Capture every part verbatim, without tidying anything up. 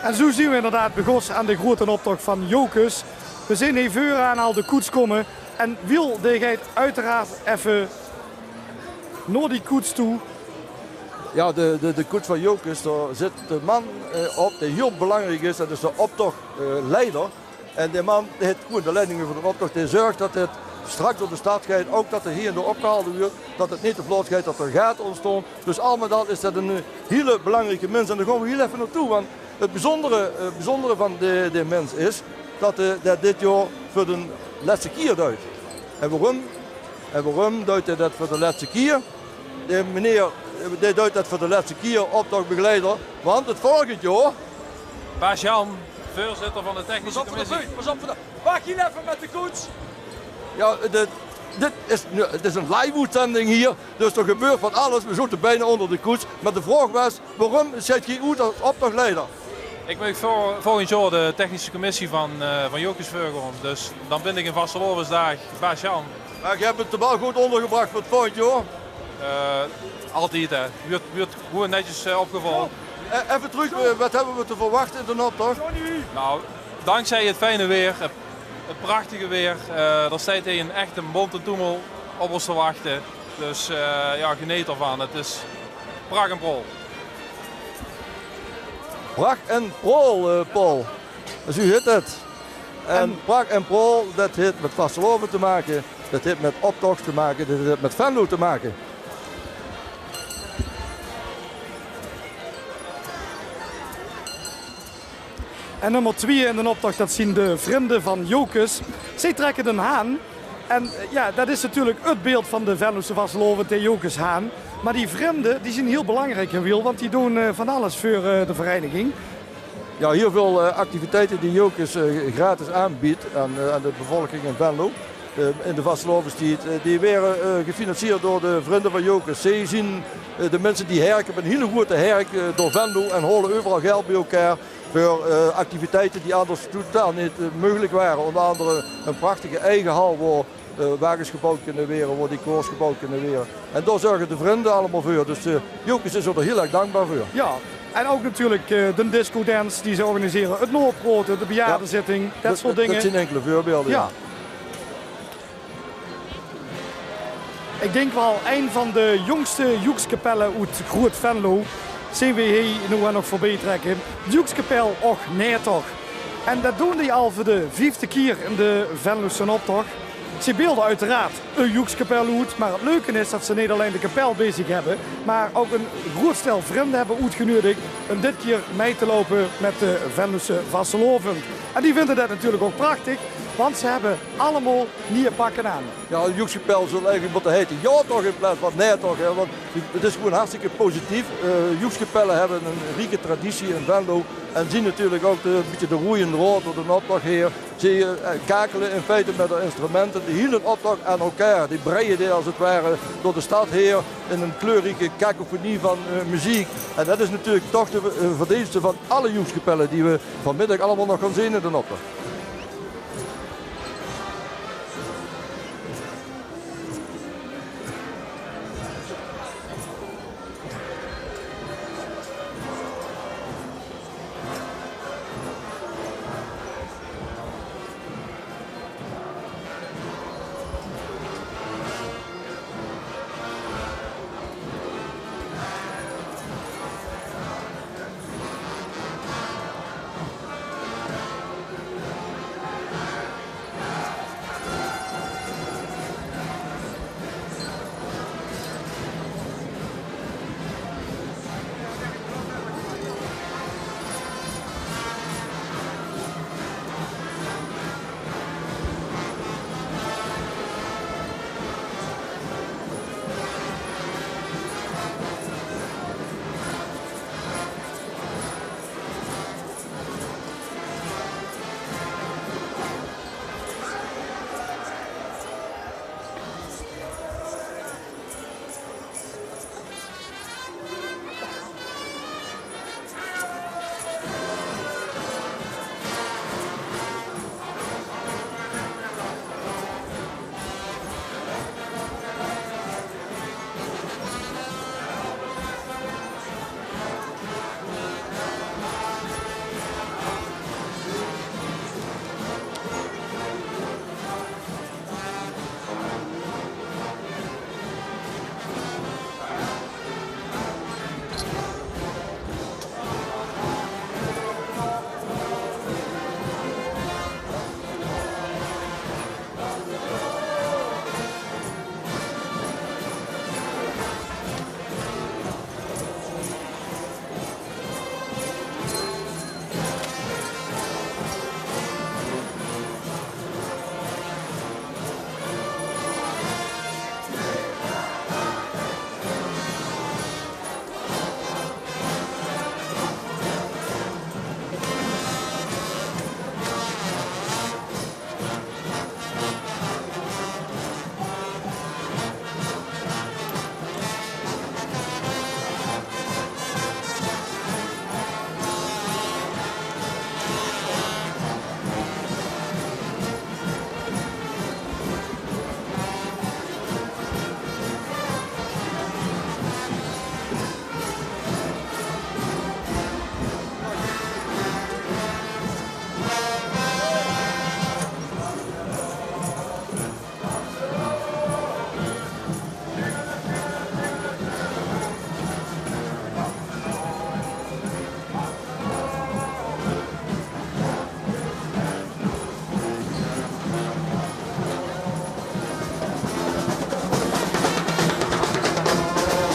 En zoe zien we inderdaad begós aan de groeten optoch van Jocus. We zien hie veuraan al de koets kómme. En Wiel, dae geit oeteraard effe nao die koets toe. Ja, de, de, de koets van Jocus, dao zit de man, eh, op dae hiel belangriek is. Det is de optochleider. En dae man, dae haet gewoen de leiding euver d'n optoch. Dae zörg det 't straks door de stad geit, ouk det 't hie en dao opgehalde wuert, det 't neet te vlot geit, det d'r gaten óntstaon. Dus al mit al is det 'ne, eh, hiele belangrieke mins. En dao gaon we hiel effe naotoe, want 't bezunjere, eh, bezunjere van de, de mins is det, eh, det dit jaor veur de lètste kier deit. En waorum? En waorum deit 'r det veur de lètste kier? De meneer, eh, dae deit det veur de lètste kier, optochbegeleider. Want 't volgend jaor... Baas Jan, veurzitter van de technische commissie. Pas op veur de buut, pas op veur de... Wach hiel effe mit de koets. Ja, de, dit is, 't is 'n live-oetzending hie, dus d'r gebeurt van alles. We zote bijna ónder de koets. Mer de vraog waas, waorum zit geer oet es optochleider? Ik maag vol-, volgend jaor de technische commissie van, eh, van Jocus veurgaon. Dus dan bin ik in vastelaovesdaag baas Jan. Mer geer höb 't waal good óndergebrach veur 't volgend jaor. Eh, altied, hè. Wuurt, wuurt gewoen netjes, eh, opgevalde. Eh, effe trök, eh, waat höbbe we te verwachte in d'n optoch? Nou, dankzij 't fijne weer, 't, 't prachtige weer, eh, d'r steit hie 'n echte bonte toemel op ós te wachte. Dus, eh, ja, geneet d'rvan. 't Is prach en praol. Prach en praol, eh, Paul. Zoe hit 't. En prach en praol, det hit mit vastelaovend te make, det hit mit optoch te make, det hit mit Venlo te make. En nummer twieë in d'n optoch, det zien de Vrinde van Jocus. Ze trèkke d'n haan. En, eh, ja, det is natuurlik 't beeld van de Venlose vastelaovend, de Jocushaan. Mer die vrinde, die zien hiel belangriek, hè Wiel, want die doon, eh, van alles veur, eh, de vereiniging. Ja, hiel väöl, eh, activiteite die Jocus, eh, gratis aanbiedt aan, eh, aan de bevolking in Venlo, eh, in de vastelaovestied, eh, die waere, eh, gefinancierd door de Vrinde van Jocus. Ze zien, eh, de minse die herke, 'n hiel groete herk, eh, door Venlo en hole euveral geld biejein veur, eh, activiteite die anders totaal neet, eh, meugelik ware. Ónger angere 'n prachtige eige hal, wo, eh, wages geboewd kinne waere, wo decors geboewd kinne waere. En dao zörge de Vrinde allemaol veur. Dus, eh, Jocus is d'r hiel erg dankbaar veur. Ja, en ouk natuurlik, eh, de discodance die ze organisere, 't naopraote, de bejaardezitting, det soort dinger. Det zien inkele veurbeelde, ja. Ik dink waal ein van de jóngste joekskapelle oet Groot Venlo. Zien we hie noe nog veurbie trèkke. De joekskapel Och Nae Toch. En det doon die al veur de viefde kier in de Venlose optoch. Ze beelde oeteraard 'n joekskapel oet, mer 't leuke is det ze neet allein de kapel bie zich höbbe, mer ouk 'n groot stel vrinde höbbe oetgenuedig um dit kier mei te loupe mit de Venlose vastelaovend. En die vinde det natuurlik ouk prachtig, want ze höbbe allemaol nieje pakke aan. Ja, de joekskapel zól eigelik mótte heite Jao Toch in plaats van Nae Toch, hè, want 't is gewoen hartstikke positief. Eh, joekskapelle höbbe 'n rieke traditie in Venlo en zien natuurlik ouk de, 'n bietje de roeje draod door d'n optoch haer. Ze, eh, kakele in feite mit de instrumente de hiele optoch aan elkaar. Die breie die als 't ware door de stad haer in 'n kleurrieke cacophonie van, eh, meziek. En det is natuurlik toch de, eh, verdeenste van alle joekskapelle die we vanmiddig allemaol nog gaon zeen in d'n optoch.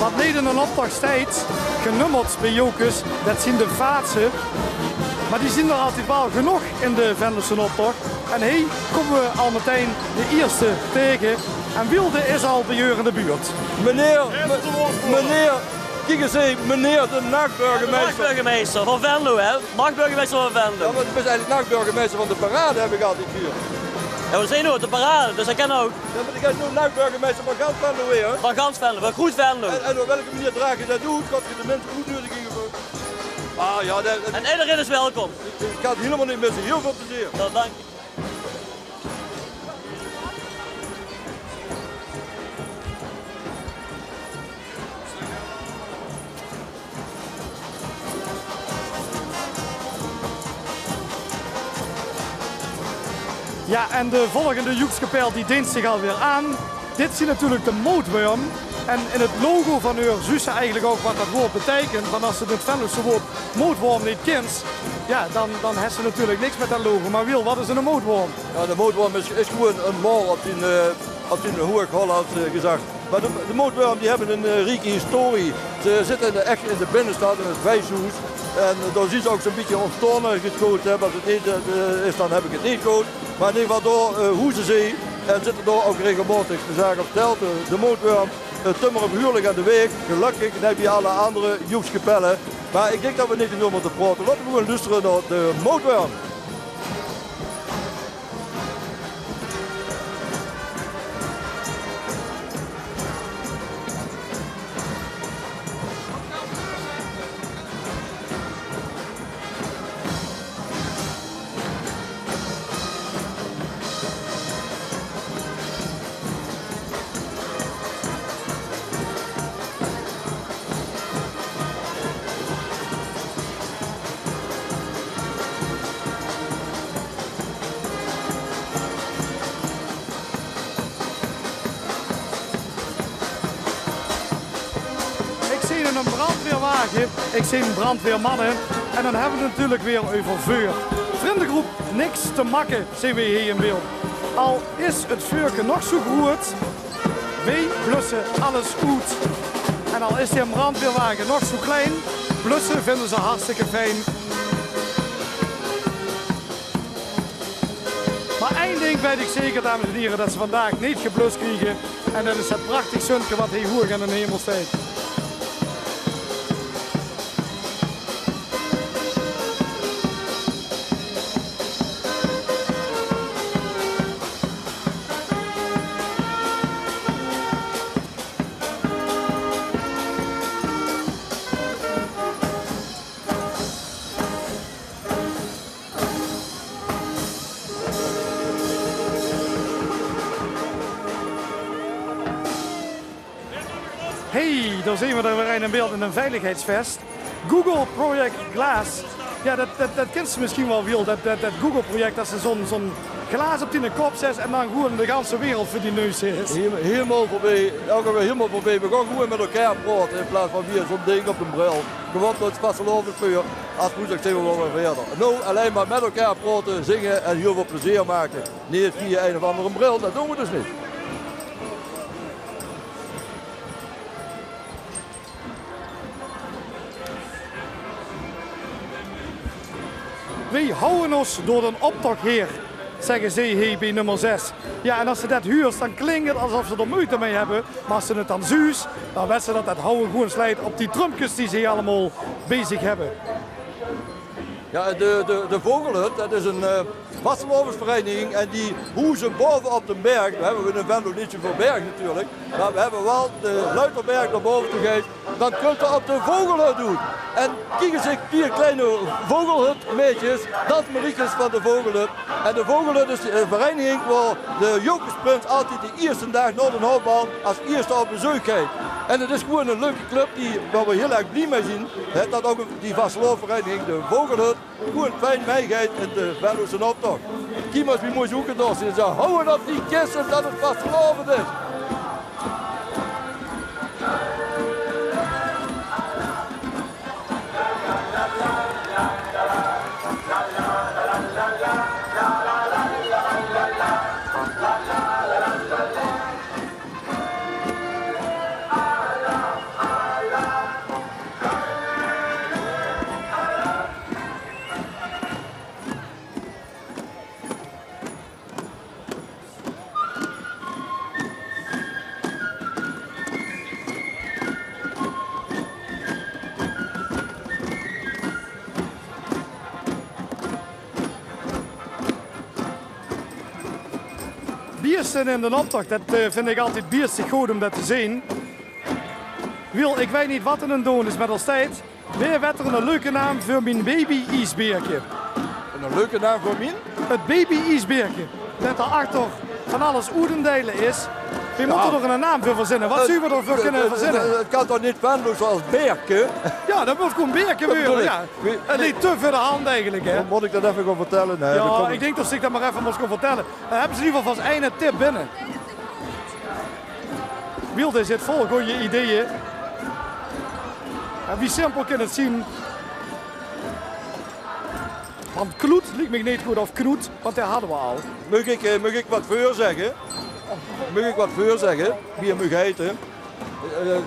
Wat neet in 'nen optoch steit, genummerd bie Jocus, det zien de vaatse. Mer die zien d'r altied waal genóg in de Venlose optoch. En hie kómme we al metein de ierste taege. En Wiel, dae is al bie eur in de buurt. Meneer, me-, meneer, kiek ens hie, meneer de nachburgemeister. De nachburgemeister van Venlo, hè? Nachburgemeister van Venlo. Jao, mer doe bis eigelik nachburgemeister van de Parade, höb ich altied gehuurd. Jao, we zien noe op de Parade, dus det kan ouch. Jao, mer ich bön noe nachburgemeister van gans Venlo, hè? Van gans Venlo, van groet Venlo. En, en op welke manier draag geer det oet? Kóns se de minse oetneudige veur? Ah, jao, det, det... En ederein is welkom. Ich, ich kan 't hielemaol neet misse. Hiel väöl plezeer. Jao, dank. Jao, en de volgende joekskapel die deent zich alweer aan. Dit zien natuurlik de Mootwurm. En in 't logo van eur zuus se eigelik ouch wat det woord beteikent. Want es se 't Venlose woord mootworm neet kins, jao, dan, dan hes se natuurlik niks mit det logo. Mer Wiel, wat is 'ne mootworm? Jao, de mootworm is, is gewoen 'n maol op zien, eh, op zien Hoeëg-Hollands, eh, gezag. Mer de, de Mootwurm, die höbbe 'n, eh, rieke historie. Ze zitte in de, ech in de binnestad, in 't Vijshoes. En, eh, dao zien ze ouch zoe'n bietje óntstaon, eh, good, hè. Es 't neet, eh, is, dan höb ich 't neet good. Mer in eder geval, dao, eh, hoeze ze en zitte dao ouch regelmaotig. De zaag op stèlte, de, de Mootwurm, eh, tömmer op huurlik aan de waeg. Gelökkig, net wie alle anger joekskapelle. Mer ich dink det we neet te väöl mótte praote. Laote we gewoen loestere nao de Mootwurm. Ich zeen 'ne brandweerwage, ich zeen brandweermanne en dan höbbe we 't natuurlik weer euver veur. Vrindegroep Niks te Makke zeen we hie in beeld. Al is 't veurke nog zoe groeët, weej blusse alles oet. En al is dae brandweerwage nog zoe klein, blusse vinje ze hartstikke fijn. Mer ein dink weit ich zeker, dames en hiere, det ze vandaag neet geblus kriege. En det is det prachtig zunke wat hie hoeg in den hemel steit. Hey, dao zeen we d'r weer ein in beeld in ein veiligheidsvest. Google Project Glass. Jao, det, det, det kins se mesjien waal, Wiel. Det, det, det Google-project, det se zo'n, zo'n glaas op diene kop zèts en dan gewoen de ganse wereld veur dien neus is. Hiel-, hielemaol veurbie, ouch alweer hielemaol veurbie. We gaon gewoen mit elkaar praote in plaats van via zo'n ding op de bril. Gewoen door 't vastelaovesveur. Es 't good is, zeen we waal weer wiejer. Noe, allein mer mit elkaar praote, zinge en hiel väöl plezeer make. Neet via ein of anger bril, det doon we dus neet. Weej houwe ós door den optoch haer, zègke ze hie bie nummer zes. Jao, en es se det huurs, dan klink 't esof ze d'r meujte mei höbbe, mer es se 't dan zuus, dan wèts se det det houwe gewoen sleit op die trumpkes die ze hie allemaol bie zich höbbe. Jao, de, de, de Vogelhut, det is ein, eh, vastelaovesvereiniging en die hoeze baove op de berg. Noe höbbe we in Venlo neet zoeväöl berg natuurlik, mer we höbbe waal de Luiterberg dao baove toe geis. Dan kóns se op de Vogelhut oet. En kiek ens, ich, die kleine Vogelhut-maedjes, det is Mariekes van de Vogelhut. En de Vogelhut is ein vereiniging wo de Jocusprins altied de ierste daag nao den hoofbal es ierste op bezeuk geit. En 't is gewoen ein leuke club die, wo we hiel erg blie mei zien, hè, det ouch die vastelaovesvereiniging de Vogelhut gewoen fijn meigeit in de Venlose optoch. Kiek mer ens wie mooi ze oetgedost zien. Ze houwe op die kisse det 't vastelaovend is. Ierste in d'n optoch, det, eh, vinj ich altied bieëstig good óm det te zeen. Wiel, ich weit neet waat 'r aan 't doon is, mer d'r steit: "Wae wet d'r 'ne leuke naam veur mien baby-iesbeerke?" 'Ne leuke naam veur mien? 't Baby-iesbeerke. Det d'r achter van alles oet te deile is. Wae mót d'r nog 'ne naam veur verzinne? Waat zólle v'r d'r veur kinne verzinne? 't Kan toch neet Venlo zoals Beerke? Jao, det mót gewoen Beerke waere, jao. 't Leek te veur de hand eigelik, hè? Mót ich det effe gaon vertelle? Nae, det kan ich dink det ich det mer effe mós gaon vertelle. Dan höbbe ze in eder geval vast eine tip binne. Wiel, dae zit vol gooj ideeë. En wie simpel kin 't zeen? Want kloet liek mich neet good, of knoet, want dae hadde v'r al. Maag ich, eh, maag ich waat veurzegge? Maag ich waat veurzegge? Wie 'r maag heite? Eh,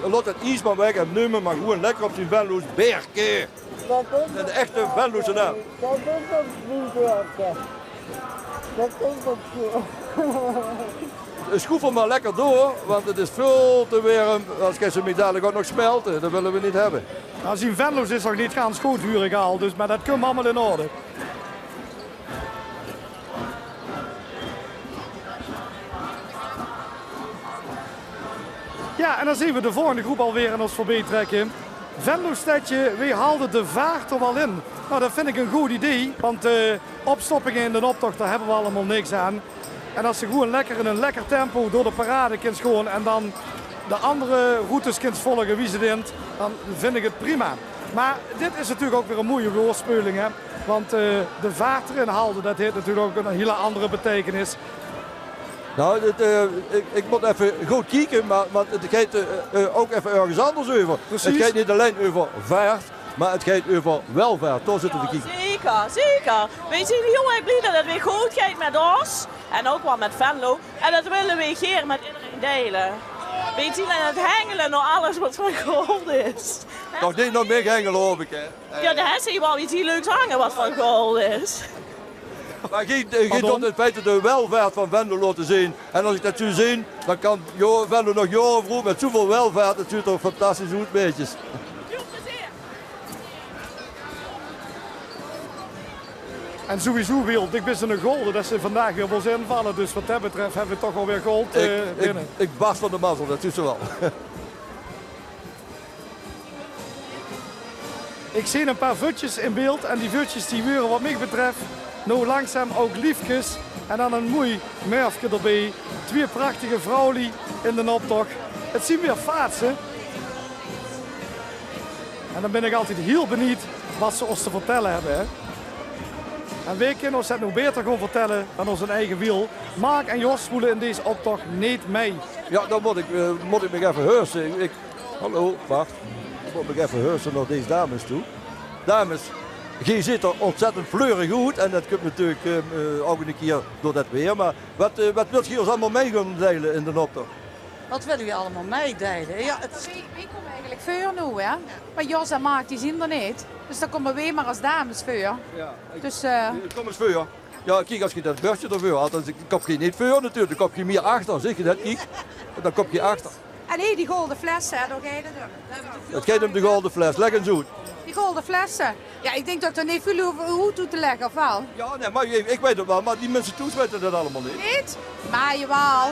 laot 't ies mer weg en neum 'm mer gewoen lekker op zien Venloos: Beerke. 'Ne echte Venlose naam. Det is 't neet, Beerke. Det is 't neet. Sjoef 'm mer lekker door, want 't is väöl te werm. Anders geit 'r mich dalik ouch nog smelte. Det wille v'r neet höbbe. Noe, zien Venloos is nog neet gans good, huur ich al. Dus, mer det kump allemaol in orde. Jao, en dan zeen v'r de volgende groep alweer aan ós veurbie trèkke. Venlo Stedje, wae halde de vaart d'r waal in? Noe, det vinj ich ein good idee, want, eh, opstoppinge in d'n optoch, dao höbbe v'r allemaol niks aan. En es ze gewoen lekker in ein lekker tempo door de parade kins gaon en dan de anger routes kins volge wie ze dink, dan vinj ich 't prima. Mer dit is natuurlik ouch weer ein moeie woordsjpeuling, hè? Want, eh, de vaart d'rin halde, det haet natuurlik ouch ein hiel anger beteikenis. Noe, 't, eh, ich, ich mót effe good kieke, mer, want 't geit, eh, eh, ouch effe örges anders euver. Precies. 't Geit neet allein euver vaart, mer 't geit euver welvaart. Dao zitte v'r te kieke. Jao, zeker, zeker. Veer zeen hiel erg blie det 't weer good geit mit ós. En ouch waal mit Venlo. En det wille veer gaer mit ederein deile. Veer zeen aan 't hengele nao alles waat van gold is. Nog neet nao mich hengele, haop ich, hè? Jao, det is waal get hieël leuks hange waat van gold is. Mer geej, eh, geej doot in feite de welvaart van Venlo laote zeen. En es ich det zoe zeen, dan kan, jao, Venlo nog jaore vroeg mit zoeväöl welvaart. 't Zuut d'r fantastisch oet, maedjes. En sowieso, Wiel, ich bön zoe'n golde det ze vandaag weer wils invalle. Dus waat det betröf höbbe v'r toch alweer gold, eh, binne. Ich, ich bars van de mazzel, det zuus se waal. Ich zeen ein paar vötjes in beeld en die vötjes die weure waat mich betröf noe langzaam ouch liefkes. En dan ein moei mörfke d'rbie. Twieë prachtige vrouwluuj in d'n optoch. 't Zeen weer faatse. En dan bön ich altied hiel benuujd waat ze ós te vertèlle höbbe, hè. En wae kin ós det noe baeter gaon vertèlle dan ózze eige Wiel? Mark en Jos woele in dees optoch neet mei. Jao, dan mót ich, eh, mót ich mich effe hurste. Ich, Hallo, wach. Ich mót mich effe hurste nao dees dames toe. Dames, geej zeet d'r óntzèttend fleurig oet en det kump natuurlik, eh, ouch ein kier door det weer. Mer waat, eh, waat wilt geej ós allemaol mei gaon deile in d'n optoch? Waat wille v'r allemaol meideile? Jao, 't... Wae, wae kómme eigelik veur noe, hè? Mer Jos en Mark, die zeen d'r neet. Dus dan kómme wae mer es dames veur. Jao, ich... Dus, eh, kóm ins veur. Jao, kiek, es geej det bördje d'rveur haw, dan kómp geej neet veur natuurlik. Dan kómp geej mieër achter, zeen geej det, kiek. Dan kómp geej achter. En hie, die golde flesse, hè, dao geit 't óm. 't Geit óm de golde fles, lègk ins oet. Die golde flesse. Jao, ich dink det ich dao neet väöl oet hoef oet te lègke, of waal? Jao, nae, mer ich, ich weit 't waal, mer die minse thoes weite det allemaol neet. Neet? Mer jawaal.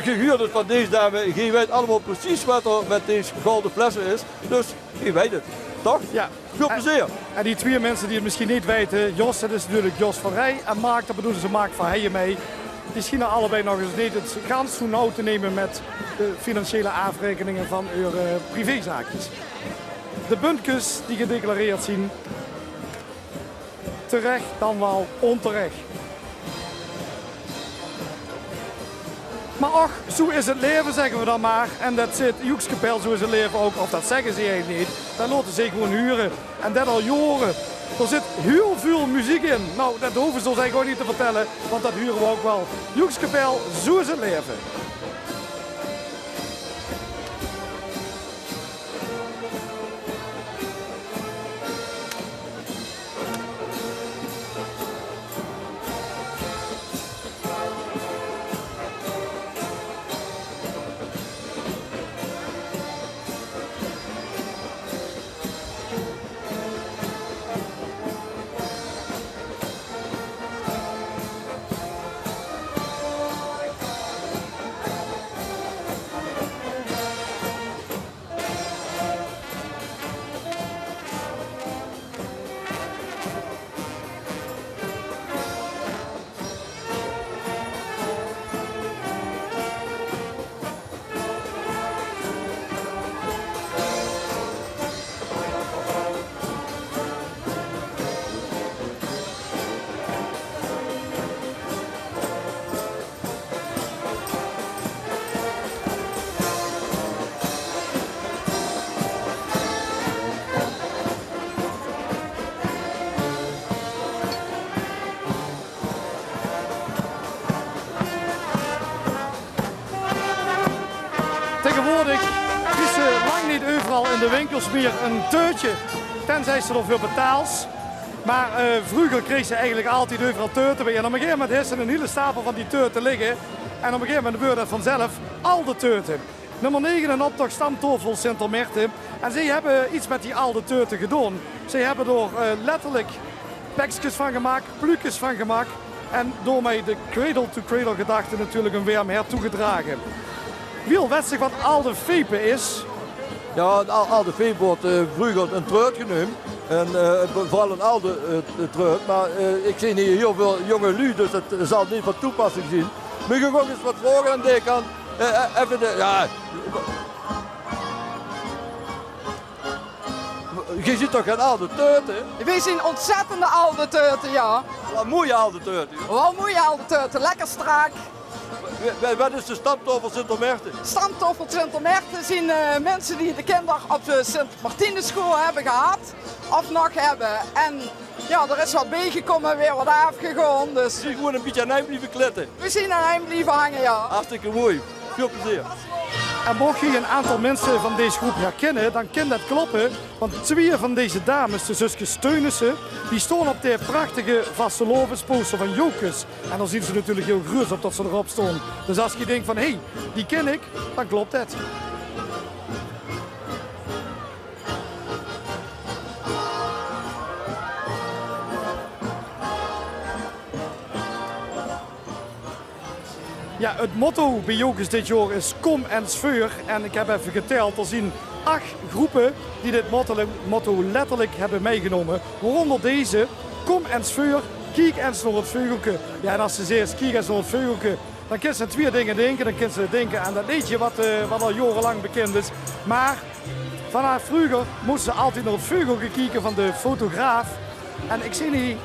Geej huurt 't van dees dame, geej weit allemaol precies waat d'r mit dees golde flesse is. Dus Geej weit 't, toch? Jao. Väöl plezeer. En die twieë minse die 't mesjien neet weite, Jos, det is natuurlik Jos van Rij. En Mark, det bedoele ze, Mark van Heijen mei. Die sjiene allebei nog ins neet 't gans zoe nauw te numme mit de financiële aafraekeninge van häör, eh, privézaakjes. De buntkes die gedeclareerd zeen, terech dan waal ónterech. Mer och, zoe is 't laeve, zègke v'r dan mer. En det zit Joekskapel, zoe is 't laeve ouch. Of det zègke ze eigelik neet. Det laote ze gewoen hure. En det al jaore. D'r zit hiel väöl meziek in. Noe, det hove ze ós eigelik ouch neet te vertèlle, want det hure v'r ouch waal. Joekskapel, zoe is 't laeve. Al in de winkels mieër ein teutje, tenzij se d'r veur betaals. Mer, eh, vreuger kreegs se eigelik altied euveral teute bie. En op ein gegaeve moment haws se eine hiele stapel van die teute ligke. En op ein gegaeve moment weure det vanzelf alde teute. Nummer nege, ein optoch, Stamtafel Sint Omerten. En zie höbbe get mit die alde teute gedaon. Zie höbbe d'r, eh, letterlik pekskes van gemaak, pluukskes van gemaak en daomei de cradle-to-cradle gedachte natuurlik ein werm hert toegedrage. Wiel, wèts se waat alde fepe is? Jao, ein al-, alde fepe woort, eh, vreuger ein treut geneump. En, eh, veural ein alde, eh, treut. Mer, eh, ich zeen hie hieël väöl jónge luuj, dus det zal neet van toepassing zeen. Mer ich gaon ins waat vraoge aan dae kant. Eh, eh, effe de, jao. Geer zeet toch gein alde teute? Weej zien ontzettende alde teute, jao. Waal moeie alde teute. Waal moeie alde teute, lekker strak. Wa-, wa-, waat is de Stamtafel Sint Omerten? Stamtafel Sint Omerten zien, eh, minse die de kinder op de Sint Martinusschool höbbe gehad of nog höbbe. En jao, d'r is waat biegekomme, weer waat aafgegaon, dus. Zie gewoeën ein bietje aan ein blieve klette. Weej zien aan ein blieve hange, jao. Hartstikke mooi. Väöl plezeer. En moch geej ein aantal minse van dees groep herkinne, dan kin det kloppe, want twieë van deze dames, de zuskes Teunissen, die staon op de prachtige vastelaovesposter van Jocus. En dan zien ze natuurlik hieël gruuets op det ze d'rop staon. Dus es geej dink van, hé, die kin ich, dan klop det. Jao, het motto bie Jocus dit jaor is: kom ens veur. En ich höb effe geteld, d'r zien ach groepe die dit motto, motto letterlik höbbe mitgenómme. Waoronder deze: kom ens veur, kiek ens nao het veugelke. Jao, en es se zaes: kiek ens nao het veugelke, dan kins se aan twieë dinger dinke. Dan kins se dinke aan det leedje waat, eh, waat al jaorelang bekind is. Mer vanaaf vreuger móste ze altied nao het veugelke kieke van de fotograaf. En ich zeen hie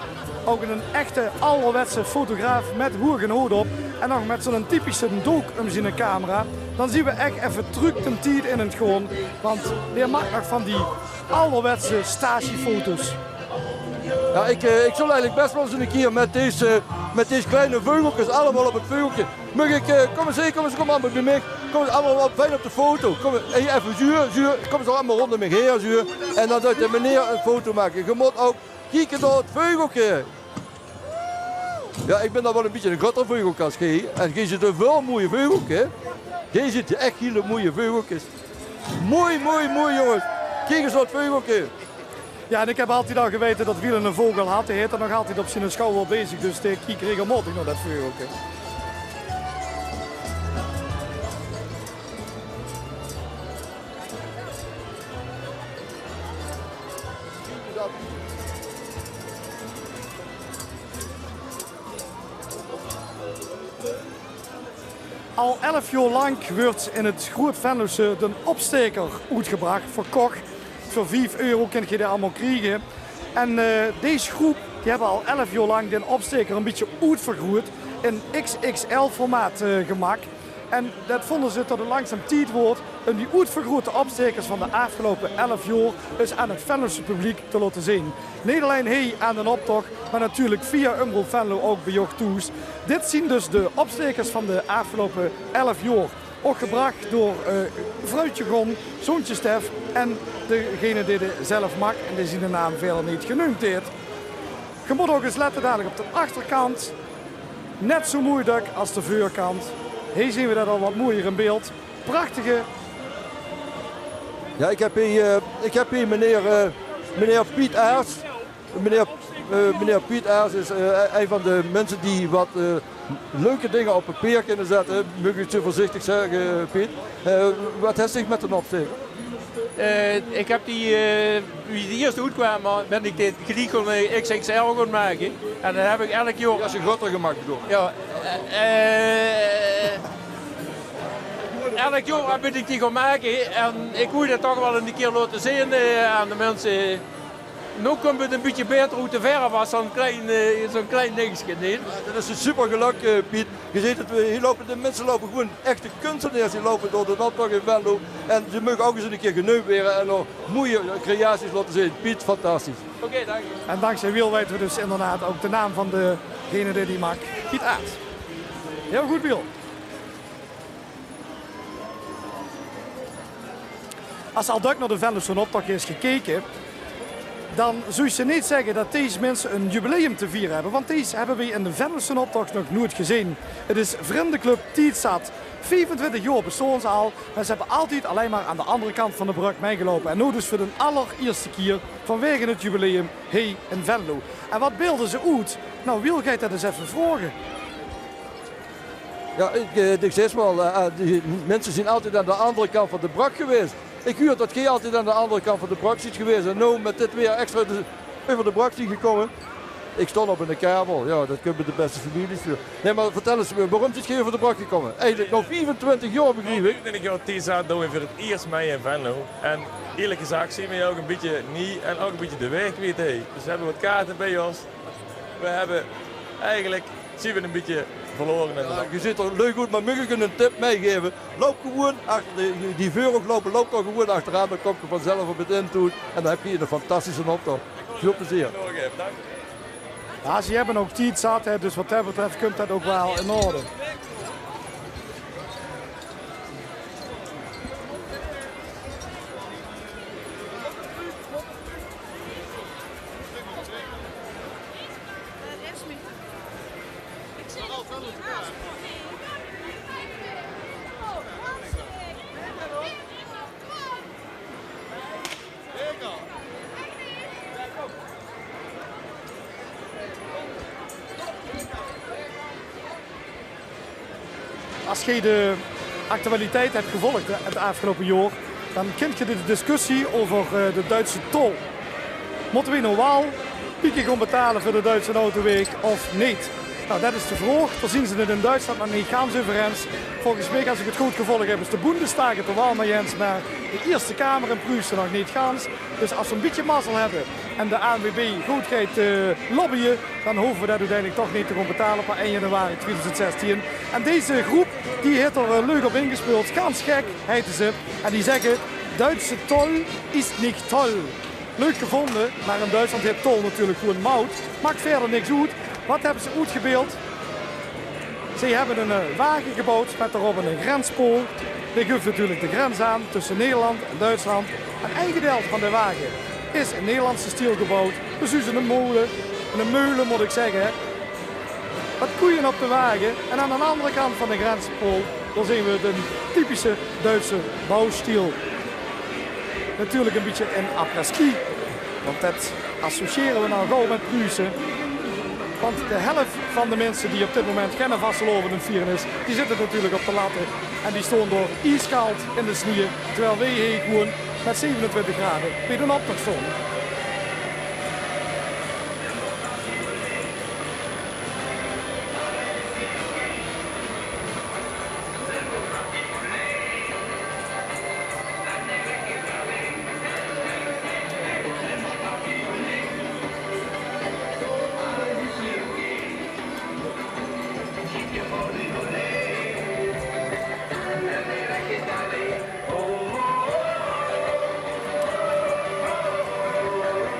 ouch ein echte alderwetse fotograaf mit hoeëge hood op. En nog mit zoe'n typische dook óm ziene camera. Dan zien we ech effe trök den tied in aan het gaon. Want dae maak nog van die alderwetse statiefoto's. Jao, ich, eh, ich zól eigelik bès waal ins ein kieër mit dees, eh, mit dees kleine veugelkes allemaol op het veugelke. Maag ich, eh, kóm ins, kóm ins, kóm allemaol bie mich. Kóm ins allemaol op, fijn op de foto. Kóm, hey, effe zuur, zuur. Kóm ins allemaol róndom mich haer, zuur. En dan zów de meneer ein foto make. Geej mót ouch kieke nao het veugelke. Jao, ich bin dan waal ein bietje ein groeter veugelke es geej. En geej zeet ein väöl moeier veugelke. Geej zeet ech hieël moeie veugelkes. Moei, moei, moei, jónges. Kiek ins nao het veugelke. Jao, en ich höb altied al gewete det Wiel eine vogel had. Dae haet 'm nog altied op ziene sjouwer bie zich, dus dae kiek regelmaotig nao det veugelke. Al elf jaor lank wuuert in het Groeët Venlose den Opstaeker oetgebrach, verkoch. Veur vief euro kint geej dae allemaol kriege. En, eh, dees groep, die höbbe al elf jaor lank den Opstaeker ein bietje oetvergroeët, in X X L-formaat, eh, gemaak. En det vónde ze det het langzaam tied woort óm die oetvergroeëde opstaekers van de aafgeloupe elf jaor ins aan het Venlose publiek te laote zeen. Neet allein hie aan den optoch, mer natuurlik via Omroep Venlo ouch bie uch thoes. Dit zien dus de opstaekers van de aafgeloupe elf jaor. Ouch gebrach door, eh, vruitje Gon, zoontje Stef en degene dae det zelf maak en dae ziene naam wiejer neet geneump haet. Geej mót ouch ins lette dalik op de achterkant. Net zoe moei dök es de veurkant. Hie zeen we det al waat moeier in beeld. Prachtige. Jao, ich höb hie, eh, ich höb hie meneer, eh, meneer Piet Aers. Meneer, eh, meneer Piet Aers is, eh, ein van de minse die waat, eh, leuke dinger op papier kinne zètte. Maag ich zoe veurzichtig zègke, Piet? Eh, waat haet zich mit den opstaeker? Eh, ich höb die, eh, wie ze ieërst oetkwaam, bin ich dit geliek gaon, eh, X X L gaon make. En det höb ich elk jaor. Jao, ze groter gemaak, bedoel ich. Jao, eh, elk jaor bin ich die gaon make. En ich wól det toch waal ins ein kieër laote zeen, eh, aan de minse. Noe kump het ein bietje baeter oet de verf es zoe'n klein, eh, zoe'n klein dingske, neet? Jao, det is ein super gelök, eh, Piet. Geej zeet het, hie loupe de minse, loupe gewoeën echte kunstenaers, die loupe door den optoch in Venlo. En ze moge ouch ins ein kieër geneump waere en ouch moeie creaties laote zeen. Piet, fantastisch. Oké, dank je. En dankzij Wiel wete we dus inderdaad ouch de naam van degene dae die maak. Piet Aert. Hieël good, Wiel. As se al dök nao de Venlose optoch hes gekeke, dan zóws se neet zègke det dees minse ein jubileum te viere höbbe. Want dees höbbe weej in de Venlose optoch nog noeit gezeen. Het is Vrundeclub Tied Zat. Viefentwintig jaor bestaon ze al, mer ze höbbe altied allein mer aan de anger kant van de brök mitgeloupe. En noe dus veur de allerierste kier vanwege het jubileum hie in Venlo. En waat beelde ze oet? Nou, Wiel geit det ins effe vraoge. Jao, ich, eh, ich zègk waal, eh, eh, die minse zeen altied aan de anger kant van de brök gewaes. Ich huur det geej altied aan de anger kant van de brök zeet gewaes. En noe mit dit weer extra de, euver de brök zeet gekómme. Ich stóng op eine kavel. Jao, det kump mit de bèste femilie. Nae, mer vertèl ins, waorum zeet geej euver de brök gekómme? Eigelik nao viefentwintig jaor, begriep ich. Viefentwintig jaor Tied Zat doon v'r veur het iers mei in Venlo. En ierlik gezag zeen v'r ouch ein bietje niej en ouch ein bietje de waeg kwiet, hè. Dus v'r höbbe waat kaarte bie ós. V'r höbbe eigelik, zeen v'r ein bietje verlaore in de... Jao, geej zeet d'r leuk oet, mer maag ich uch eine tip mitgaeve? Loup gewoon achter die, die veur uch loupe, loup dao gewoon achteraan, dan kómp geej vanzelf op het intoet en dan höb geej eine fantastische optoch. Väöl plezeer. Jao, ze höbbe ouch Tied Zat, hè, dus waat det betröf kump det ouch waal in orde. As geej de actualiteit höb gevolg het aafgeloupe jaor, dan kint geej de discussie euver, eh, de Duitse tol. Mótte weej now waal pieke gaon betale veur de Duitse autoweeg of neet? Nou, det is de vraog. Dao zeen ze het in Duitsland nog neet gans euver ins. Volges mich, as ich het good gevolg höb, is de Bundestag het d'r waal mei ins, mer de Eerste Kamer in Pruise nog neet gans. Dus as v'r ein bietje mazzel höbbe en de A N W B good geit, eh, lobbye, dan hove v'r det oeteindelik toch neet te gaon betale per ein januari tweeduizend zestien. En deze groep, die haet d'r, eh, leuk op ingespeuld. Gans gek heite ze. En die zègke: Duitse Toll ist nicht toll. Leuk gevónje, mer in Duitsland haet tol natuurlik gewoon maut. Maak wiejer niks oet. Waat höbbe ze oetgebeeld? Ze höbbe ein, eh, wage geboewd mit d'rop ein grenspaol. Dae guuef natuurlik de grens aan tösse Nederland en Duitsland. En ein gedeelte van de wage is in Nederlandse stiel geboewd. Dus eine molen, eine meule mót ich zègke, hè. Waat koeie op de wage. En aan de anger kant van de grenspaol, dao zeen v'r de typische Duitse bouwstiel. Natuurlik ein bietje in après-ski, want det associëre v'r now gaw mit Pruise. Want de helf van de minse die op dit moment geine vastelaovend aan 't viere is, die zitte natuurlik op de latte. En die staon dao ieskald in de snieë, terwiel weej hie gewoon mit zevenentwintig grade bie de optoch staon.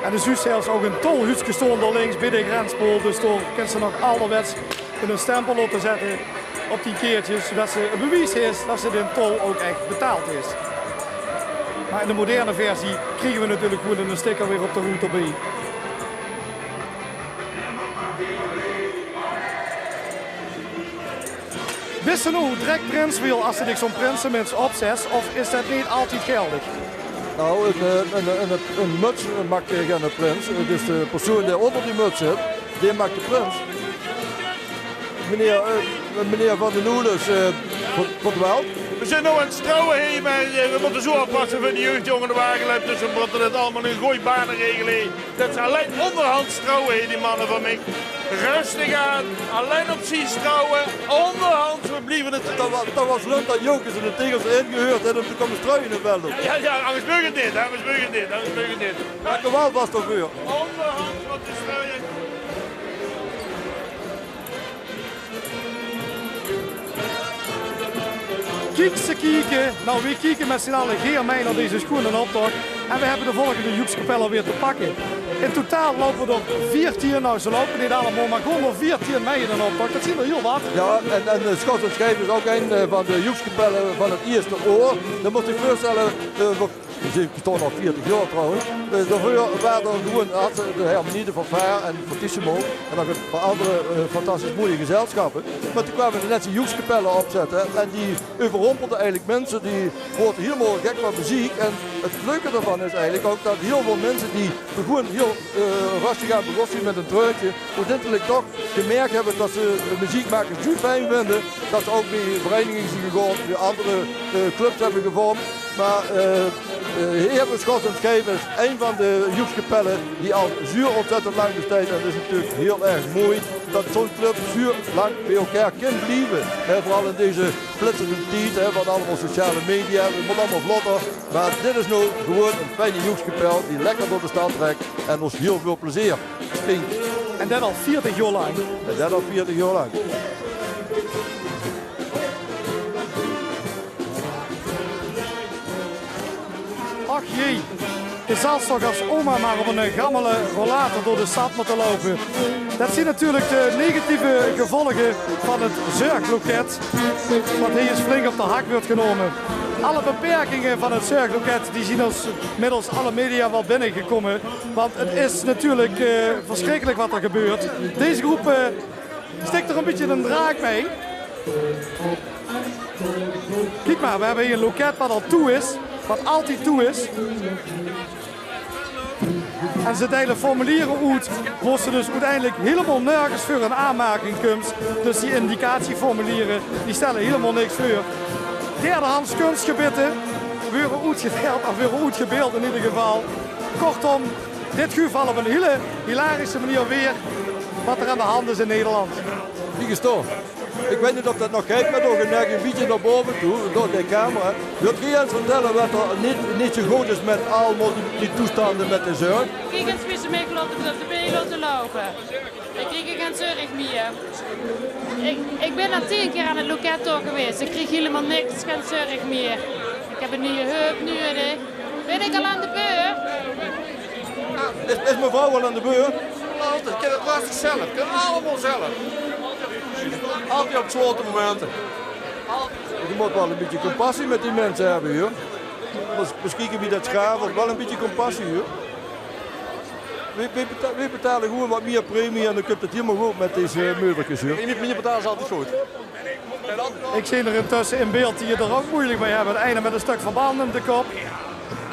En de zuus zelfs ouch ein tolhuuske staon dao links bie de grenspaol, dus dao kins se nog alderwets ein stempel laote zètte op die kaertjes, zodet se ein bewies hes det se de tol ouch ech betaald hes. Mer in de moderne versie kriege v'r natuurlik gewoon ein sticker weer op de roet d'rbie. Bis se now drek prins, Wiel, as se dich zo'n prinsemins opzèts, of is det neet altied geldig? Nou, ein, eh, ein, ein, ein muts maak geine prins. Het is de persoon dae ónger die muts zit, dae maak de prins. Meneer, eh, meneer Van den Hoel is, eh, ver-, verdwaald. V'r zeen now aan 't strouwe, hè, mer, eh, v'r mótte zo oppasse veur die jeug die ónger de wage löp, dus v'r mótte det allemaol in gooj bane regele. Det is allein óngerhands strouwe, hè, die manne van mich. Rustig aan, allein op zie strouwe, óngerhands, v'r blieve het... Det wa-, det waas leuk det Jocus en de Tegels ingehuurd höbbe óm te kómme strouwe in Venlo. Jao, jao, angers maag het neet, angers maag het neet, angers maag het neet. Mer waal waas d'r veur. Óngerhands waat te strouwe. Kiek, ze kieke. Nou, weej kieke mit zien alle gaer mei nao deze sjoeane optoch. En weej höbbe de volgende joekskapel alweer te pakke. In totaal loupe d'r veertien, nou, ze loupe neet allemaol, mer gewoen d'r veertien mei in d'n optoch. Det zien d'r hiel waat. Jao, en, en, eh, Schot en Schijf is ouch ein, eh, van de joekskapelle van 't ierste oor. Dan mós se dich veurstelle, eh, veer, veer staon al veertig jaor trouwens. Eh, daoveur waas d'r gewoen, had de hermenie, de fanfaar en fortissimo. En nog ein paar anger, eh, fantastisch moeie gezelsjappe. Mer toen kwame de netse joekskapelle opzètte en die euverrompelde eigelik minse, die woorte hielemaol gek van meziek. En 't leuke daovan is eigelik ouch det hiel väöl minse die gewoen hiel, eh, röstig aan begós zien mit ein treurke, oeteindelik toch gemerk höbbe det ze de meziek make zoe fijn vinde, det ze ouch bie vereiniginge zien gegaon, weer anger, eh, clubs höbbe gevormd. Mer, eh, eh, hie höbbe v'r Schot en Schijf, ein van de joekskapelle die al zoe óntzèttend lang besteit. En 't is natuurlik hiel erg moei det zoe'n club zoe lang bie-ein kin blieve. Hè, veural in deze flitsende tied, hè, van allemaol sociale media. 't Mót allemaol vlotter. Mer dit is noe gewoen ein fijne joekskapel die lekker door de stad trèk en ós hiel väöl plezeer sjink. En det al veertig jaor lang. En det al veertig jaor lang. Ach jee, de zals toch es oma mer op eine gammele rollator door de stad mótte loupe. Det zien natuurlik de negatieve gevolge van 't zörgloket, wat hie ins flink op de hak wuuert genómme. Alle beperkinge van 't zörgloket, die zien ós middels alle media waal binnegekómme, want 't is natuurlik, eh, versjrikkelik wat d'r gebeurt. Deze groep, eh, stik d'r ein bietje ein draak mei. Kiek mer, v'r höbbe hie ein loket wat al toe is, wat altied toe is. En ze deile formuliere oet, wo se dus oeteindelik hielemaol nörges veur in aanmerking kums. Dus die indicatieformuliere, die stelle hielemaol niks veur. Derdehands kunsgebitte weure oetgedeild, of weure oetgebeeld in eder geval. Kortom, dit guuf al op ein hiel hilarische meneer weer wat d'r aan de hand is in Nederland. Kiek ins dao. Ich weit neet of det nog geit, mer dao gein ein bietje nao bove toe, door de camera. Wilt geer ins vertèlle wat d'r neet, neet zoe good is mit allemaol die, die toestande mit de zörg? Kiek ins wie ze mich laote, op de been laote loupe. Ich krieg gein zörg mieë. Ich, ich bön al tien kier aan 't loket dao gewaes. Ich krieg hielemaol niks, gein zörg mieë. Ich höb ein nuuj heup nudig. Bön ich al aan de beurt? Is, is mevrouw al aan de beurt? Altied. Ich kin 't rustig zelf. Ich kin 't allemaol zelf. Altied op zwaor momente. Geer mót waal ein bietje compassie mit die minse höbbe, huur. Mós, mós kieke wie det schaaf, waal ein bietje compassie, huur. Weej, weej beta-, weej betale gewoen wat mieë premie en dan kump 't hielemaol good mit deze meuderkes, huur. Miene, miene betale is altied good. Ich zeen d'r intösse in beeld die 't d'r ouch meujelik mei höbbe. Eine mit ein stök verband óm de kop.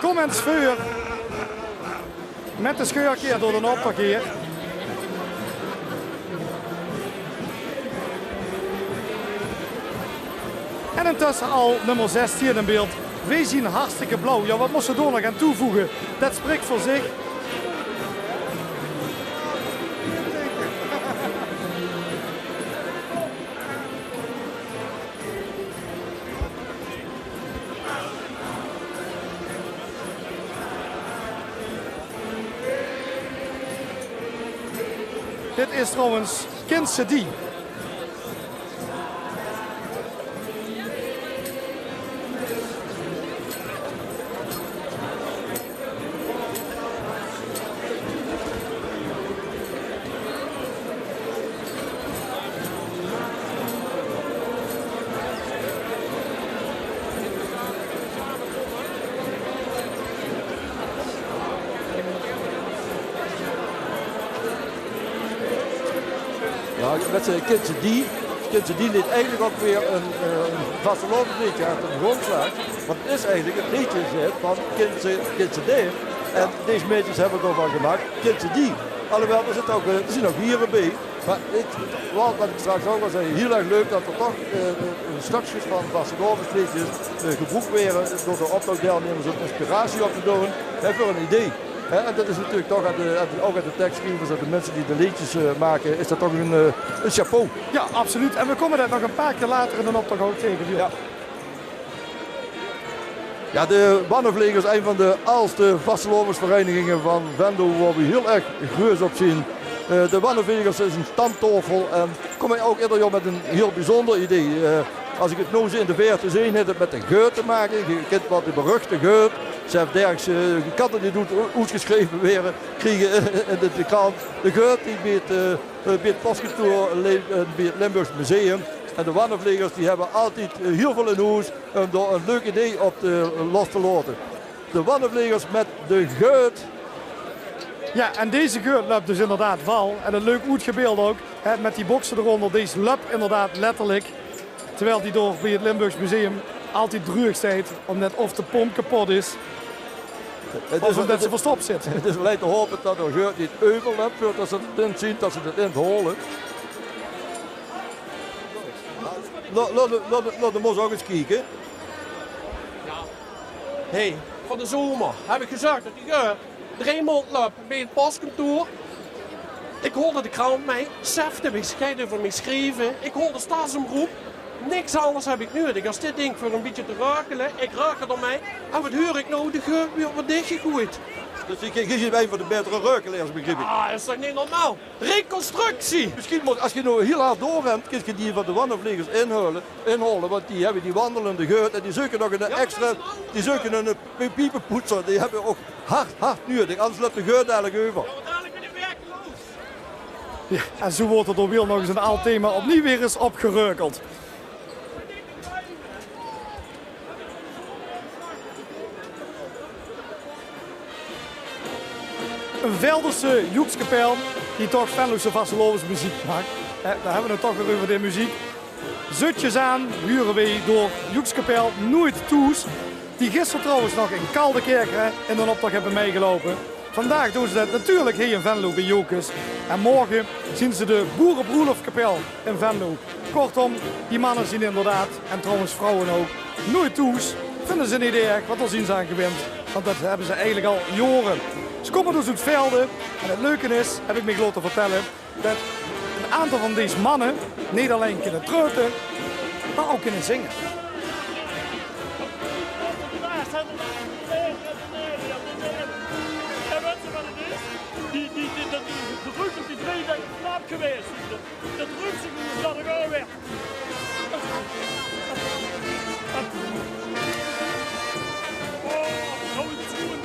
Kóm ins veur. Mit de sjeurkeer door d'n optoch hie. En intösse al nummer zestien in beeld. Weej zien hartstikke blauw. Jao, wat mós se dao nog aan toevoege? Det sprik veur zich. Dit is trouwens Kins se die. Jao, mit ze, Kins se die, Kins se die leet eigelik ouch weer ein, eh, ein vastelaovesleedje oet de grondslag. Want 't is eigelik 't leedje, zèk, van Kins se, Kins se dae. En deze meidjes höbbe d'r van gemaak, Kins se die. Alhoewel, d'r zit ouch, eh, d'r zien ouch hiere bie. Mer 't, wat, wat ich straks ouch al zag, hiel erg leuk det d'r toch, eh, stökskes van vastelaovesleedjes, eh, gebroek waere door de optochdeilnummers óm inspiratie op te doon, hè, veur ein idee. Hè, en det is natuurlik toch aan de, aan de, ouch aan de tekssjrievers, aan de minse die de leedjes, eh, make, is det toch ein, eh, ein chapeau. Jao, absoluut. En veer kómme det nog ein paar kier later in d'n optoch ouch tege, Wiel. Jao. Jao, de Wannevlegers, ein van de aalste vastelaovesvereiniginge van Venlo, wo weej hiel erg gruuets op zien. Eh, de Wannevlegers is ein stamtaofel en kómme ouch eder jaor mit ein hiel bezunjer idee. Eh, As ich 't noe zeen, in de veerte zeen, haet 't mit de geut te make. Ge kint waal de beruchte geut. Ze höbbe dergs, eh, ge kint 't neet oet-, oetgesjreve waere, kriege in de, de krant. De geut die bie 't, eh, bie 't postkantoor, eh, bie 't Limburgs Museum. En de Wannevlegers die höbbe altied, eh, hiel väöl in hoes óm dao ein leuk idee op te, los te laote. De Wannevlegers mit de geut. Jao, en deze geut löp dus inderdaad waal. En 't leuk oetgebeeld ouch, hè, mit die bokse d'ronder. Deze löp inderdaad letterlik. Terwiel die dao bie 't Limburgs Museum altied dreug steit, ómdet of de pomp kepot is, of ómdet ze verstop zit. 't Is allein te haope det de geut neet euverlöp, veurdet ze 't inzeen, det ze 't inhaole. Laot, laot, laot, laot de mós ouch ins kieke. Hé, van de zomer höb ich gezag det ich, eh, drie maond löp bie 't postkantoor. Ich haolde de krant mei, Sef, dae wis geit euver mich sjrieve. Ich haolde de stadsomroep. Niks angers höb ich nudig es dit dink veur ein bietje te reukele. Ich reukel d'rmei. En waat heur ich noe? De geut weurt weer dichgegoeid. Dus geer, geer zeet ein van de baetere reukelaers, begriep ich. Ah, is toch neet normaal? Reconstructie! Misschien mót, as geer noe hiel hard doorrent, kint geer die van de Wannevlegers inhaole, inhaole, want die höbbe die wandelende geut en die zeuke nog ein extra, die zeuke ein, eh, pie-, piepepoetser. Die höbbe ouch hard, hard nudig, anders löp de geut dalik euver. Jao, en zoe wuuert d'r door Wiel nog ins ein aad thema opnuuj weer ins opgereukeld. Ein Velderse joekskapel die toch Venlose vastelaovesmeziek maak. Hè, dao höbbe v'r 't toch weer euver, de meziek. Zutjes aan hure weej door joekskapel Nooit Thoes. Die gister trouwens nog in Kaldekerke, hè, in d'n optoch höbbe mitgeloupe. Vandaag doon ze det natuurlik hie in Venlo bie Jocus. En morge zeen ze de Boerebroelofkapel in Venlo. Kortom, die manne zeen inderdaad, en trouwens vrouwe ouch, nooit thoes. Vinje ze neet erg, want dao zeen ze aan gewend. Want det höbbe ze eigelik al jaore. Ze kómme dus oet Velde. En 't leuke is, höb ich mich laote vertèlle, det ein aantal van dees manne neet allein kinne treute, mer ouch kinne zinge. Die, die, die, dat, de ruuk op die twee dagen slaap geweest. Dat, dat ruuk zich niet, dat ik alweer. Oh, zo is het.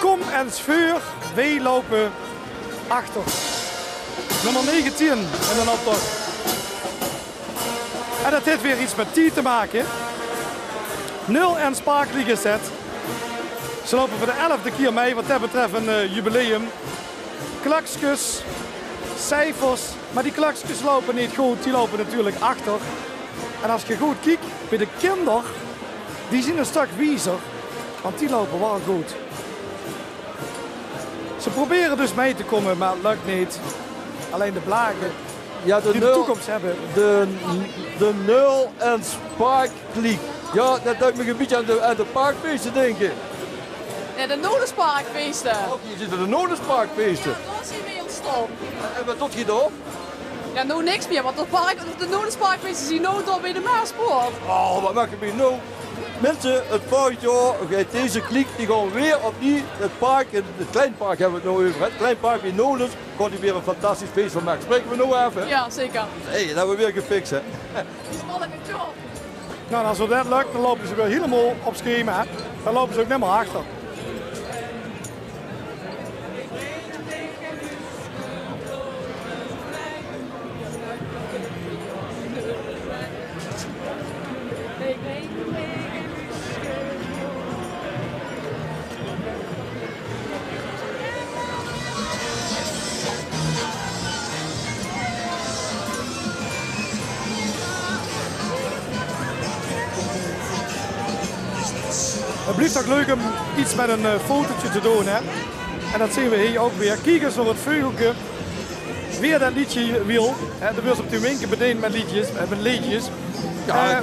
Kom ens veur, weej loupe achter. Nummer negentien in d'n optoch. En det haet weer iets mit tied te make. Nul ens Parkliek is det. Ze loupe veur de elfde kier mei, wat det betref ein, eh, jubileum. Klakskes, cijfers, mer die klakskes loupe neet good, die loupe natuurlik achter. En as ge good kiek, bie de kinder, die zeen ein stök wiezer, want die loupe waal good. Ze probere dus mei te kómme, mer 't lök neet. Allein de blage die de toekoms höbbe. De, de Nul ens Parkliek. Jao, det deit mich ein bietje aan de, aan de Parkfeeste dinke. Jao, de Nolus Parkfeeste. Och, hie zeen de Nolus Parkfeeste. Jao, dao zeen weej óntstange. En wat doot geer dao? Jao, noe niks mieë, want det park, de Nolus Parkfeeste zeen noe dao bie de Maaspoort. Oh, wat maak ich mich noe? Minse, 't volgend jaor geit deze kliek, die gaon weer opnuuj 't park, in 't klein park höbbe v'r 't noe euver, hè. 't Klein park bie Nolus, gaon die weer ein fantastisch fees van make. Spraeke v'r noe aaf, hè? Jao, zeker. Hey, det höbbe v'r weer gefiks, hè. Spannende job. Nou, en as det lök, dan loupe ze weer hielemaol op schema, hè. Dan loupe ze ouch nimmer achter. Blief toch leuk um get mit ein eh, fotootje te doon, hè? En det zeen we hie ouch weer. Kiek ins nao 't veugelke. Weer det leedje wiel. Hè, de beurs op de winke bedeend mit leedjes, eh, mit leedjes. Ja, eh,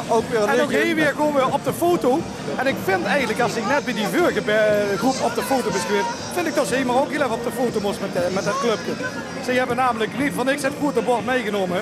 ouch weer ein leedje. En ouch hie weer kómme we op de foto. En ik vind eigelik, as ik net bie die vörige be- groep op de foto bön gewaes, vind ik det ze hie mer ouch hiel effe op de foto mós mit, eh, mit det clubke. Ze hebbe namelik neet veur niks 't groete bord mitgenómme.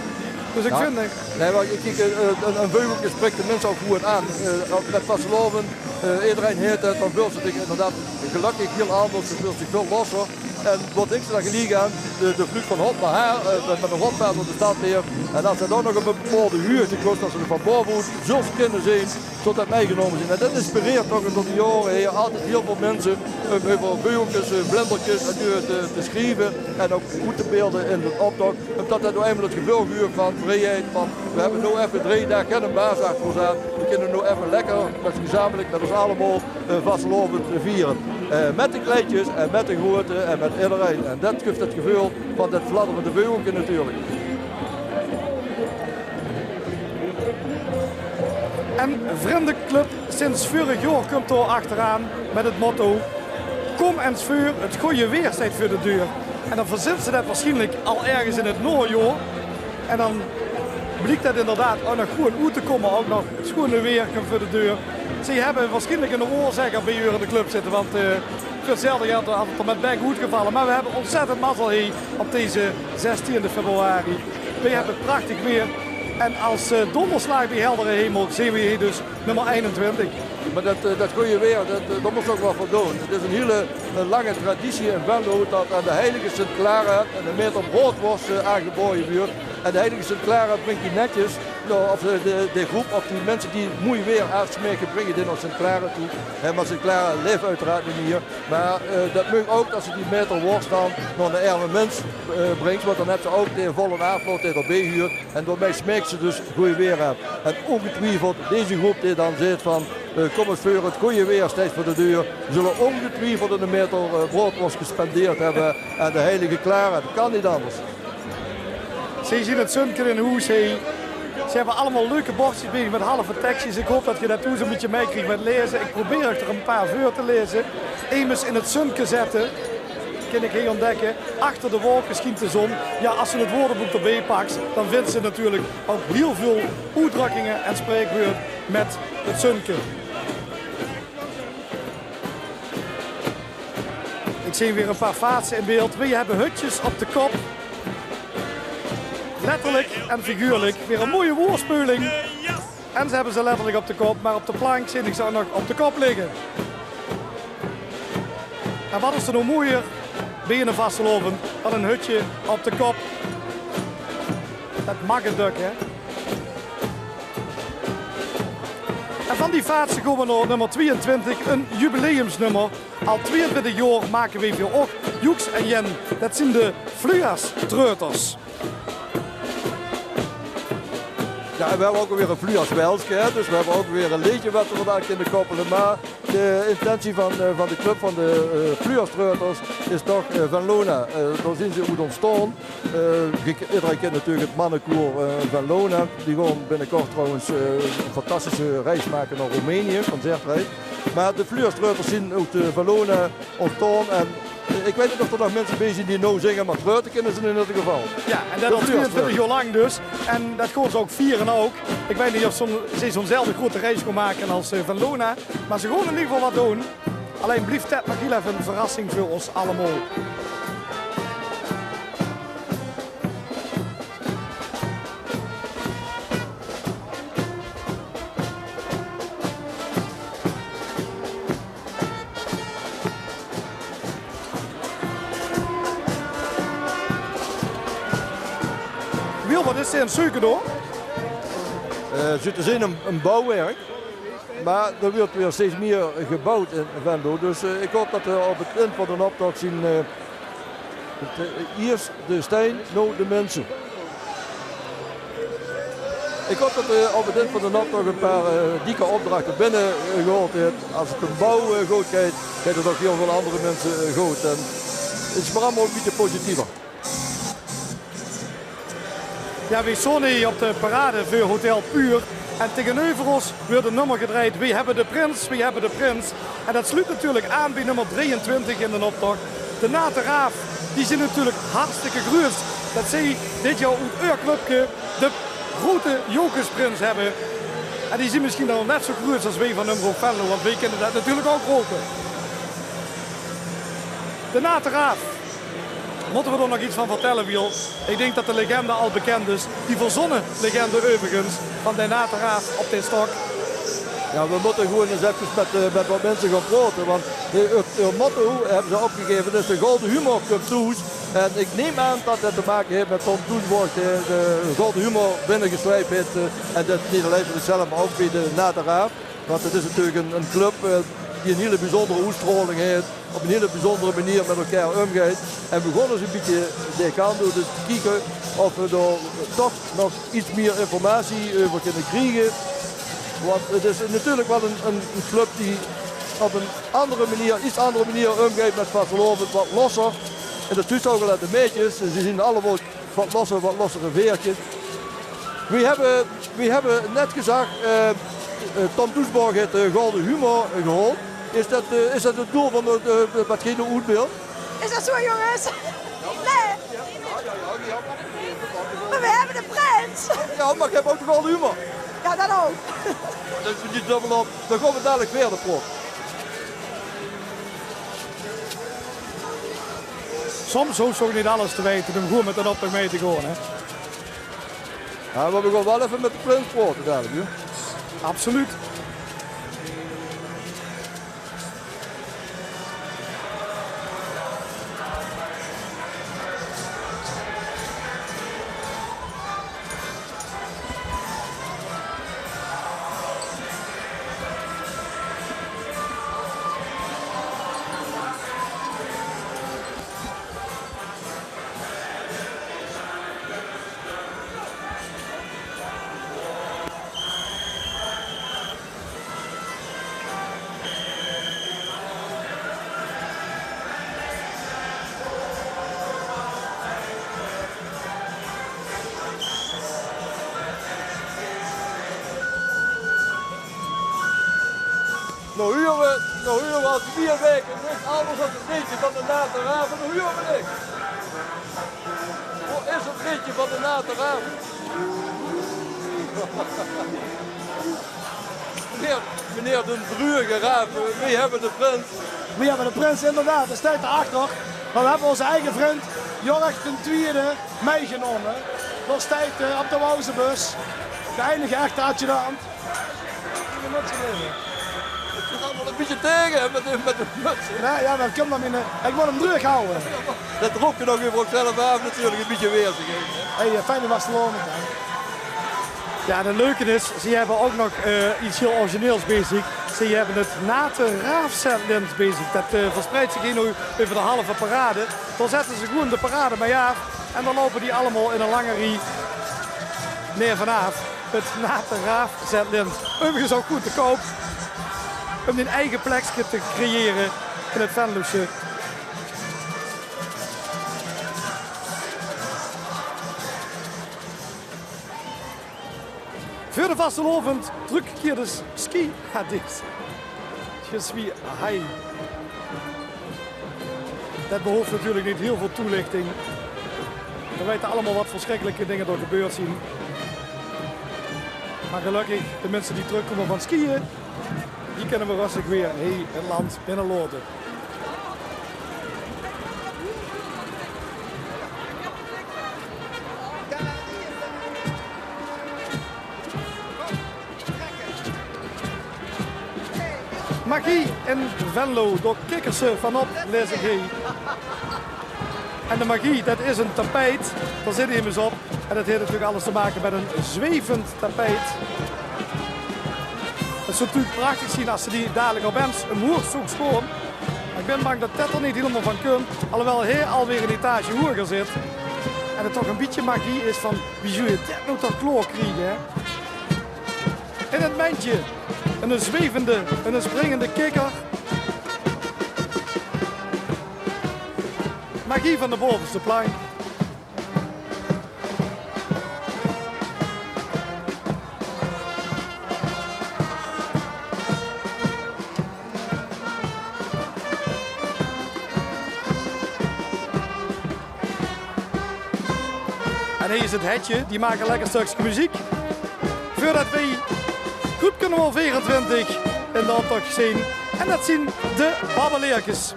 Dus ik vind, eh, Nae, mer kiek, eh, ein, ein veugelke sprik de minse ouch good aan. Eh, op, mit vastelaovend, eh, ederein haet 't, dan veulste dich inderdaad gelökkig hiel anders, dan veulste dich väöl losser. En waat dinks se dan geliek aan? De, de vluut van hot nao haer, eh, mit, mit ein hotpard door de stad weer. En as se dan nog op ein bepaolde huugde kóms, as se 't van baove oet zóls kinne zeen, zóls se mitgenómme zeen. En det inspireert toch door de jaore hie altied hiel väöl minse um euver veugelkes, eh, vlinderkes en deur te, te schrieve en ouch oet te beelde in den optoch. Umdet det noe einmaol 't geveul guuef van vrieheid, van we hebbe noe effe drie daag geine baas achter ós aan. We kinne noe effe lekker mit, gezamelik mit ós allemaol, eh, vastelaovend viere. Eh, mit de kleintjes en mit de groete en mit ederein. En det guuef 't geveul van det fladderende veugelke natuurlik. En Vrundeclub Sinds vörig jaor kump dao achteraan mit 't motto: "Kom ins veur, 't gooj weer steit veur de deur." En dan verzint ze det waarsjienlik al örges in 't naojaor. En dan bliek det inderdaad ouch nog good oet te kómme. Ouch nog 't sjoeane weer kump veur de deur. Ze hebbe waarsjienlik eine oorzekker bie häör in de club zitte, want, eh, veur 'tzelfde geld had 't d'r mit bek oetgevalle. Mer we hebbe ontzettend mazzel hie op deze zestiende februari. We hebbe prachtig weer. En as, eh, dónderslaag bie heldere hemel zeen we hie dus nummer einentwintig. Mer det, eh, det gooj weer, det, eh, dao mós se ouch waal veur doon. 't Is ein hiel, eh, lange traditie in Venlo det aan de heilige Sint Clara ein meter broadwors, eh, aangebaoje wuuert. En de heilige Sint Clara bringk die netjes, noe, of, eh, de, de groep, of die minse die moei weer aansmeke, bringe die nao Sint Clara toe. Hè, mer Sint Clara laef oeteraard neet mieë. Mer, eh, det maag ouch, det se die meter wors dan nao eine erme mins, eh, bringks, want dan höbs se ouch de volle aaflaot dae d'rbie huuert. En daomei smeeks se dus gooj weer aan. En óngetwiefeld, deze groep die dan zaet van, eh, kom ins veur, 't gooj weer steit veur de deur, zölle óngetwiefeld eine meter, eh, broadwors gespendeerd höbbe aan de heilige Clara. Det kan neet anders. Ze zeen 't zunke in hoes, hè. Ze hebbe allemaol leuke bordjes bie mit halve tekstjes. Ik haop det ge det thoes ein bietje mitkriegt mit laeze. Ik probeer uch d'r ein paar veur te laeze. Emes in 't zunke zette, kin ik hie ontdekke. Achter de wolke schient de zon. Ja, as se 't woordebook d'rbie paks, dan vinds se natuurlik ouch hiel väöl oetdrökkinge en spraekwaord mit 't zunke. Ik zeen weer ein paar vaatse in beeld. We hebbe hutjes op de kop. Letterlik en figuurlik. Weer ein moeie woorspeuling. En ze hebbe ze letterlik op de kop, mer op de plank zeen ik ze ouch nog op de kop ligke. En waat is d'r noe moeier bie eine vastelaovend dan ein hutje op de kop? Det maag 't dök, hè? En van die vaatse gaon we nao nummer twieëntwintig, ein jubileumsnummer. Al twieëntwintig jaor make we veur uch, Joeks en Jen. Det zeen de Fluas Treuters. Ja, en we hebbe ouch alweer ein Fluas welske, hè. Dus we hebbe ouch weer ein leedje waat we d'r aan kinne koppele. Mer de intentie van, eh, van de club van de, eh, Fluas Treuters is toch, eh, Venlona. Eh, dao zeen ze oet óntstaon. Eh, ge- ederein kint natuurlik 't mannekoor, eh, Venlona. Die gaon binnekort trouwens, eh, ein fantastische reis make nao Roemenië, concertreis. Mer de Fluas Treuters zeen oet, eh, Venlona óntstaon. En, eh, ik weit neet of d'r nog minse bie zeen die noe zinge, mer treute kinne ze in eder geval. Ja, en det al twieëntwintig jaor lang dus. En det gaon ze ouch viere ouch. Ik weit neet of ze zo'n, ze zo'nzelfde groete reis gaon make as, eh, Venlona. Mer ze gaon in eder geval waat doon. Allein blief det nog hiel effe ein verrassing veur ós allemaol. Wiel, waat is d'r aan 't zeuke dao? Eh, zuut te zeen ein, ein bouwwerk. Mer d'r wuuert weer steeds mieë geboewd in Venlo. Dus, eh, ik haop det, eh, op 't ind van den optoch zeen, eh, 't, eh, iers de stein, noe de minse. Ik haop det, eh, op 't ind van den optoch ein paar, eh, dikke opdrachte binne, eh, gehaold haet. As 't um bouw, eh, good geit, geit 't ouch hiel väöl anger minse, eh, good. En 't is mer allemaol ein bietje positiever. Ja, we staon hie op de parade veur Hotel Puur. En tegeneuver ós weurt e nummer gedrejd: Weej hebbe de prins, weej hebbe de prins. En det sluut natuurlik aan beej nummer drieëntwintig in d'n optoch. De Nate Raaf, die zien natuurlik hartstikke gruuets det zeej dit jaor oet eur clubke de groete Jocusprins hebbe. En die zien misschien dan net zoe gruuets as weej van Omroep Venlo, want weej kinne det natuurlik ouch rope. De Nate Raaf. Mótte we d'r nog get van vertelle, Wiel? Ik dink det de legende al bekend is. Die verzonne legende euverigens van de Nate Raaf op de stok. Jao, we mótte gewoen ins efkes mit, eh, mit wat minse gaon praote, want de, het, het motto hebbe ze opgegaeve, det is: de golde humor kump thoes. En ik neem aan det det te make haet mit Tom Doesborg, de, de golde humor binnegesleip haet, eh, en det neet allein veur zichzelf, mer ouch beej de Nate Raaf. Want het is natuurlik ein, ein club, eh, die ein hiel bezunjere oetstraoling haet, op ein hiel bezunjere meneer mit elkaar umgeit. En we gaon ins ein bietje dae kant oet, dus kieke of we dao toch nog get mier informatie euver kinne kriege. Want het is natuurlik waal ein, ein, ein club die op ein anger meneer, get anger meneer umgeit mit vastelaovend, wat losser. En det zuus se ouch al aan de maedjes, ze zien allemaol wat losser, wat lossere veertjes. We hebbe, we hebbe net gezag, eh, eh, Tom Doesborg haet de golde humor gehaold. Is det, eh, is det het doel van de, de, de, wat geej noe oetbeeld? Is det zoe, jónges? Nae. Mer we hebbe de prins. Jao, mer ik heb ouch de golde humor. Jao, det ouch. Det is neet dubbel op. Dan gaon we dalik wiejer, de pot. Soms hoofs se ouch neet alles te weite óm gewoen mit d'n optoch mei te gaon, hè. Jao, mer we gaon waal effe mit de prins praote dalik, hè. Absoluut. Noe hure we, noe hure we al twieë waeke niks angers es 't leedje van de Nate Raaf. Noe hure we niks. Wo is 't leedje van de Nate Raaf? Meneer, meneer d'n Druge Raaf, weej hebbe de prins. Weej hebbe de prins, inderdaad. Dae steit dao achter. Mer we hebbe ózze eige vrund, Jorg d'n Twiede, meigenómme. Dao steit 'r, eh, op de Wauwzebus. De einige echte adjudant. Mit zien muts. Het zit allemaol ein bietje taege, hè, mit de, mit de muts. Nae, jao, det kump ómdet ich, eh, ich mót 'm dreug hawwe. Det roop ge nog euver uch zelf aaf natuurlik, ein bietje weerzigheid, hè. Hey, eh, fijne vastelaovend, hè. Jao, en 't leuke is, ze hebbe ouch nog, eh, get hiel origineels bezig. Ze hebbe 't Nate Raaf Zetlint bezig. Det, eh, verspreidt zich hie noe euver de halve parade. Dao zètte ze gewoen de parade mei aaf. En dan loupe die allemaol in ein lange rie neer vanaaf. 't Nate Raaf Zetlint. Euverigens ouch good te koup óm dien eige plekske te creëre in 't Venlose. Veur de vastelaovend trökkeerders, ski hadis. Je suis high. Det behoof natuurlik neet hiel väöl toelichting. We weite allemaol wat versjrikkelike dinger d'r gebeurd zien. Mer gelökkig, de minse die trökkómme van skiën, die kinne we röstig weer hie 't land binnelaote. Magie in Venlo, dao kikkere ze van op, laes ich hie. En de magie, det is ein tapijt. Dao zit emes op. En det haet natuurlik alles te make mit ein zwevend tapijt. Het zou natuurlik prachtig zien es ze die dalik opins umhoeg zouge sjouwe. Mer ich bin bang det det d'r neet hielemaol van kump. Alhoewel hae alweer ein etage hoeger zit. En het toch ein bietje magie is van: wie zouw je det noe toch klaor kriege, hè? In het mendje. Ein zwevende, ein springende kikker. Magie van de baoveste plank. En hie is 't Hetje, die maak e lekker stökske meziek. Veurdet weej groep kinne waal veerentwintig in de optoch zeen. En det zien de Babbeleerkes.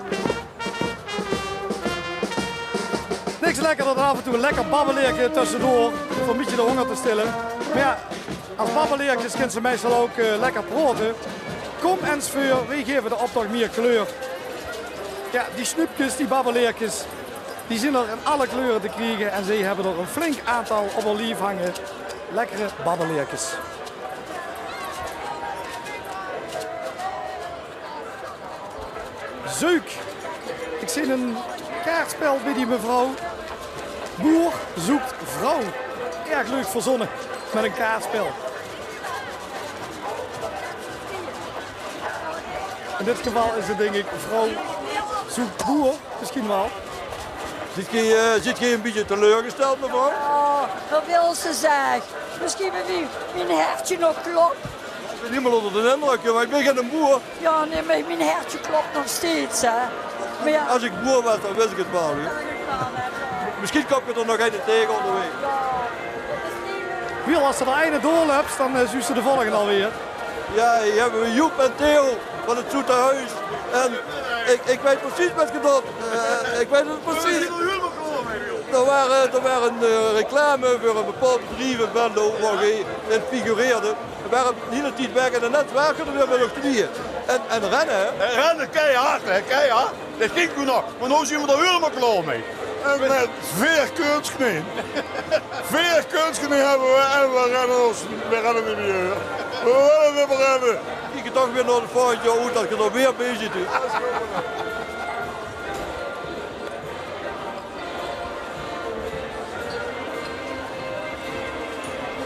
Niks lekkerder dan aaf en toe e lekker babbeleerke tössedoor, veur e bietje de hónger te stille. Mer jao, es babbeleerkes kins se meistal ouk, eh, lekker praote. Kóm ens veur, weej gaeve de optoch mier kleur. Jao, die snuupkes, die babbeleerkes, die zien d'r in alle kleure te kriege en zeej hebbe d'r e flink aantal op häör lief hange. Lekkere babbeleerkes. Zeuk. Ik zeen e kaartspel bie die mevrouw. Boer zoekt vrouw. Erg leuk verzonne. Mit e kaartspel. In dit geval is 't, dink ik, vrouw zoekt boer. Misschien waal. Ziet geej, eh, ziet geej e bietje teleurgesteld, mevrouw? Oh, waat wils se zègke? Misschien mit mien, mien hertje nog klop. Ik bin hielemaol ónger de indrök, mer ik bin geine boer. Jao, nae, mer mien hertje klop nog steeds, hè. Mer jao. As ik boer waas, dan wis ik 't waal, hè. Misschien kóms se d'r nog eine taenge óngerwaeg. Jao, det is neet leuk. Wiel, as se d'r eine doorlöps, dan, eh, zuus se de volgende alweer. Jao, hie hebbe we Joep en Theo van 't Zoete Hoes. En ik, ik weit precies waat geej doot. Eh, ik weit 't precies. D'r waas, d'r waas e, eh, reclame veur e bepaald bedrief in Venlo, wao geej in figureerde. D'r waas 'n hiele tied weg en daonao waas geej d'r weer mit z'n tweeje. En, en renne, hè? En renne, keihard, hè, keihard. Det ging toen nog, mer noow zien we d'r hielemaol klaor mei. En mit veer kunstgene. Veer kunstgene hebbe we en we renne ós, we renne neet mier. We wille neet mier renne. Kiek toch weer nao 't volgend jaor oet det geej d'r weer bie zeet, hè.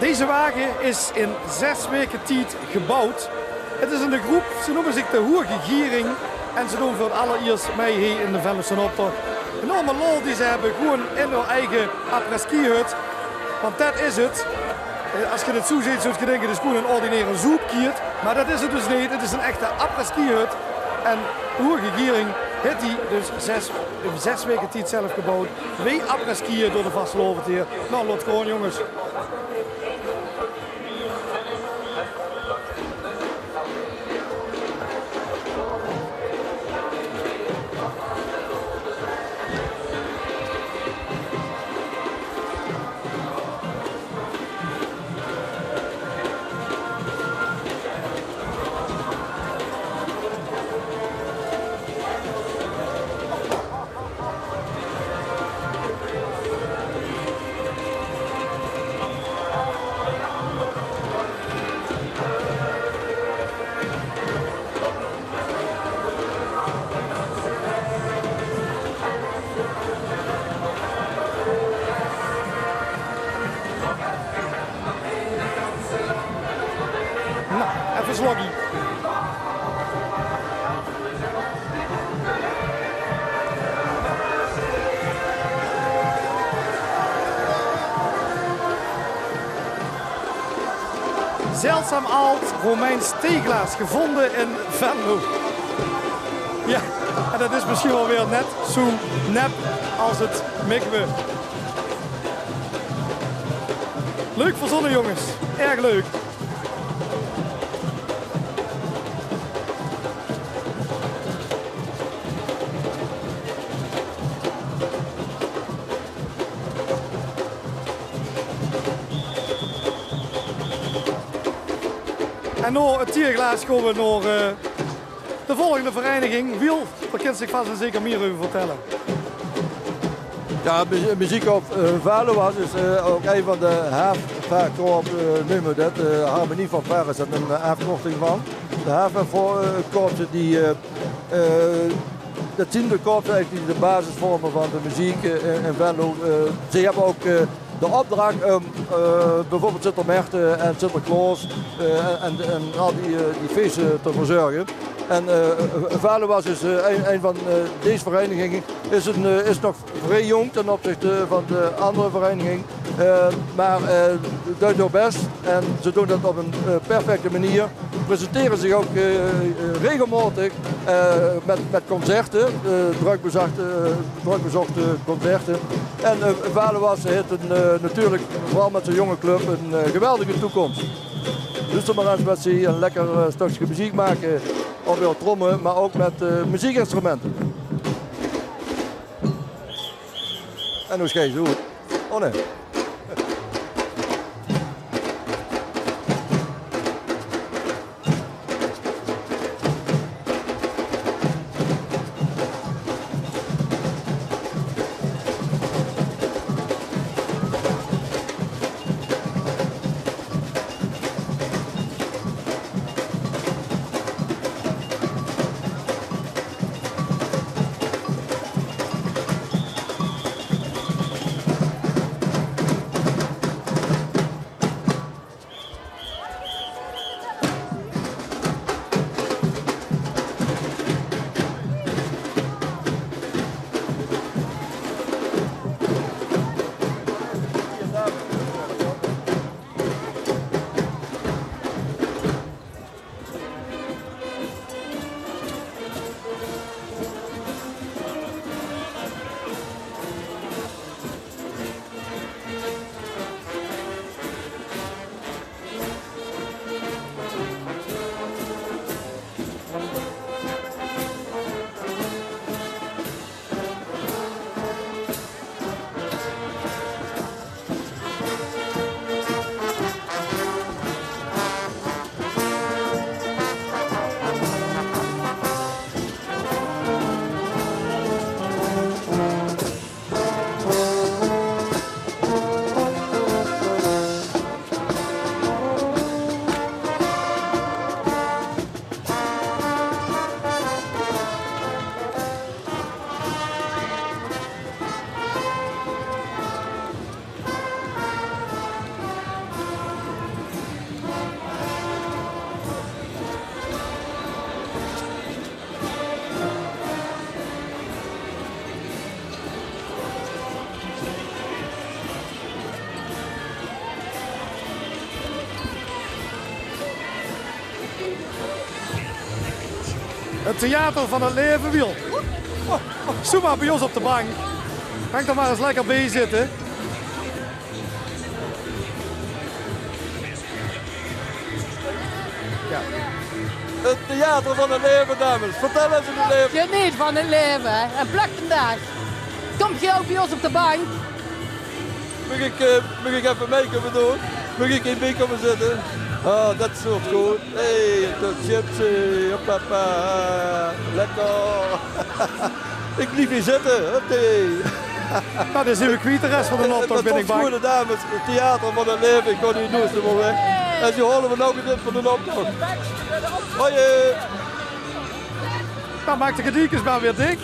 Deze wage is in zes waeke tied gebouwd. 't Is 'n groep, ze neume zich de Hoege Giering en ze doon veur 't allerieërs mei hie in de Venlose optoch. 'n Enorme lol die ze hebbe, gewoen in häör eige après-ski-hut. Want det is 't. Eh, as geej dit zoe zeet, zólt geej dinke, 't is gewoen 'n ordinaire zoepkiert. Mer det is 't dus neet. 't Is 'n echte après-ski-hut. En Hoege Giering haet die dus zes, in zes waeke tied zelf gebouwd. Twee après-skiën door de vastelaovend hie. Nou, laot gaon, jónges. Nou, effe slokkie. Zeldzaam ald Romeins theeglaas gevonden in Venlo. Jao, en det is misschien waal weer net zoe nep as 't mikwe. Leuk verzonne, jónges. Erg leuk. En nao 't theeglaas gaon we nao, eh, de volgende vereiniging. Wiel, dao kins se dich vas en zeker mier euver vertelle. Jao, me-, meziekkorps, eh, Valuas is, eh, ouk ein van de haafkorpse, eh, neume we det. Eh, Harmonie van Paris is 'n, eh, aafkorting van. De haafkorpse die, eh, eh, det zien de korpse eigelik die de basis vorme van de meziek, eh, in, in Venlo. Eh, ze hebbe ouk, eh, de opdrach um, eh, beveurbeeld Sintermerten en Sinterklaos, eh, en, en al die, eh, die feeste te verzörge. En, eh, Valuas is, eh, ein, ein van, eh, dees vereiniginge. Is 'n, eh, is nog vrie jónk ten opzichte van de anger vereiniging. Eh, maar, eh, duit häör bès en ze doon det op ein, eh, perfecte manier. Presentere zich ouk, eh, eh, regelmaotig, eh, mit, mit concerte, eh, drök bezochte, eh, drök bezochte concerte. En, eh, Vadewasse haet ein, eh, natuurlik, veural mit zien jónge club, ein, eh, geweldige toekóms. Loester mer ins mit zie ein lekker, eh, stökske meziek make op häör tromme, maar ouk mit, eh, meziekinstrumente. En noe sjei ze oet. Oh nae. Het theater van het leven, Wiel. Oh, oh, zoem maar bij ons op de bank. Gank dan maar eens lekker bij zitten. Ja. Het theater van het leven, dames. Vertel eens in het leven. Geneet van het leven, hè. En pluk vandaag. Kom geer ouk bij ons op de bank? Maag ik, eh, maag ik effe mei kómme doon? Maag ik hie bie kómme zitte? Ah, det is good. Hey, de gypsy, hoppapa, lekker. Ik blief hie zitte, huppatee. Nou, dan zien we kwiet de rest van de optocht, bin ik bang. Dames, het theater van het leven, ik kan hie noeit mier weg. En zo hole we nog ein deel van de optocht. Hoi. Dan maak de gediekes maar weer dik.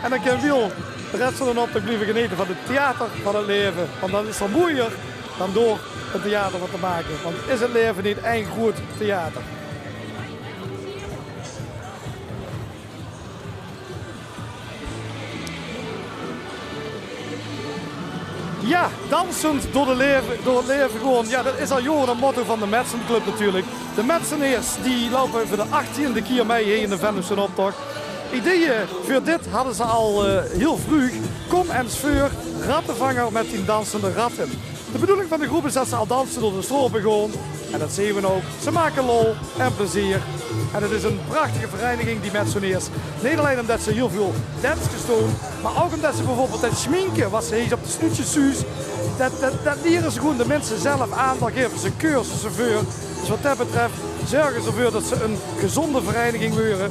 En dan kan Wiel de rest van de optocht blieve genete van het theater van het leven. Want det is al moeier dan door ein theater van te make. Want is het leven niet ein groeët theater? Ja, dansend door de leve, door het leven gewoon. Ja, det is al jaore het motto van de Metsen Club natuurlijk. De Metseneers die loupe veur de achttiende kier mei hie in de Venlose optocht. Ideeën veur dit hadde ze al, eh, hiel vreug. Kom ens veur, rattenvanger met dien dansende ratten. De bedoeling van de groep is det ze al danse door de straote gewoon. En det zeen we ouk. Ze make lol en plezeer. En het is ein prachtige vereiniging, die Metseneers. Neet allein ómdet ze hiel väöl danskes doon, maar ouk ómdet ze bieveurbeeld det sjminke, wat ze hie op de snuutjes zuus, det, det, det liere ze gewoon de minse zelf aan. Dao geve ze cursusse veur. Dus wat det betreft zörge ze erveur det ze ein gezónde vereiniging weure.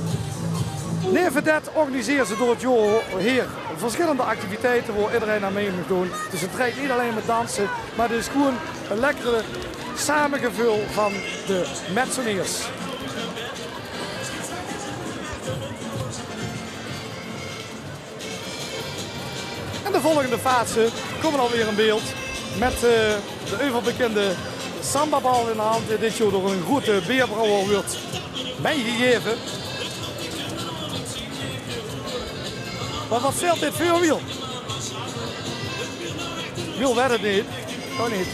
Neve det organisere ze door het jaor hie verschillende activiteite wo ederein aan mei maag doon. Dus het drejt neet allein mit danse, maar het is gewoon ein lekker samegeveul van de Metseneers. En de volgende fase kómme we alweer in beeld mit, eh, de euverbekinde sambabal in de hand, die dit jaor door ein groeëte beerbrouwer wuuert meigegaeve. Maar wat stelt dit veur, Wiel? Wiel wet 't neet. Gewoon neet.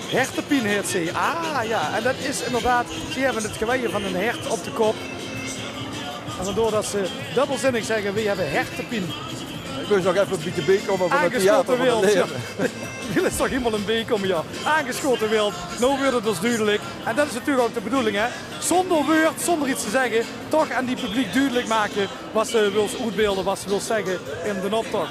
Hertepien heet ze. Ah, jao. En det is inderdaad, ze höbbe 't geweie van ein hert op de kop. En vandoor det ze dubbelzinnig zègke, "Weej höbbe hertepien." Ich mós nog effe ein bietje beekómme van 't theater van 't wild, leve. Jao. Wiel is toch hielemaol in beekómme, jao. Aangesjaote wild. Noe weurt 't dus dudelik. En det is natuurlik ouch de bedoeling, hè. Zónger wäörd, zónger get te zègke, toch aan die publiek dudelik make waat se wils oetbeelde, waat se wils zègke in d'n optoch.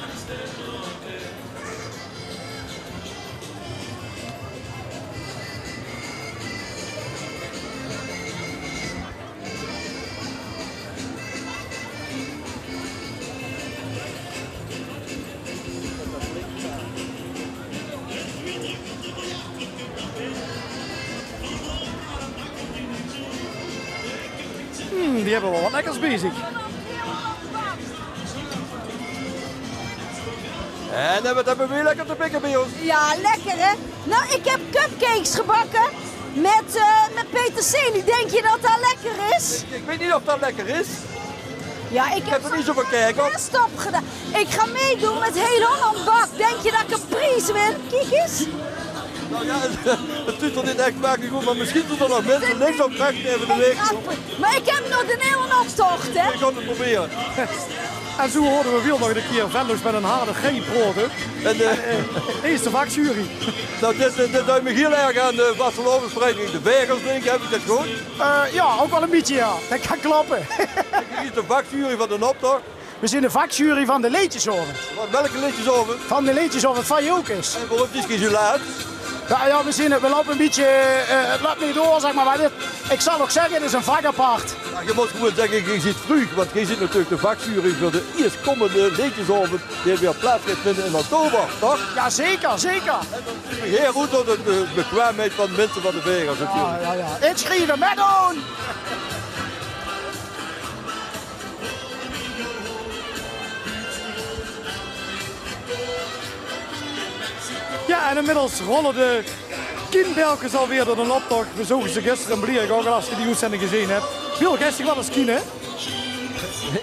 Hmm, die höbbe waal get lekkers bie zich. En dan höbbe v'r weer lekker te pikke bie ós. Jao, lekker hè? Nou, ik heb cupcakes gebakken met, eh, met peterselie. Denk je dat dat lekker is? Ich weit neet of det lekker is. Ja, ik heb er niet zo van gekeken. Best op gedaan. Ik ga meedoen met Heel Holland Bakt. Denk je dat ik een prijs win? Kiek eens. Nou ja, het, het ziet er niet echt smakelijk uit, maar misschien doen er nog mensen links of rechts even de week. Maar ik heb nog de hele optocht, hè? Ik ga het proberen. En zoe huurde v'r Wiel nog ein kier Venloos mit ein harde G praote. En, eh, is de vakjury. Nou, dit, dit, dit duit mich hiel erg aan de vastelaovesvereiniging De Vegers dinke. Heb ik det good? Eh, jao, ouch waal ein bietje, jao. Det kan kloppe. Dit is de vakjury van d'n optoch. We zien de vakjury van de leedjesaovend. Van welke leedjesaovend? Van de leedjesaovend van Jocus. En waorum is 't zoe laat? Jao, jao, we zien 't, we loupe ein bietje, eh, 't löp neet door, zeg maar. Maar dit, ik zal ouch zègke, 't is ein vak apart. Jao, ge mót gewoon zègke, ge zit vreug, want ge zit natuurlik de vakjury veur de ierstkommende leedjesaovend die weer plaats geit vinde in oktober, toch? Jao, zeker, zeker. En dan ziet ge hiel good de, de bekwaamheid van minse van De Vegers natuurlik. Jao, jao, jao. Insjrieve, mitdoon! Jao, en inmiddels rolle de kienbelkes alweer door d'n optoch. We zoge ze gister in Blierick ouch al, es ge die oetzending gezeen höb. Wiel, geis dich waal ins kiene?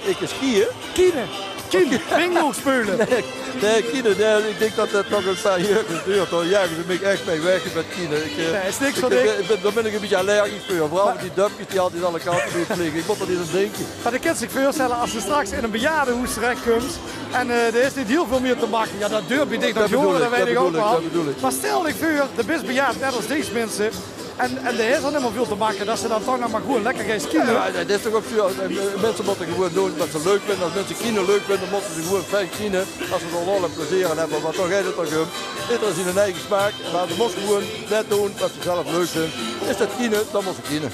Ik is kieë? Kiene. Kien. Bingo speule. Nae, nae, kiene, nae, ik dink det det nog ein paar jäörkes duurt, huur. Jao, ze mich ech mei weg mit kiene. Ik, eh, nae, is niks veur dich. Ik bin, dao bin ik ein bietje allergisch veur. Veural die döpkes die altied alle kante oet vlege. Ik mót d'r neet aan dinke. Mer ge kint zich veurstelle, es ge straks in ein bejaardehoes terechkump en, eh, d'r is neet hiel väöl mieë te makke. Jao, det duurt bie dich nog jaore, det weit ik ouch waal. Mer stel dich veur, de bis bejaard, net es dees minse. En, en d'r is al neet mieë väöl te makke, det se dan toch nog mer gewoon lekker geis kiene. Jao, det is toch ouch zoe. Eh, minse mótte gewoon doon waat ze leuk vinde. Es minse kiene leuk vinde, mótte ze gewoon fijn kiene. Es ze d'r lol en plezeer aan höbbe, want dao geit 't toch óm. Eder haet zien eige smaak, mer ze mótte gewoon det doon waat ze zelf leuk vinde. Is det kiene, dan mót ze kiene.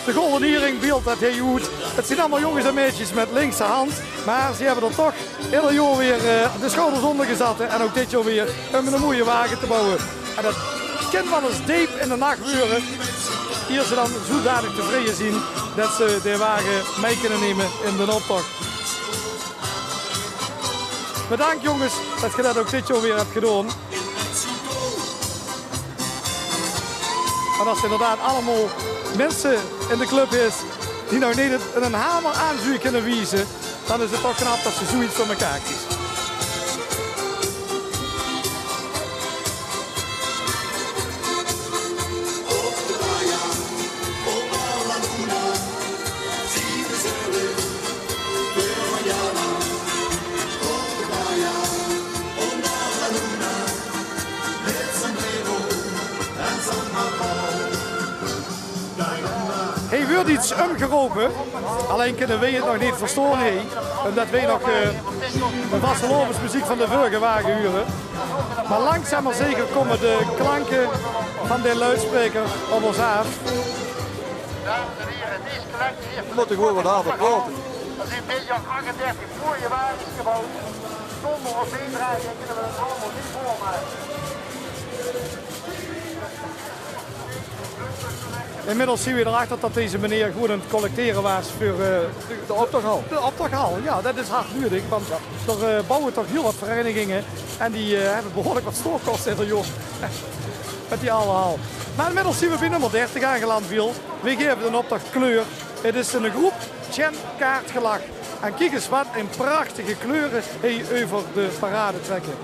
De golden earring beeldt det hiej oet. 't Zien allemaol jónges en meidjes mit linkse hand, mer ze höbbe d'r toch eder jaor weer, eh, de sjouders ónger gezatte en ouch dit jaor weer óm eine mooie wage te bouwe. En det kin waal ins deep in de nach weure, ier ze dan zoedanig tevreje zien det ze de wage mei kinne numme in d'n optoch. Bedank jónges det geer det ouch dit jaor weer höb gedaon. En es inderdaad allemaol minse in de club is die nog neet ein hamer aan zouwe kinne wieze, dan is 't toch knap det se zoeiets veur mekaar kriegs. Hie weurt get ómgerope, allein kinne weej 't nog neet verstaon, hè, ómdet weej nog, eh, de vastelaovesmeziek van de vörige wage hure. Mer langzaam mer zeker kómme de klanke van de luidspreker op ós aaf. Veer mótte gewoon get harder praote. D'r zien dit jaor achtendertig mooie wages gebouwd. Zónger op ein draai kinne veer 't allemaol neet volmake. Inmiddels zien we d'r achter det deze meneer gewoon aan 't collectere waas veur, eh, de, de optochhal. De optochhal, jao, det is hard nuuedig, want d'r, eh, bouwe toch hiel waat vereiniginge en die, eh, höbbe behuurlik waat stoorkoste eder jaor. Mit die aw hal. Mer inmiddels zien we bie nummer dertig aangeland, Wiel. Weej gaeve d'n optoch kleur. 't Is ein groep Tjen Kaartgelag. En kiek ins wat ein prachtige kleure hie euver de parade trèkke.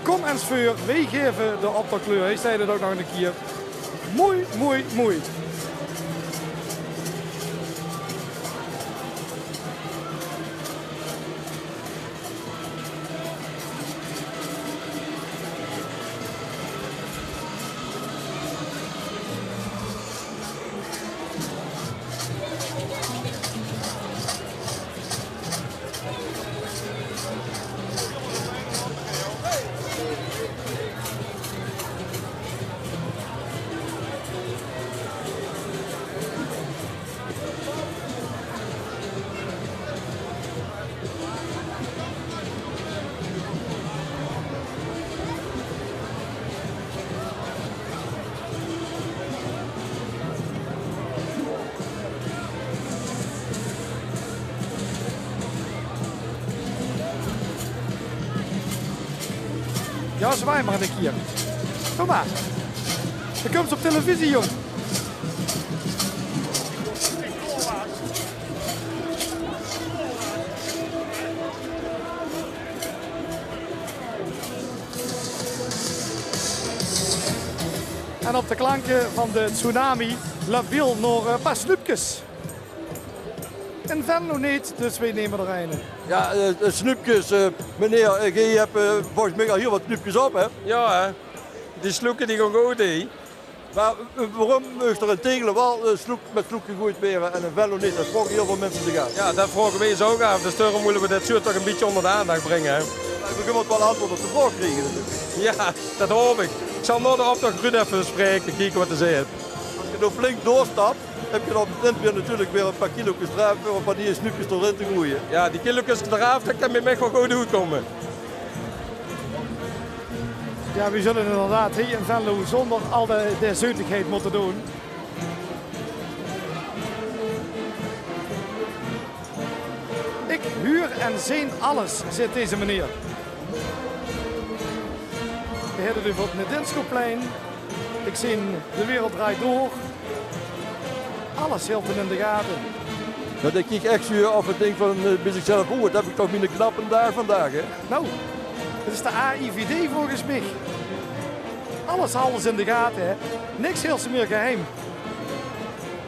Kom ins veur, weej gaeve de optoch kleur. Hie steit 't ouch nog ein kier. Moei, moei, moei. Jao, zwaai mer ein kier. Kom mer. Doe kums op televisie, jóng. En op de klanke van de tsunami löp Wiel nao e paar snoepkes. In Venlo neet, dus weej numme d'r eine. Jao, eh, eh, snoepkes, eh, meneer, eh, geej höb, eh, volges mich al hieël wat snoepkes op, hè? Jao, hè. Die sloeke, die gaon good, hè. Mer, eh, waorum meugt d'r in Tegele waal, eh, sloek, mit sloek gegoeid waere en in Venlo neet? Det vraoge hieël väöl minse zich aaf. Jao, det vraoge weej ós ouch aaf. Dus daorum wille weej dit soort toch ein bietje ónger de aandach bringe, hè. Jao, weej mótte waal antjwaord op de vraog kriege, natuurlik. Jao, det haop ich. Ich zal nao de optoch Ruud effe spraeke, kieke waat 'r zaet. Es se noe flink doorstaps, höbs se dan op 't ind weer natuurlik weer ein paar kilo's d'raaf veur ein paar nieje snoepkes d'rin te goeie. Jao, die kilo's d'raaf, det kan bie mich waal good oetkómme. Jao, weej zulle inderdaad hie in Venlo zónger al de, de zeutigheid mótte doon. Ik huur en zeen alles, zaet deze meneer. Weej höbbe 't euver 't Nedinscoplein. Ik zeen De Wereld Draait Door. Alles hilt 'm in de gate. Jao, dae kiek ech zoe of 't dink van, eh, bie zichzelf: "Oeh, waat höb ich toch miene knappe daag vandaag, hè?" Nou, 't is de A I V D volges mich. Alles halte ze in de gate, hè. Niks hilt ze mier geheim.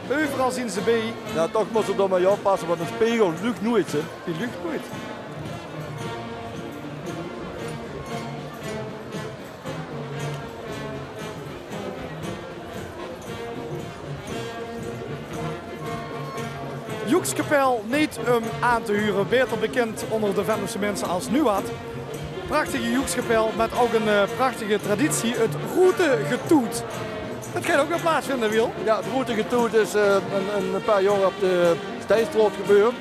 Euveral zien ze bie. Jao, toch mós se d'r mer mei oppasse, want eine spegel luugt noeits, hè. Die luugt noeits. Joekskapel Neet Um Aan Te Hure, baeter bekind ónger de Venlose minse es Nuat. Prachtige joekskapel mit ouch ein, eh, prachtige traditie, 't Roetegetoet. Det geit ouch weer plaatsvinde, Wiel. Jao, 't Roetegetoet is, eh, ein, ein paar jaor op de Steinstraot gebeurd.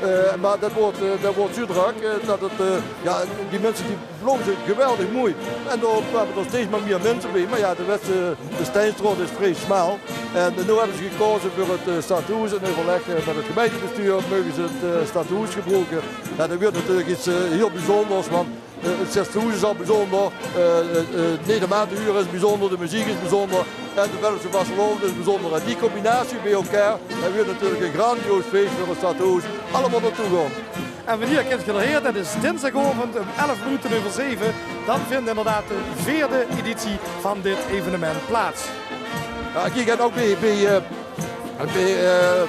Eh, mer det wuuert, eh, det wuuert zoe drök, eh, det 't, eh, jao, die minse die blaoze geweldig moei. En dao kwame d'r steeds mer mier minse bie. Mer jao, de wèt, eh, de Steinstraot is vrie smaal. En noe höbbe ze gekaoze veur 't, eh, statehoes. In euverlèk, eh, mit 't gemeintebestuur meuge ze 't, eh, statehoes gebroeke. Jao, det wuuert natuurlik get, eh, hieël bezunjers, want, eh, 't statehoes is al bezunjer, eh, eh, eh, Neet Um Aan Te Hure is bezunjer, de meziek is bezunjer en de Venlose vastelaovend is bezunjer. En die combinatie bie-ein, det wuuert natuurlik ein grandioos fees veur 't statehoes. Allemaol nao toe gaon. En wannieër kint geer d'r haer? Det is dinsdigaovend um elf minute euver zeve. Dan vindj inderdaad de veerde editie van dit evenement plaats. Jao, kiek, en ouch bie, bie, eh, bie, eh,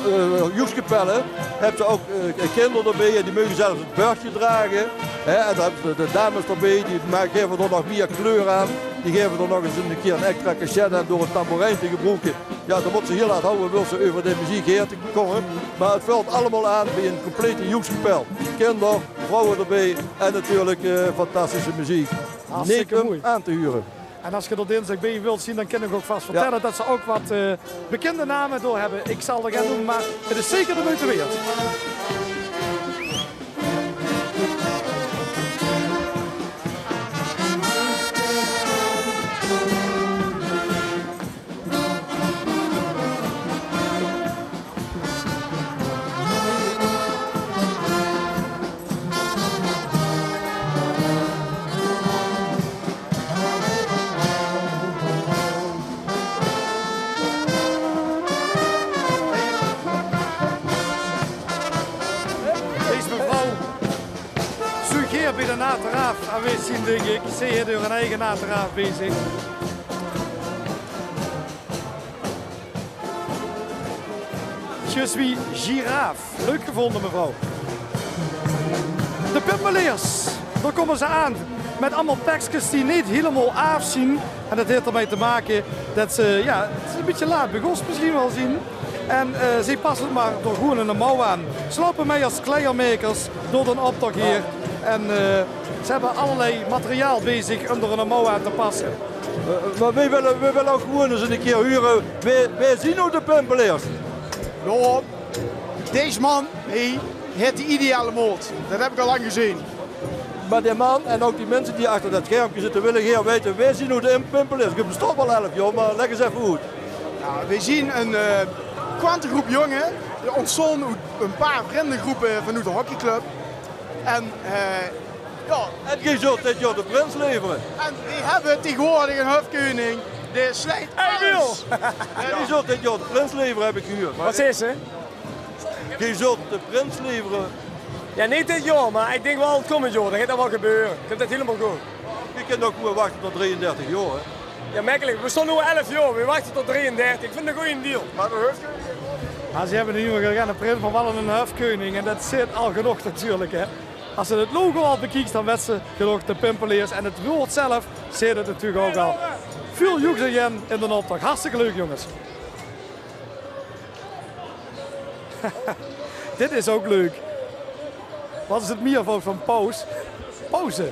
eh, joekskapelle höbs se ouch, eh, kinder d'rbie en die meuge zelfs 't bördje drage. Hè, en dan höbs se de, de dames d'rbie, die ma-, gaeve d'r nog mier kleur aan. Die gaeve d'r nog ins ein kier ein extra cachet aan door ein tamboerijn te gebroeke. Jao, dan mós se hieël hard hawwe, wils se euver de meziek haer te kómme. Mer 't vèlt allemaol aan bie ein complete joekskapel. Kinder, vrouwe d'rbie en natuurlik, eh, fantastische meziek. Hartstikke moei. Neet Um Aan Te Hure. En es geer d'r dinsdig bie wilt zien, dan kin ich ouch vas vertèlle det ze ouch wat, eh, bekinde name dao höbbe. Ich zal d'r gein neume neume, mer 't is zeker de meujte waerd. Toen geer bie de nateraaf aanwezig zien, dink ik, zeet geer door een eige nateraaf bezig. Je suis giraaf. Leuk gevonden, mevrouw. De Pimpeleers, daar komen ze aan. Met allemaal pekskes die niet helemaal aaf zien. En dat heeft ermee te maken dat ze, ja, het is een beetje laat begos misschien wel zien. En eh, ze passen het maar door gewoon een mouw aan. Ze lopen mee als kleiermakers door den optocht hier. En eh, ze hebben allerlei materiaal bezig om er een mouw aan te passen. Eh, maar wij willen, wij willen ook gewoon eens een keer huren, wij, wij zien ook de Pimpeleers. Ja, deze man, hij heeft de ideale moord. Dat heb ik al lang gezien. Maar die man en ook die mensen die achter dat schermpje zitten, willen hier weten, wij zien hoe de Pimpeleers. Je bestond al elf jaar, maar leg eens even uit. Nou, we zien een eh, kwantegroep jongen, ontstonden uit een paar vriendengroepen vanuit de hockeyclub. En eh, ja. En die zult dit jaar de prins leveren. En die hebben tegenwoordig een hofkoning. De slecht. Hey, Wiel! En die zult dit jaar de prins leveren, heb ik gehuurd. Wat is ze? Die zult de prins leveren. Ja, niet dit jaar, maar ik denk wel het komend jaar. Dan gaat dat wel gebeuren. Ik vind het helemaal goed. Je kunt ook gewoon wachten tot drieëndertig jaar, hè? Ja, makkelijk. We stonden nu elf jaar. We wachten tot drieëndertig. Ik vind het een goede deal. Maar dat heeft Maar ze hebben in ieder geval geen prins, maar wel een hofkoning. En dat zit al genoeg natuurlijk, hè. Als ze het logo al bekijkt, dan weten ze genoeg de Pimpeleers. En het woord zelf zit het natuurlijk ook al. Veel joegs en jen in de optocht. Hartstikke leuk, jongens. Dit is ook leuk. Wat is het meervoud van paus? Pauze.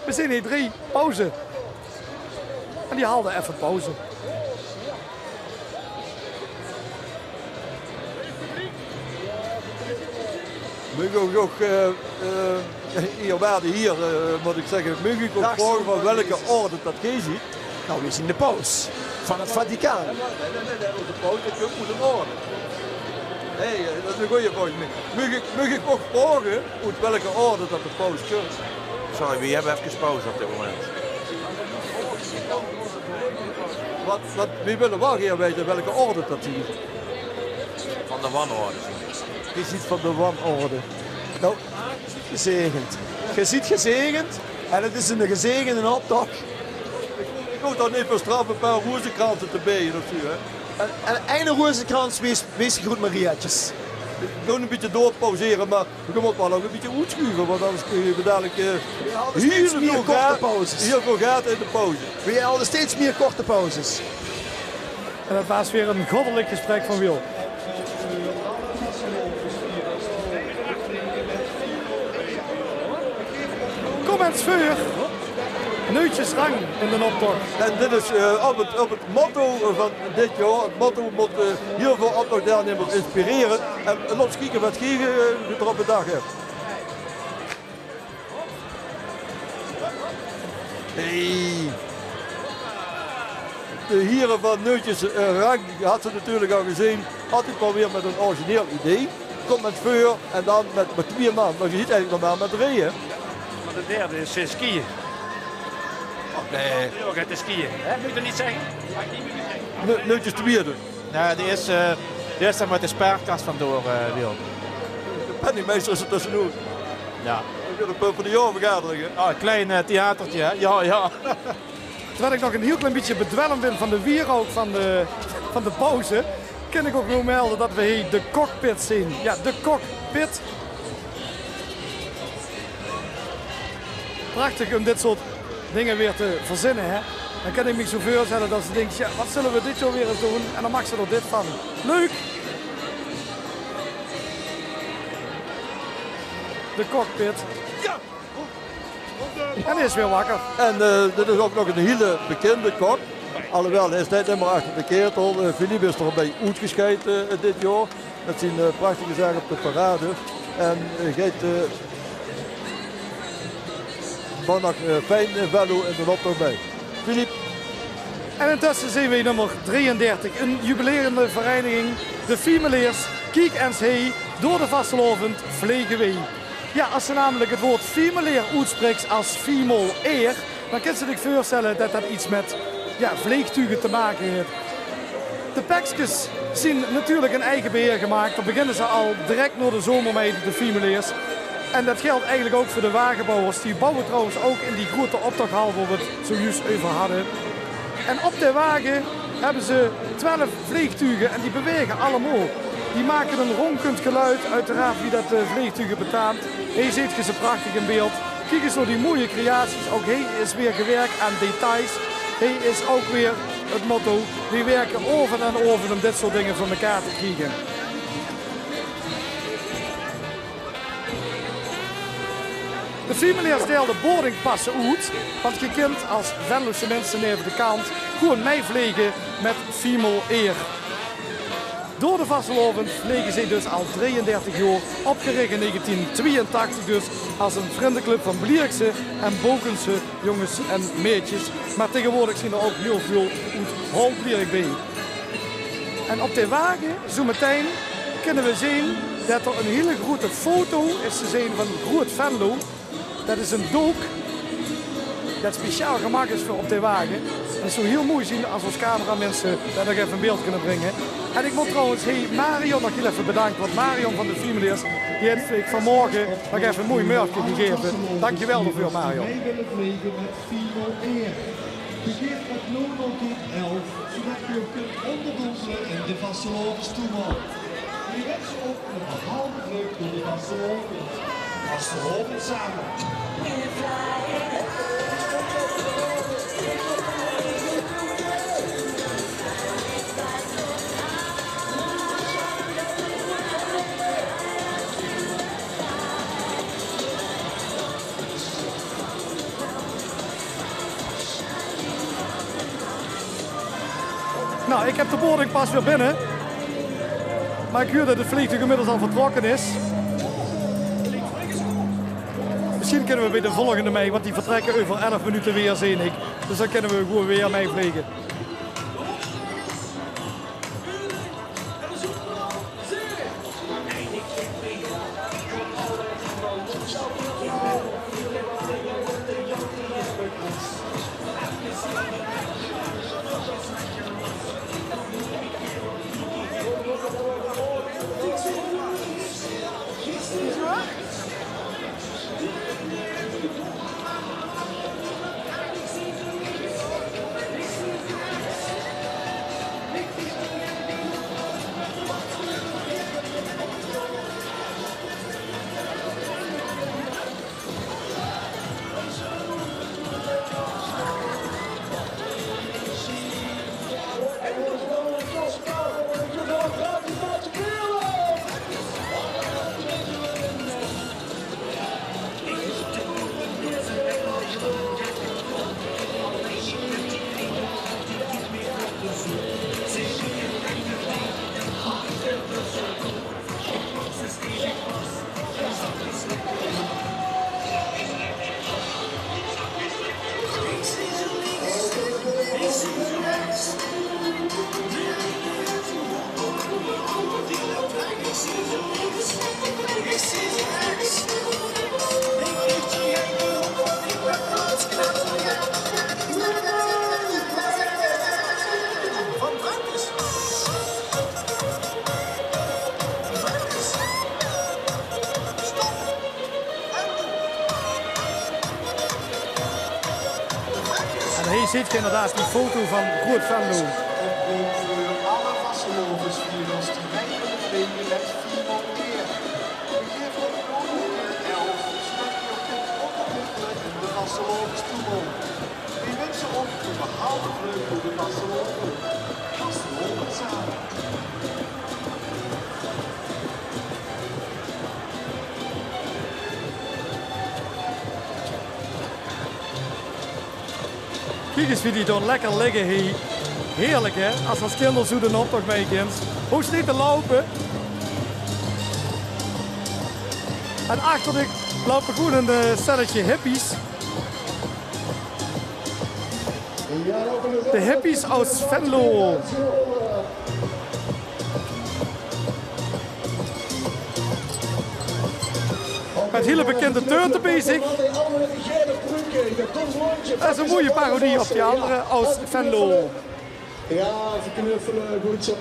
We zien hier drie pauze. En die haalden even pauze. Mag ik ook, ook eh, eh, hier, waarde hier, eh, moet ik zeggen, mag ik ook vragen van welke orde dat geer ziet? Nou, we zien de paus van het Vaticaan. Nee, nee, nee, nee, de paus, dat komt uit een orde. Nee, eh, dat is een goeie vraag. Mag ik, mag ik ook vragen uit welke orde dat de paus komt? Sorry, we hebben even pauze op dit moment. Wat, wat, we willen wel hier weten welke orde dat hij is. Van de wanorde. Is iets van de wanorde. Nou, gezegend. Je ziet gezegend. En het is een gezegende optocht. Ik hoef dan niet voor straf een paar rozenkransen te bijen of zo, hè? En, en eine rozekrans, wees, wees gegroet, Mariaatjes. Gewoon een beetje doorpauzeren, maar je moet wel ook een beetje uitschuiven, want anders kun je dadelijk eh, heel veel gaat, heel veel gaat in de pauze. We hadden steeds meer korte pauzes. En dat was weer een goddelijk gesprek van Wiel. Kom ens veur. Neutjes rang in de optocht. En dit is eh, op, het, op het motto van dit jaar. Het motto moet eh, heel veel optochtdeelnemers inspireren. En, en laat eens kijken wat geer eh, erop bedacht hebt. Hey. De hieren van Neutjes eh, Rang, die had ze natuurlijk al gezien, altijd wel weer met een origineel idee. Komt met veur en dan met, met twee man. Maar je ziet eigenlijk normaal met drie, hè? Maar de derde is eh, skiën. Nee. Die ook uit de skiën, hè? Moet ik dat niet zeggen? Mag ik niet meer zeggen. Ne- Neutjes twee dus. Ja, die is, eh, die is er met de spaarkas vandoor, eh Wiel. De penningmeester is er tussendoor. Ja. Ik wil een punt voor de jaarvergadering, hè? Oh, een klein eh, theatertje, hè? Ja, ja. Terwijl ik nog een heel klein beetje bedwelmd ben van de wierook van de, van de pauze, kan ik ook nog melden dat we hier de cockpit zien. Ja, de cockpit. Prachtig om dit soort dingen weer te verzinnen, hè. Dan kan ik me zo voorstellen dat ze denkt, ja, wat zullen we dit jaar weer eens doen? En dan maakt ze er dit van. Leuk! De cockpit. Ja! En hij is weer wakker. En eh, dit is ook nog een hele bekende kok. Alhoewel, hij staat niet meer achter de ketel. Eh, Philippe is er bij uitgescheiden eh, dit jaar. Met zijn eh, prachtige zaak op de parade. En eh, geit eh, vandaag eh, fijn eh, velo in de optocht bij. Philippe. En intussen zien we nummer drieëndertig, een jubilerende vereniging, de Fiemeleers. Kiek ens hei, door de vastelaovend vlege wei. Ja, als ze namelijk het woord Fiemeleer oetsprikt als Fiemel Eer, dan kan ze zich voorstellen dat dat iets met ja, vleegtuigen te maken heeft. De pekskes zien natuurlijk in eigen beheer gemaakt. Dan beginnen ze al direct naar de zomer mee, de Fiemeleers. En det geldj eigelik ouch veur de wagebouwers. Die bouwe trouwens ouch in die groeate optochhal wo we 't zojuus euver hadde. En op de wage höbbe ze twelf vleegtuge en die bewaege allemaol. Die make ein ronkend geluid, oeteraard wie det de vleegtuge betaamp. Hie zeetj ge ze prachtig in beeld. Kiek ins nao die sjoon creaties. Ouch hie is weer gewirk aan details. Hie is ouch weer 't motto: we wirke aovend en aovend óm dit soort dinger veur mekaar te kriege. De Fiemeleers deilde boardingpasse oet, want ge kintj es Venlose minse neve de kant gewoen mei vlege mit Fiemel Air. Door de vastelaovend vlege ze dus al drieëndertig jaor, opgerich in negentien twieëntachtig dus es ein vrundeclub van Blierikse en Bokense jónges en meidjes, mer taegewoordig zeen d'r ouch hieël väöl oet Holt-Blierik bie. En op de wage, zoe metein, kinne we zeen det d'r ein hieël groeate foto is te zeen van Groeët Venlo. Det is ein dook det speciaal gemaak is veur op de wage. En 't zów hieël mooi zeen es ós cameraminse det nog effe in beeld kinne bringe. En ik mót trouwens hie Marion nog hieël effe bedanke, want Marion van de Fiemeleers, die haet mich vanmorge nog effe ein mooi mörfke gegaeve. Dankjewel daoveur, Marion. Mee wille vlege mit Fiemel Air. Begin mit nul nul elf, zoedet ge uch kintj óngerdompele in de vastelaovesstoemel. Wie wèt ze ouch ein behalve leuk door de vastelaovend. Vastelaovend same. Nou, ik heb de boardingpas weer binne. Maar ik huur det 't vleegtuug inmiddels al vertrokke is. Misschien kinne we bie de volgende mei, want die vertrekke euver elf minute weer, zeen ik. Dus dan kinne we gewoen weer mei vlege. En hie zeetj ge inderdaad die foto van Groeët Venlo. Oproop veur alle vastelaovesvierers die mei wille vlege mit Fiemel Air. Begin mit nul nul elf, zoedet ge uch kintj óngerdompele in de vastelaovesstoemel. Wie wèt ze ouch ein behalve leuk door de vastelaovend. Vastelaovend same. Kiek ins wie die dao lekker ligke, hè. Heerlijk, hè? Es ge es kinder zoe d'n optoch mei kintj. Hoofs neet te loupe. En achter dich loupe gewoen ein, eh, stelletje hippies. De hippies aus Venlo. Mit hiel bekinde teurte bezig. Det is ein mooie parodie op die andere aus Venlo. Ja, even knuffelen, goed zo.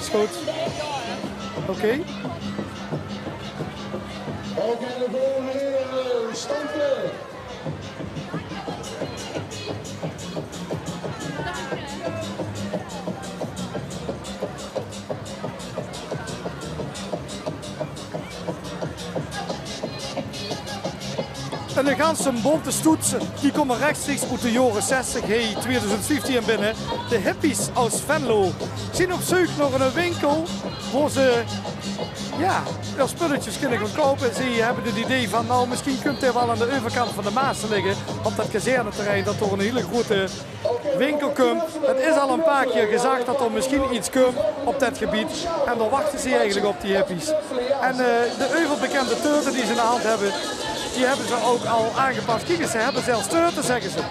Is good. Oké. Oké, de volgende, eh, Stampe. En de ganse bonte stoet, die kómme rechtstreeks oet de jaore zestig, hei, tweeduizend vieftien binne. De hippies oet Venlo zien op zeuk nao eine winkel wo ze, jao, häör spullekes kinne gaon koupe. Ze höbbe 't idee van, nou, mesjien kump d'r waal aan de euverkant van de Maas te ligke, op det kazerneterrein, det dao eine hiele groeate winkel kump. 't Is al ein paar kier gezag det d'r mesjien get kump op det gebied. En dao wachte ze eigelik op, die hippies. En, eh, de euverbekende taerte die ze in de hand höbbe, die höbbe ze ouch al aangepas. Kiek ins, ze höbbe zelfs taerte, zègke ze.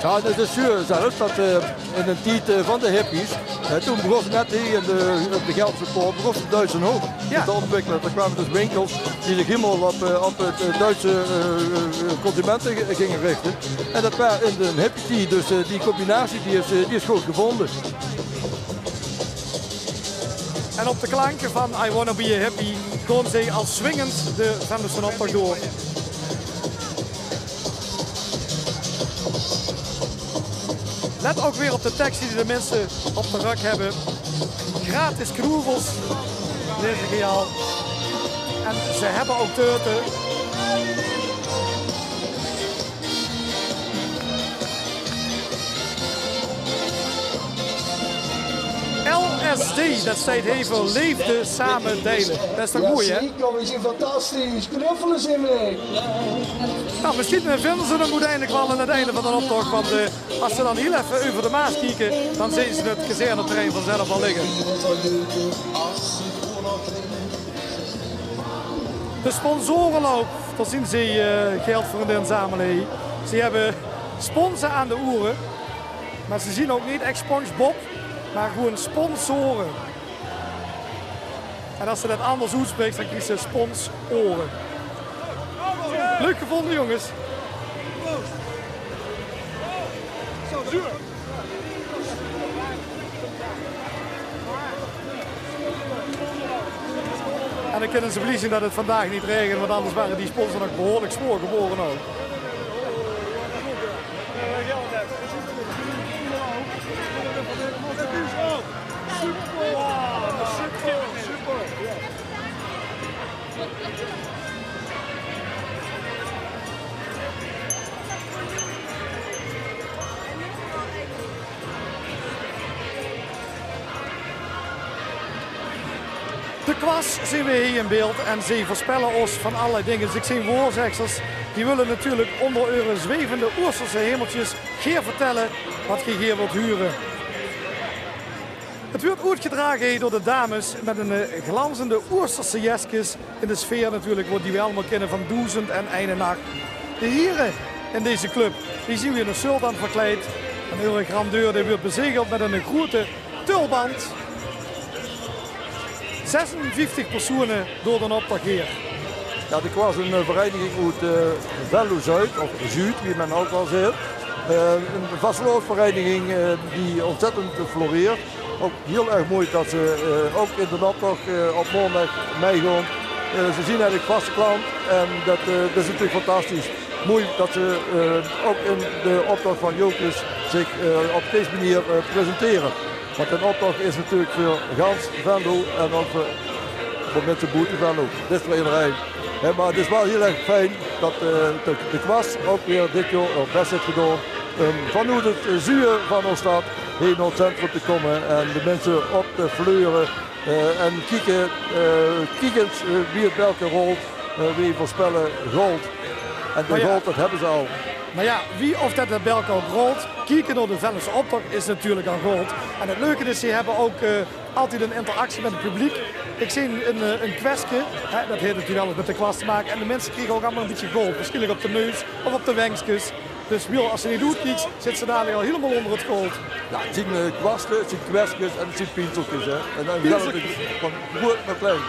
Jao, det is zuur zelfs, det, eh, in d'n tied, eh, van de hippies, hè, toen begós net hie in de, op de Gelderse Poort, begós de Duitse ouch zich te ontwikkele. Dao kwame dus winkels die zich hielemaol op, eh, op 't, eh, Duitse, eh, eh, consumente g-, ginge richte. En det waar in de hippie-tied, dus, eh, die combinatie die is, eh, die is good gevónje. En op de klanke van I Wanna Be a Hippie gaon ze al swingend de Venlose optoch door. Let ouch weer op de teks die de minse op de rök höbbe. Gratis knoevels, leze ze al. En ze höbbe ouch taerte. L S D, det steit hei veur leefde same deile. Det is toch mooi, hè? Jao, zeker, die zien fantastisch. Knuffele zien we. Nou, mesjien, eh, vinje ze 'm oeteindelik waal aan 't einde van d'n optoch, want, eh, es ze dan hiel effe euver de Maas kieke, dan zeen ze 't kazerneterrein vanzelf al ligke. De sponsoreloup, dao zien ze, eh, geld veur aan 't inzamele. Ze höbbe sponse aan de oere, mer ze zien ouch neet ech SpongeBob, mer gewoen sponsore. En es ze det anders oetspraeke, dan kriege ze sponsore. Leuk gevónje, jónges. En dan kinne ze blie zien det 't vandaag neet raegent, want anders wore die sponse nog behuurlik zwaor gewore ouch. Super, super, super. De Kwast zeen we hei in beeld en ze veurspelle ós van allerlei dinger. Dus ich zeen woorzeggers, die wille natuurlik ónger eure zwevende Oesterse hemeltjes gaer vertelle waat geer gaer wilt hure. 't Weurt oetgedrage hei door de dames mit ein, eh, glanzende Oesterse jeskes. In de sfeer natuurlik, wo die we allemaol kinne van Doezend en eine Nach. De hiere in deze club, die zien we in 'ne sultan verkleid. En eure grandeur, die weurt bezegeld mit 'ne groeate tulband. Zesenvieftig persoene doon d'n optoch hei. Jao, de Kwast is ein, eh, vereiniging oet, eh, Venlo-Zuid, of Zuud, wie me ouch waal zaet. Eh, ein vastelaovesvereiniging, eh, die ontzettend floreert. Ouch hiel erg mooi det ze, eh, ouch in d'n optoch, eh, op maondig meigaon. Eh, ze zien eigelik vaste klant en det, eh, det is natuurlik fantastisch. Mooi det ze, eh, ouch in d'n optoch van Jocus zich, eh, op dees meneer, eh, presentere. Want d'n optoch is natuurlik veur gans Venlo en ouch veur, veur minse boete Venlo. Det is veur ederein. Hè, mer 't is waal hiel erg fijn det, eh, de, de Kwast ouch weer dit jaor häör bès haet gedaon. Ehm, vanoet 't zuje van ós stad hei nao 't centrum te kómme en de minse op te fleure. Eh, en kieke, eh, kiek ins, eh, wie 't belke rolt. Eh, weej veurspelle gold. En de gold, det höbbe ze al. Mer jao, wie of det 't belke ouch rolt, kieke nao de Venlose optoch is natuurlik al gold. En 't leuke is, ze höbbe ouch, eh, altied ein interactie mit 't publiek. Ich zeen ein, eh, ein kwestje, hè, det haet natuurlik alles mit de Kwast te make. En de minse kriege ouch allemaol ein bietje gold. Waarsjienlik op de neus of op de wenkskes. Dus Wiel, es se neet good kieks, zits se dalik al hielemaol ónger 't gold. Jao, 't zien, eh, kwaste, 't zien kwestkes en 't zien pinselkes, hè. En dan geldt 't van groeat nao klein.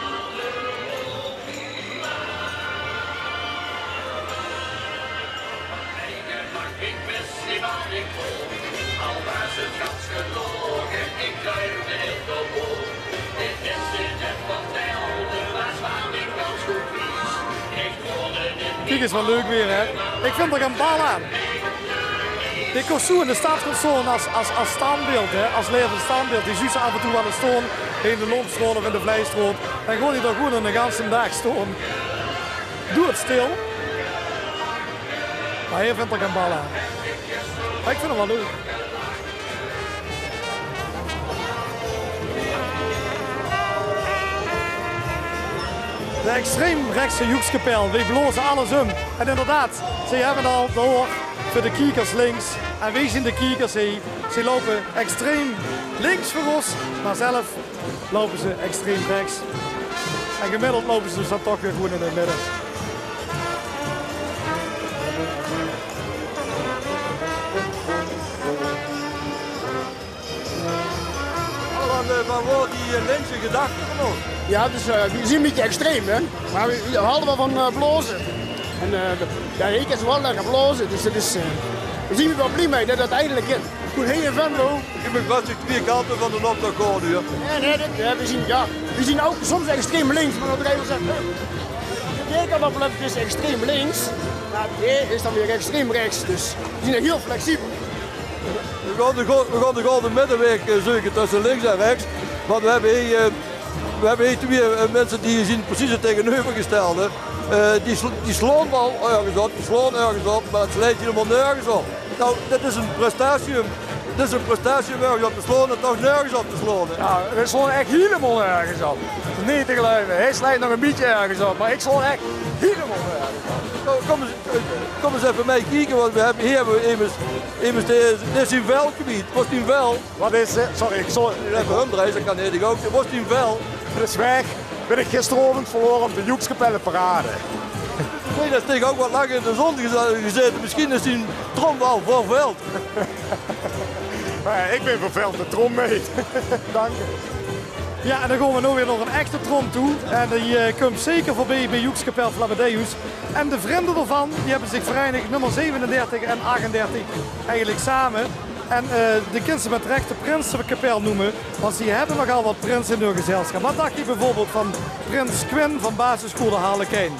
Kiek ins wat leuk weer, hè. Ik vind d'r gen bal aan. Dit kós zoe in de stad kós stoon as, as, as standbeeld, hè. As levend standbeeld. Die zuus se af en toe waal ins stoon in de Lompstraot of in de Vleisstraot. En gewoon die d'r gewoon 'ne ganse daag stoon. Doeëtstil. Maar heer vindt d'r gen bal aan. Maar ik vind 'm waal leuk. De extreemrechtse joekskapel, die blaoze alles um. En inderdaad, ze hebbe al door veur de kiekers links. En wie zien de kiekers, hè? Ze loupe extreem links veur ós, maar zelf loupe ze extreem rechts. En gemiddeld loupe ze dus dan toch weer gewoon in het midden. Van, eh, van waar die, eh, linkse gedachte van ons? Ja, dus, eh, we zien een beetje extreem, hè? Maar we, we houden wel van, eh, blaozen. En, eh, ja, ik is wel lekker blaozen, dus dat is, eh, we zien er wel blij mee dat dat eindelijk in. Toen heen in Venlo. Ik ben vast twee kanten van de optocht gewoon nu, hè. Nee, nee, dat, ja, we zien, ja, we zien ook soms extreem links, maar dat er even zegt, "Huh, de kerk al op is extreem links." Maar dit is dan weer extreem rechts, dus we zien er heel flexibel. We gaon de go-, we gaon de golden middenweg, eh, zeuke tösse links en rechts. Want we hebbe hie, eh, we hebbe hie twee, eh, minse die zien precies het tegenovergestelde. Eh, die sl-, die slaon waal örges op, die slaon örges op, maar het sleit hielemaol nörges op. Nou, dit is een prestatie, dit is een prestatie um örges op te slaon en toch nörges op te slaon, hè. Ja, we slaon echt hielemaol nörges op. Niet te geluive. Hij sleit nog een bietje örges op, maar ik slaon echt hielemaol nörges op. Nou, kom ins, eh, kom ins effe mei kieke, want we hebbe, hie hebbe we immers, immers de, de zien vel kwiet. Wo is zien vel? Wat is, eh, sorry, ik zal... Effe umdrejje, dat kan neet, ik ook. Wo is zien vel? Dat is weg. Ben ik gisteravond verloren op de Joekskapelle Parade. Nee, dat is tegen ook wat langer in de zon geza-, gezeten. Misschien is zien trom wel verveld. Maar ik ben verveld, de trom mee. Dank je. Ja, en dan gaon we nou weer naar een echte trom toe. En die, eh, kump zeker voorbij bij Joekskapel Flammedeus. En de vrienden ervan, die hebben zich verenigd, nummer zevenendertig en achtendertig, eigenlijk samen. En, eh, de kins se met recht de prinsekapel noemen, want ze hebben nogal wat prinsen in hun gezelschap. Wat dacht je bijvoorbeeld van prins Quin van basisschool De Harlekijn?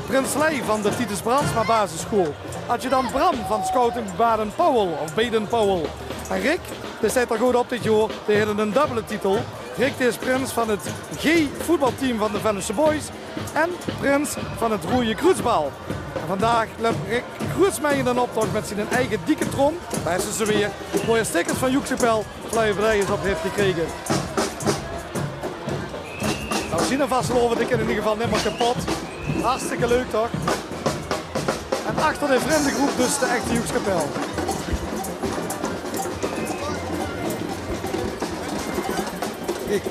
Prins Lei van de Titus Brandsma basisschool? Adjudant Bram van Scouting Baden Powell of Baden Powell? En Rick, die zit er goed op dit jaar, die hadden een dubbele titel. Rick, die is prins van het G-voetbalteam van de Venlose Boys en prins van het Rode Kruutsbal. En vandaag löp Rick Kruuts mee in een optocht met zijn eigen dikke trom. Daar is ze weer. Mooie stickers van Joekskapel Flammedeus op heeft gekregen. Nou, zien vastelaovend, ik in ieder geval nimmer kapot. Hartstikke leuk, toch? En achter de vriendengroep dus de echte Joekskapel. Kijk,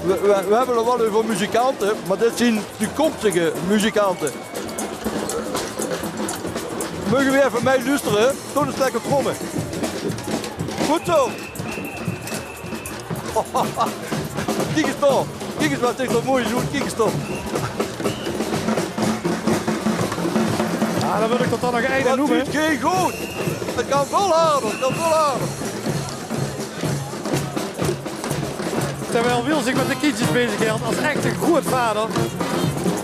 we, we, we hebben het wel over muzikanten, maar dit zijn toekomstige muzikanten. Mogen we even mee luisteren? Toen eens lekker trommen. Goed zo. Kiek eens toch. Kiek eens wat ik zo mooi doe. Kiek eens toch. Ja, dan wil ik tot dan nog één noemen. Wat doet geen goed. Het kan veel harder. Het kan veel harder. Terwijl Wiel zich met de kindjes bezig hield als echte grootvader.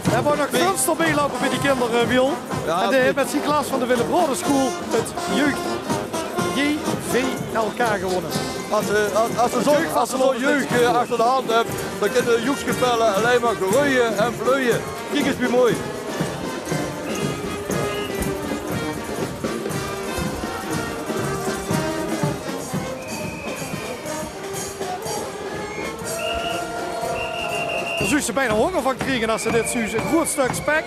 Hebben we nog Frans erbij lopen bij die kinderen, Wiel? Ja, en die heeft met zijn klas van de Willebrodeschool het jeugd J V L K gewonnen. Als ze, als, als ze zo'n, als ze zo'n jeugd, eh, achter de hand hebt, dan kunnen de joekskapellen alleen maar groeien en bloeien. Kiek eens wie mooi. Dao zouws se bijna honger van kriege as se dit zuus. Een groot stuk spek.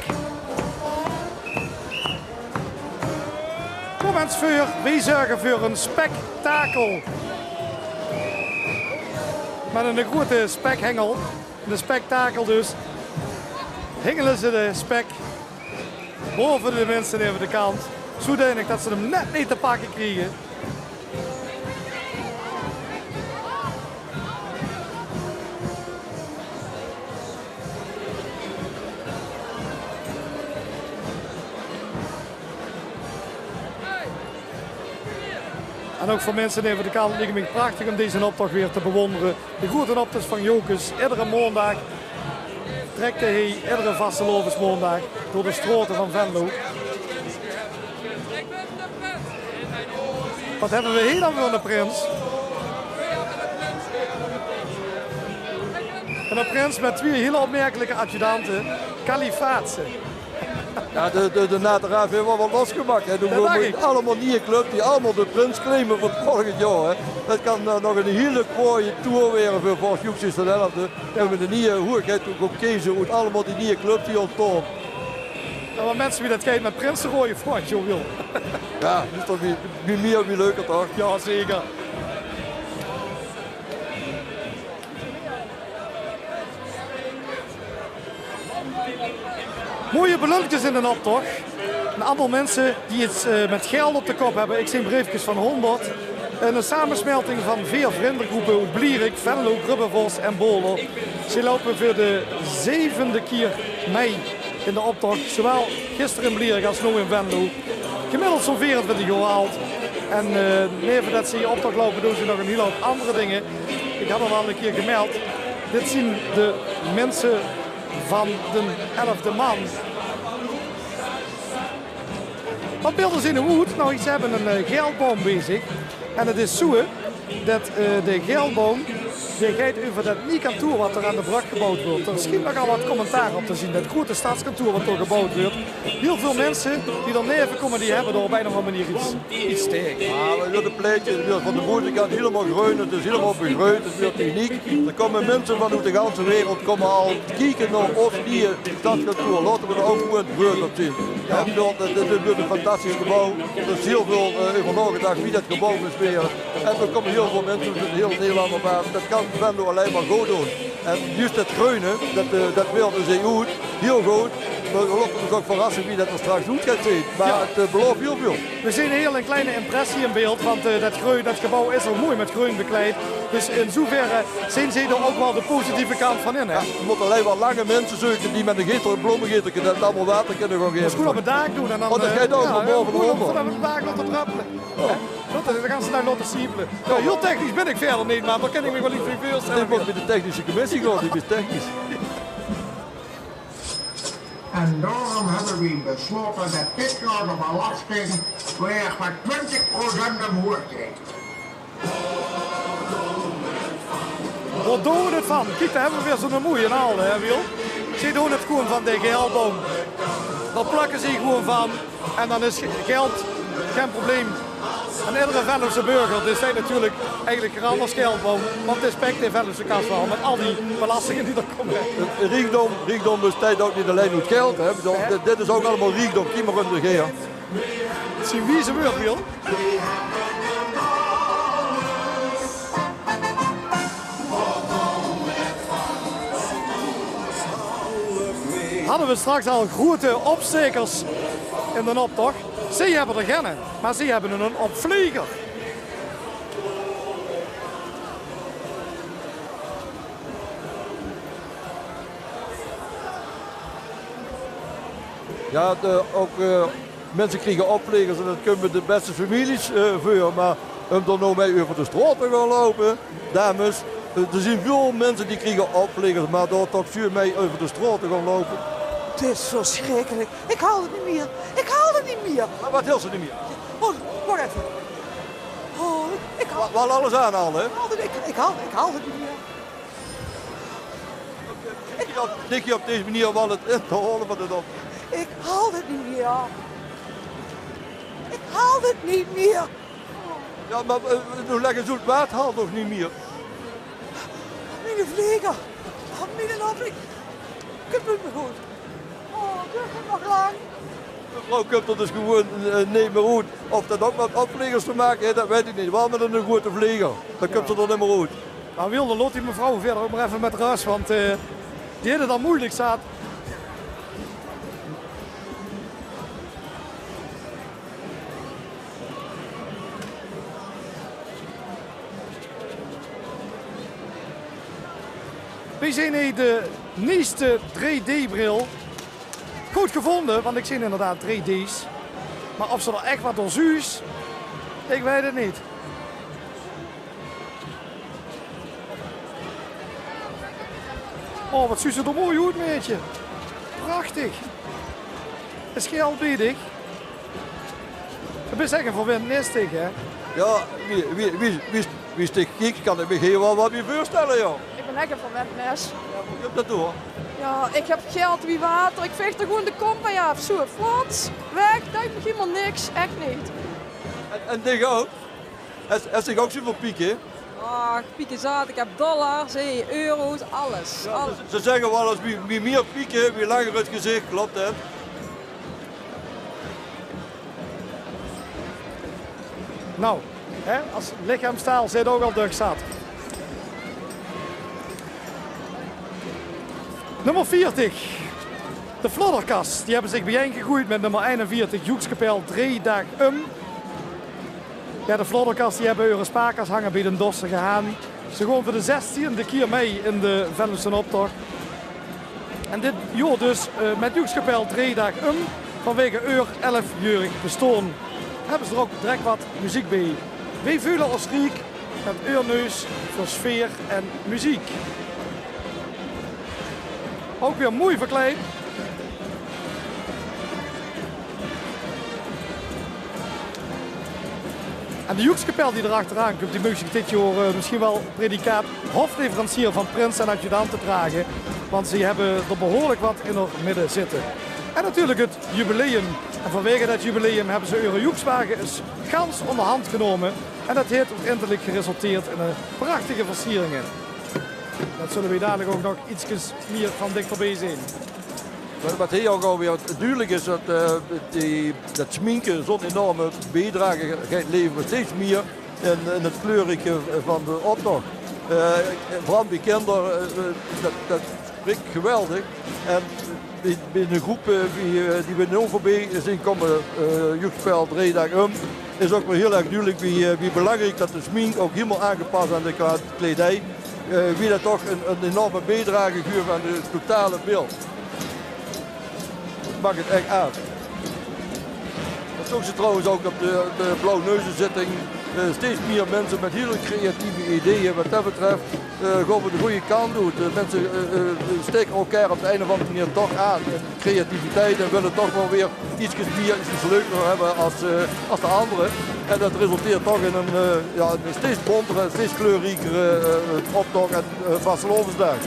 Kom eens veur, wij zorgen voor een spektakel. Met een grote spekhengel. Een spektakel dus. Hengelen ze de spek boven de mensen even de kant. Zodanig dat ze hem net niet te pakken krijgen. En ook voor mensen even de kant lijkt het mij prachtig om deze optocht weer te bewonderen. De grote optocht van Jocus, iedere maandag. Trekt hie iedere vastelaovesmaondaag door de straote van Venlo. Wat hebbe we hie dan veur 'ne prins? 'Ne prins mit twieë hiel opmerkelike adjudante, kalifaatse. Ja, de, de, de Nateraar haet waal wat losgemaak, hè. Doe, allemaol nieje clubs die allemaol de prins claime veur 't volgend jaor, hè. Det kan, eh, nog 'n hiel kwaaie toer waere veur Vorst Joeksis d'n Elfde. En mit de nieje hoeëgheid toe kómme keze oet allemaol die nieje clubs die óntstaon. Ja, mer minse, wie det geit mit prinse raoje, Frans, joh, Wil. Ja, is toch wie, wie mieër, wie leuker, toch? Ja, zeker. Mooie ballónkes in d'n optoch. 'n Aantal minse die get, eh, mit geld op de kop hebbe. Ik zeen breefkes van hónderd. En 'n samesmelting van veer vrindegroepe oet Blierick, Venlo, Grubbevors en Baoler. Ze loupe veur de zevende kier mei in d'n optoch. Zowaal gister in Blierick as noe in Venlo. Gemiddeld zoe'n veerentwintig jaor ald. En, eh, neve det ze hie optoch loupe, doon ze nog 'n hiel houp anger dinger. Ik had 't al 'ne kier gemeld. Dit zien de minse van d'n elfde man. Wat beelde zien noe oet? Nou, ze hebbe 'n, eh, geldboum bezig. En 't is zoeë det, eh, de geldboum, dae geit euver det nie kantoor wat d'r aan de brögk geboewd wuuert. D'r sjient nogal wat commentaar op te zien. Det groeëte stadskantoor wat dao geboewd wuuert. Hiel väöl minse die d'r neve kómme, die hebbe dao op ein of anger meneer get, get staeke. Ja, we wille pleitse, we wille van de boetekant hielemaol greun, 't is hielemaol begreund, 't wuuert uniek. D'r kómme minse van oet de ganse wereld kómme al kieke nao ós nieje stadskantoor. Laote we d'r ouch gewoon greun op zien. Ja, det, det, det wuuert 'n fantastisch geboew. D'r is hiel väöl, eh, euver naogedach wie det geboew mós waere. En d'r kómme hiel väöl minse oet hiel Nederland op aaf. Det kan Venlo allein mer good doon. En juust det greune, det, eh, det beelde ze oet, hiel good. Mer we laote ós ouch verrasse wie det d'r straks oet geit zeen. Mer 't, eh, beloof hiel väöl. We zeen hiel 'n kleine impressie in beeld, want, eh, det greun, det geboew is al mooi mit greun bekleid. Dus in zoeverre zeen ze d'r ouch waal de positieve kant van in, hè? Ja, we mótte allein mer lange minse zeuke die mit 'n geter, blommegeterke det allemaol water kinne gaon gaeve. Mós good op 't daak doon en dan, oh, det, eh, geit ouch nog boven, gewoon op 't daak laote druppele. Oh. Hè? Det is de ganse daag laote siepele. Ja, hiel technisch bin ik wiejer neet, mer dao kin ik mich waal get bie veurstelle. Ik mót bie de technische commissie gaon, die is technisch. En daorum hebbe we beslaote det dit jaor de belasting weer veur twintig procent omhoeg geit. Wat doon we 't van? Kiek, dao hebbe we weer zoe'n moeie alde, hè, Wiel? Ze doon 't gewoon van de geldboum. Dao plakke ze gewoon van. En dan is ge-, geld gen probleem. En iedere Venlose burger, die steit natuurlik eigelik garant es geldboum. Want die spekt de Venlose kas waal mit al die belastinge die d'r kómme. Riekdom, riekdom besteit ouch neet allein oet geld, hè. Ik bedoel, dit, dit is ouch allemaol riekdom. Kiek mer óm dich haer. 't Zien wieze wäörd, Wiel. Hadde we straks al groeëte opstaekers in d'n optoch. Ze hebbe d'r genne, mer ze hebbe 'nen opvleger. Ja, de, ouch, eh, minse kriege opvlegers en det kump bie de bèste femilies, eh, veur. Mer óm d'r noe mei euver de straot te gaon loupe, dames, eh, d'r zien väöl minse die kriege opvlegers, mer dao toch zuur mei euver de straot te gaon loupe. 't Is versjrikkelik. Ik haol 't neet mieër. Ik haol 't neet mieër. Mer waat haols se neet mieër? Oh, wach effe. Oh, ik, ik haol... Wa-, waal alles aanhaole, hè? Ik haol 't, ik, ik haol, ik haol 't neet mieër. Tik je op, tik je op deze manier wel het in te houden van de dop. Ik haal dit niet meer. Ik haal dit niet meer. Ja, maar, eh, nog lekker zoet water haalt nog niet meer. Mijn vleger. Mijn op, ik, ik heb het me goed. Oh, dat is nog lang. Mevrouw Kupter dus gewoon, eh, niet meer goed. Of dat ook met opvliegers te maken heeft, dat weet ik niet. Wel met een grote vlieger. Dan komt ze er niet meer goed. Mer Wiel, laot die mevrouw wiejer ouch mer effe mit rös, want, eh, die haet 't al meujelik zaat. Weej zeen hie de nuujste drie D-bril. Good gevónje, want ik zeen inderdaad drie D's. Mer of ze d'r ech waat door zuus, ik weit 't neet. Oh, wat zuus se d'r mooi oet, maedje. Prachtig. Is geer al bie dich? Ge bis ech ein verwind nestich, hè? Jao, wie, wie, wie, wie, wie ste kieks, kan ich mich hie waal wat bie veurstelle, jao. Ich bin ech ein verwind nes. Jao, wie kump det door? Jao, ich höb geld wie water. Ich veeg d'r gewoon de kómp bie aaf. Zoe, flats, weg. Deit mich hielemaol niks. Ech neet. En, en dich ouch? Hes, hes dich ouch zoeväöl pieke? Ach, pieke zat. Ich höb dollars, hè, euro's, alles. Jao, alles. Ze, ze zègke waal ins, wie, wie mieër pieke, wie langer 't gezich. Klop det? Nou, hè, es lichaamstaal zit ouch al duchzat. Nummer veertig. De Flodderkas, die höbbe zich biejein gegoeid mit nummer einenveertig, Joekskapel Drie Daag Um. Jao, de Flodderkas, die höbbe eure spakas hange bie d'n dorstige haan. Ze gaon veur de zestiende kier mei in de Venlose optoch. En dit jaor dus, eh, mit Joekskapel Drie Daag Um, vanwege eur elfjäörig bestoon, höbbe ze d'r ouch direk wat meziek bie. Weej veule ós riek mit eur neus veur sfeer en meziek. Ouch weer mooi verkleid. En de Joekskapel die d'r achteraan kump, die maag zich dit jaor, eh, misschien waal predicaat hofleverancier van prins en adjudant drage, want ze höbbe d'r behuurlik wat in häör midde zitte. En natuurlik 't jubileum. En vanwege det jubileum höbbe ze eure joekswage ins gans óngerhand genómme. En det haet oeteindelik geresulteerd in ein prachtige versieringe. Det zulle weej dalik ouch nog ietskes mieër van dichterbie zeen. Wat, wat hie ouch alweer dudelik is, det, eh, die, det sminke zoe'n enorme biedrage geit levere, steeds mieër in, in 't kleurrieke van d'n optoch. Eh, veural bie kinder, eh, det, det wirk geweldig. En bie, bie de groep, eh, wie, eh, die weej noe veurbie zeen kómme, eh, Joekskapel Drie Daag Um, is ouch weer hiel erg dudelik wie, eh, wie belangriek det de smink ouch hielemaol aangepas aan de kwa-, kleidij, eh, wie det toch ein, ein enorme biedrage guuef aan 't totale beeld. Maak 't ech aaf. Det zoogs se trouwens ouch op de, de Blauwneuzezitting. Eh, steeds mieër minse mit hiel creatieve ideeë. Wat det betröf, eh, gaon v'r de gooje kant oet. De minse, eh, eh, staeke elkaar op de ein of anger meneer toch aan in creativiteit en wille toch waal weer ietskes mieër, ietskes leuker höbbe es, eh, es de angere. En det resulteert toch in ein, eh, jao, ein steeds bóntere, steeds kleurriekere, eh, optoch en, eh, vastelaovesdaag.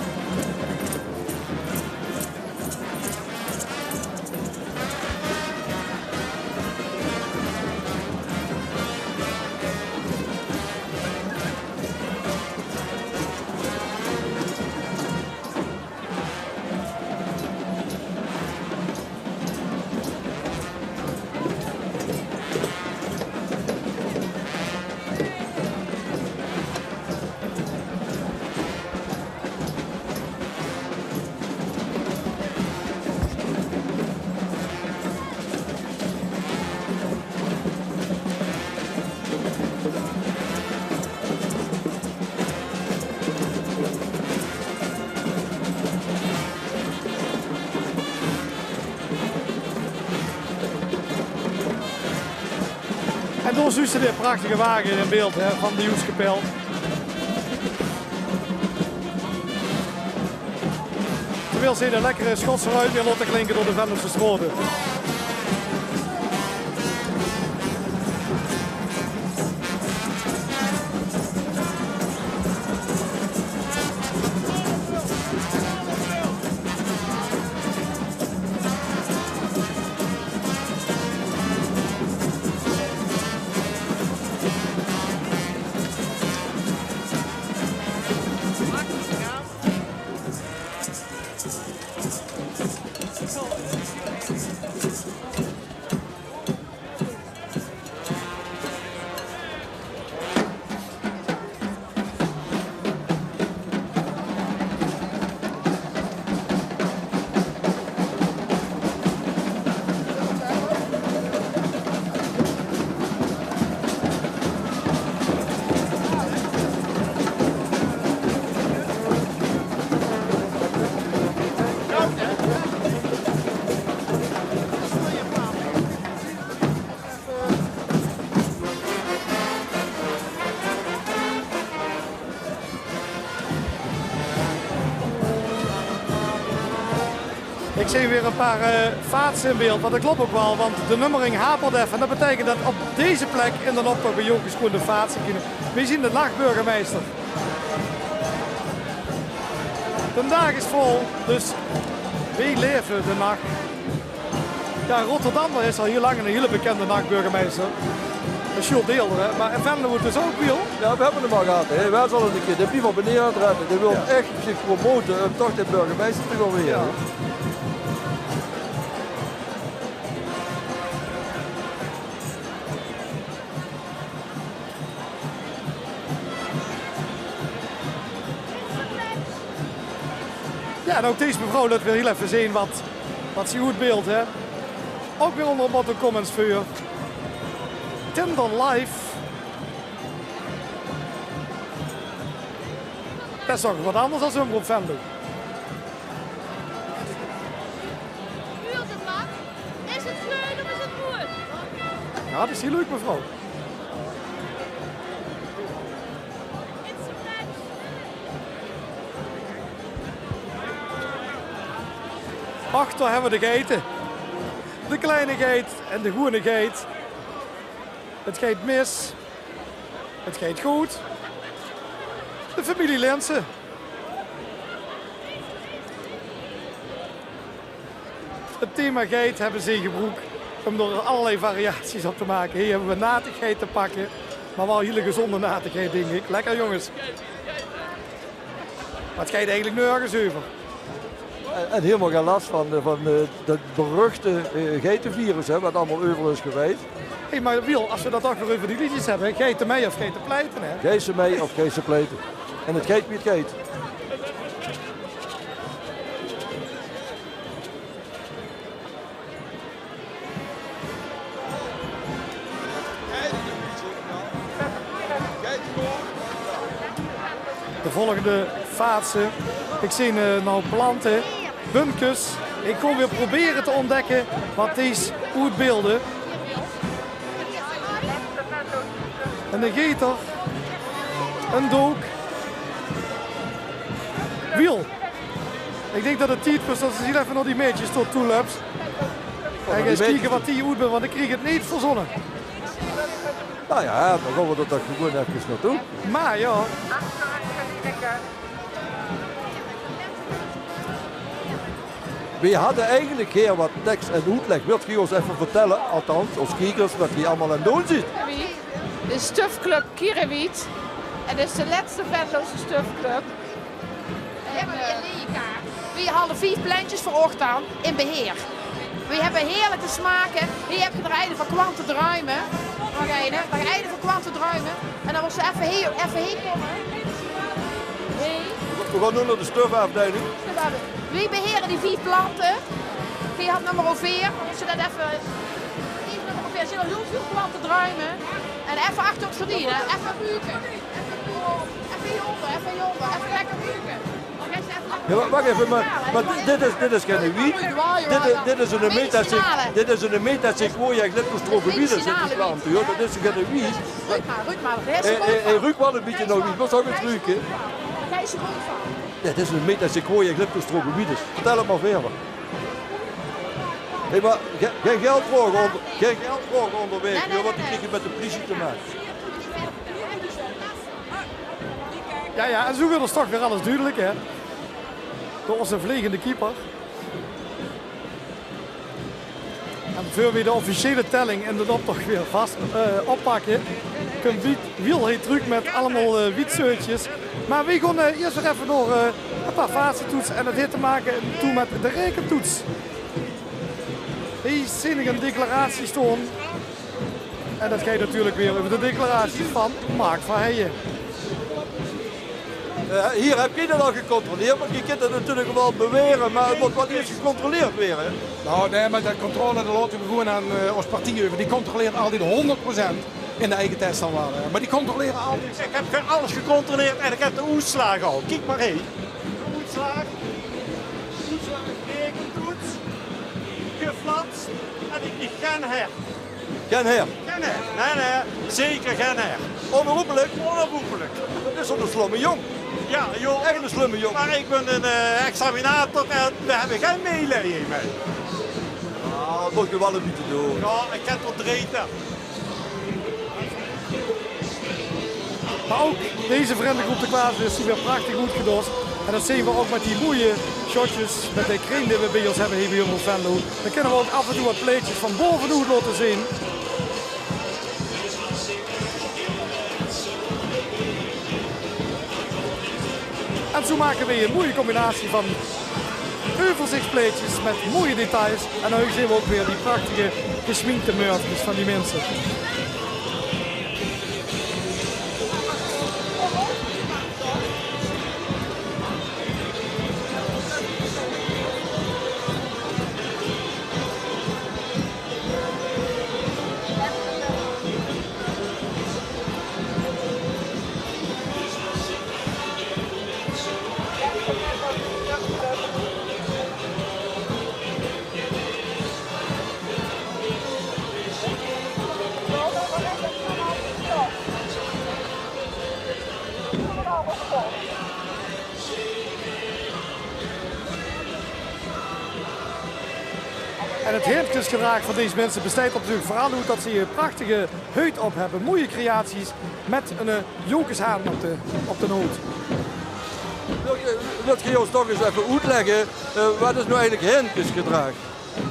En dao zuus se de prachtige wage in beeld, hè, van de Joekskapel. Terwiel ze de lekkere Schotse ruit weer laote klinke door de Venlose straote. Zien weer e paar, eh, vaatse in beeld, want dat klop ouch waal, want de nummering hapert effe. En dat beteikent dat op deze plek in d'n optoch bie Jocus Koen de vaatse kinne. Weej zien de nachburgemeister. D'n daag is vol, dus weej laeve de nach. Jao, in Rotterdam, dao is al hiel lang 'ne hiele bekende nachburgemeister. Sjoerd Deelder, hè. Mer in Venlo dus ouch, Wiel? Jao, weej höbbe 'm al gehad, hè. Weej zólle 'ne kier, dae blief al beneerd redde. Dae wil ech zich promote óm toch de burgemeister te gaon waere. Jao. Jao, en ouch dees mevrouw laot weer hiel effe zeen wat, wat ze oetbeeld, hè. Ouch weer ónger 't motto Comments veur Tinder Live. Det is toch get angers es Omroep Venlo. Is het geul of is het roer? Jao, det is hiel leuk, mevrouw. Ach, dao höbbe v'r de geite. De kleine geit en de gewone geit. Het geit mis. Het geit good. De femilie Linssen. Het thema geit höbbe ze gebroek óm d'r allerlei variaties op te make. Hie höbbe v'r natigheid te pakke, mer waal hiel gezónde natigheid, dink ich. Lekker, jónges. Mer het geit eigelik nörges euver. En, en hielemaol gein las van, eh, van, eh, det beruchte, eh, geitevirus, hè, wat allemaol euveral is gewees. Hé, mer Wiel, es v'r det toch weer euver die leedjes höbbe, hè, geite mei of geite pleite, hè? Geite mei of geite pleite. En het geit wie het geit. De volgende fase. Ich zeen, eh, noe plante, bunkes. Ich gaon weer probere te óntdekke wat dees oetbeelde. En de geter. Ein dook. Wiel. Ich dink det het tied wuuert det se hiel effe nao die maedjes toe, toe löps. En die gaon kieke wat die oetbeelde, want ich krieg het neet verzónne. Nou ja, dan gaon v'r d'r toch gewoon efkes naotoe. Mer jao. Veer hadde eigelik gaer wat teks en oetleg. Wilt geer ós effe vertelle, althans, ós kiekers, wat geer allemaol aan 't doon zeet? De Stufclub Kierewiet. En det is de lètste Venlose stufclub. En, eh, veer hadde vief plentjes veur óch dan in beheer. Veer höbbe heerlike smake. Hie höb geer d'r eine van Kwante Druime. Nog eine, nog eine van Kwante Druime. En dan mós se effe hie, effe hie kómme. Hie. Veer gaon noe nao de stufafdeiling. Veer behere die vief plante. Veer hadde nummer veer. Mós se det effe, die nummer veer, zeen al hiel väöl Kwante Druime. En effe achter 't gerdien, hè. Effe ruke. Effe hie ónger, effe hie ónger. Effe lekker ruke. Jao, wa-, wach effe, mer, mer dit is, dit is geine wiet. Dit is, dit is ein meta-, dit is ein Metasequoia glyptostrobili, zeen die plante, jao. Det is geine wiet. Ruuk mer, ruuk mer. Hae, hae, hae ruuk waal ein bietje nao wiet, mer zów ich 't ruke? Jao, dit is ein Metasequoia glyptostrobili. Vertèl 't mer wiejer. Hé, mer gein, gein geldvraoge ónder-, gein geldvraoge óngerwaeg, jao, want dan krieg ich 't mit de pliesie te make. Jao, jao, en zoe weurt ós toch weer alles dudelik, hè. Door ózze vlegende keeper. En veur veer de officiële telling in d'n optoch weer vas, eh, oppakke, kump Wiet, Wiel hie trök mit allemaol, eh, wietseurtjes. Mer veer gaon, eh, iers weer effe door, eh, e paar vaatse toetse en det haet te make toe mit de raekentoets. Hie zeen ich ein declaratie staon. En det geit natuurlik weer euver de declaratie van Mark Verheijen. Eh, hie höb ich det al gecontroleerd, want geer kint 't natuurlik waal bewere, mer 't mót waal iers gecontroleerd waere. Nou, nae, mer de controle, dao laote v'r gewoon aan, eh, ós partie euver. Die controleert altied hónderd procent in de eige test al waal, hè. Mer die controlere altied. Ich höb alles gecontroleerd en ich höb de oetslaag al. Kiek mer hie. De oetslaag. Oetslaag, raekentoets. Geflats. En ich krieg gein her. Gein her? Gein her. Nae, nae. Zeker gein her. Onherroepelik? Onherroepelik. Det is zoe'n slomme jóng. Ja, joh, echt een slimme jongen. Maar ik ben een eh, examinator en we hebben geen meelijden mee. Ah, dat moet je wel een beetje doen. Ja, ik heb tot drie. Mer ouch deze vrindegroep, de Klaasbeurs, zien weer prachtig oetgedost. En dat zeen v'r ouch mit die mooie shotjes, mit de kring die v'r bie ós höbbe hie bie Omroep Venlo. Dan kinne v'r ouch aaf en toe get plaetsjes van bove oet laote zeen. En zoe make v'r 'n mooie combinatie van euverzichtsplaetsjes mit mooie details. En dan zeen v'r ouch weer die prachtige gesminkte mörfkes van die minse. En 't hindjesgedraag van dees minse besteit d'r natuurlik veural oet dat ze 'n prachtige huid op höbbe, mooie creaties mit 'n eh, jokeshaan op de, op de hood. Wilt geer, wilt geer ós toch ins effe oetlègke, eh, wat is noe eigelik hindjesgedraag?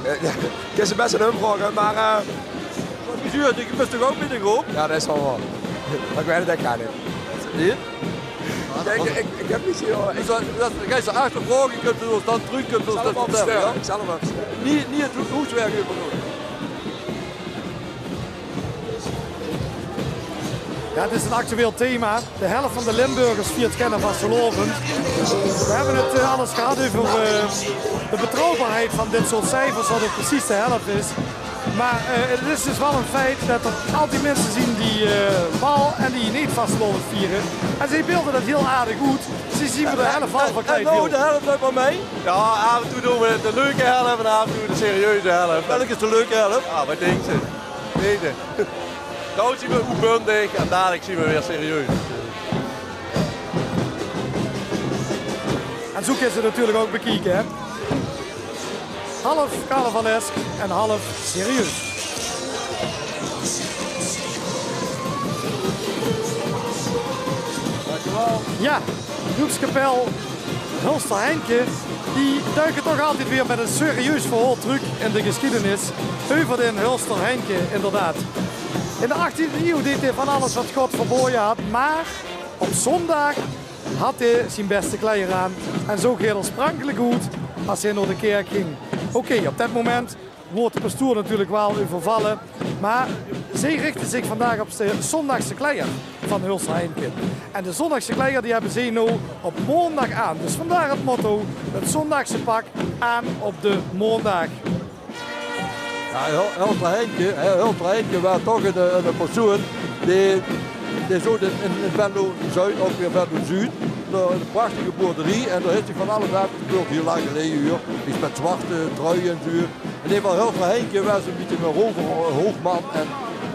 Eh, ja, kins se bès aan häöm vraoge, mer eh, Monsieur, doe bis toch ouch mit de groep? Ja, dat is waal waor. Mer ich weit 't eigelik neet. Neet? Ja, ik, ik, ik heb niet zo... Dus dat, dat, geis se achtervraoge, kins se ós dan trök, kins se ós dat vertèlle, ja? Ik zal 't waal vertèlle. Neet, neet 't hoeswerk euverdoon. Ja, 't is 'n actueel thema. De helf van de Limburgers viert geine vastelaovend. V'r höbbe 't eh, al ins gehad euver eh, de betrouwbaarheid van dit soort cijfers, wat ouch precies de helf is. Mer eh, 't is dus waal 'n feit dat d'r altied minse zien die eh, waal en die neet vastelaovend viere. En zeej beelde dat hiel aardig oet. Ze zien veur de helf waal verkleid. En noe de helf, doot mer mei. Ja, aaf en toe doon v'r de leuke helf en aaf en toe de serieuze helf. Welke is de leuke helf? Ja, wat dinks se? Deze. Noe zien v'r oetbundig en dalik zien v'r weer serieus. En zoe kins se 't natuurlik ouch bekieke, hè. Half carnavalesk en half serieus. Ja, Joepskapel Hulster Henke, die duike toch altied weer mit 'n serieus verhaol trök in de gesjiedenis euver d'n Hulster Henke, inderdaad. In de achttiende iew deeg d'r van alles wat God verbaoje had, mer op zóndaag had d'r zien bèste kleier aan en zoog d'r sprankelik oet es d'r nao de kèrk ging. Oké, op det moment woort de pastoer natuurlik waal euvervalle, mer zeej richde zich vandaag op de zóndaagse kleier van Hulster Henke. En de zóndaagse kleier die höbbe zeej noe op maondaag aan. Dus vandaar 't motto: 't zóndaagse pak aan op de maondaag. Ja, Hul-, Hulster Henke, hè, Hulster Henke waor toch 'n, 'n persoon dae, dae zoot in, in Venlo-Zuid, ouch weer Venlo-Zuud, dao 'n prachtige boerderie en dao haet 'r van alles aafgespeuld, hiel lang geleje, huur. Iets mit zwarte trui en zoe. In eder geval, Hulster Henke waor zoe'n bietje 'ne roverhoofman. En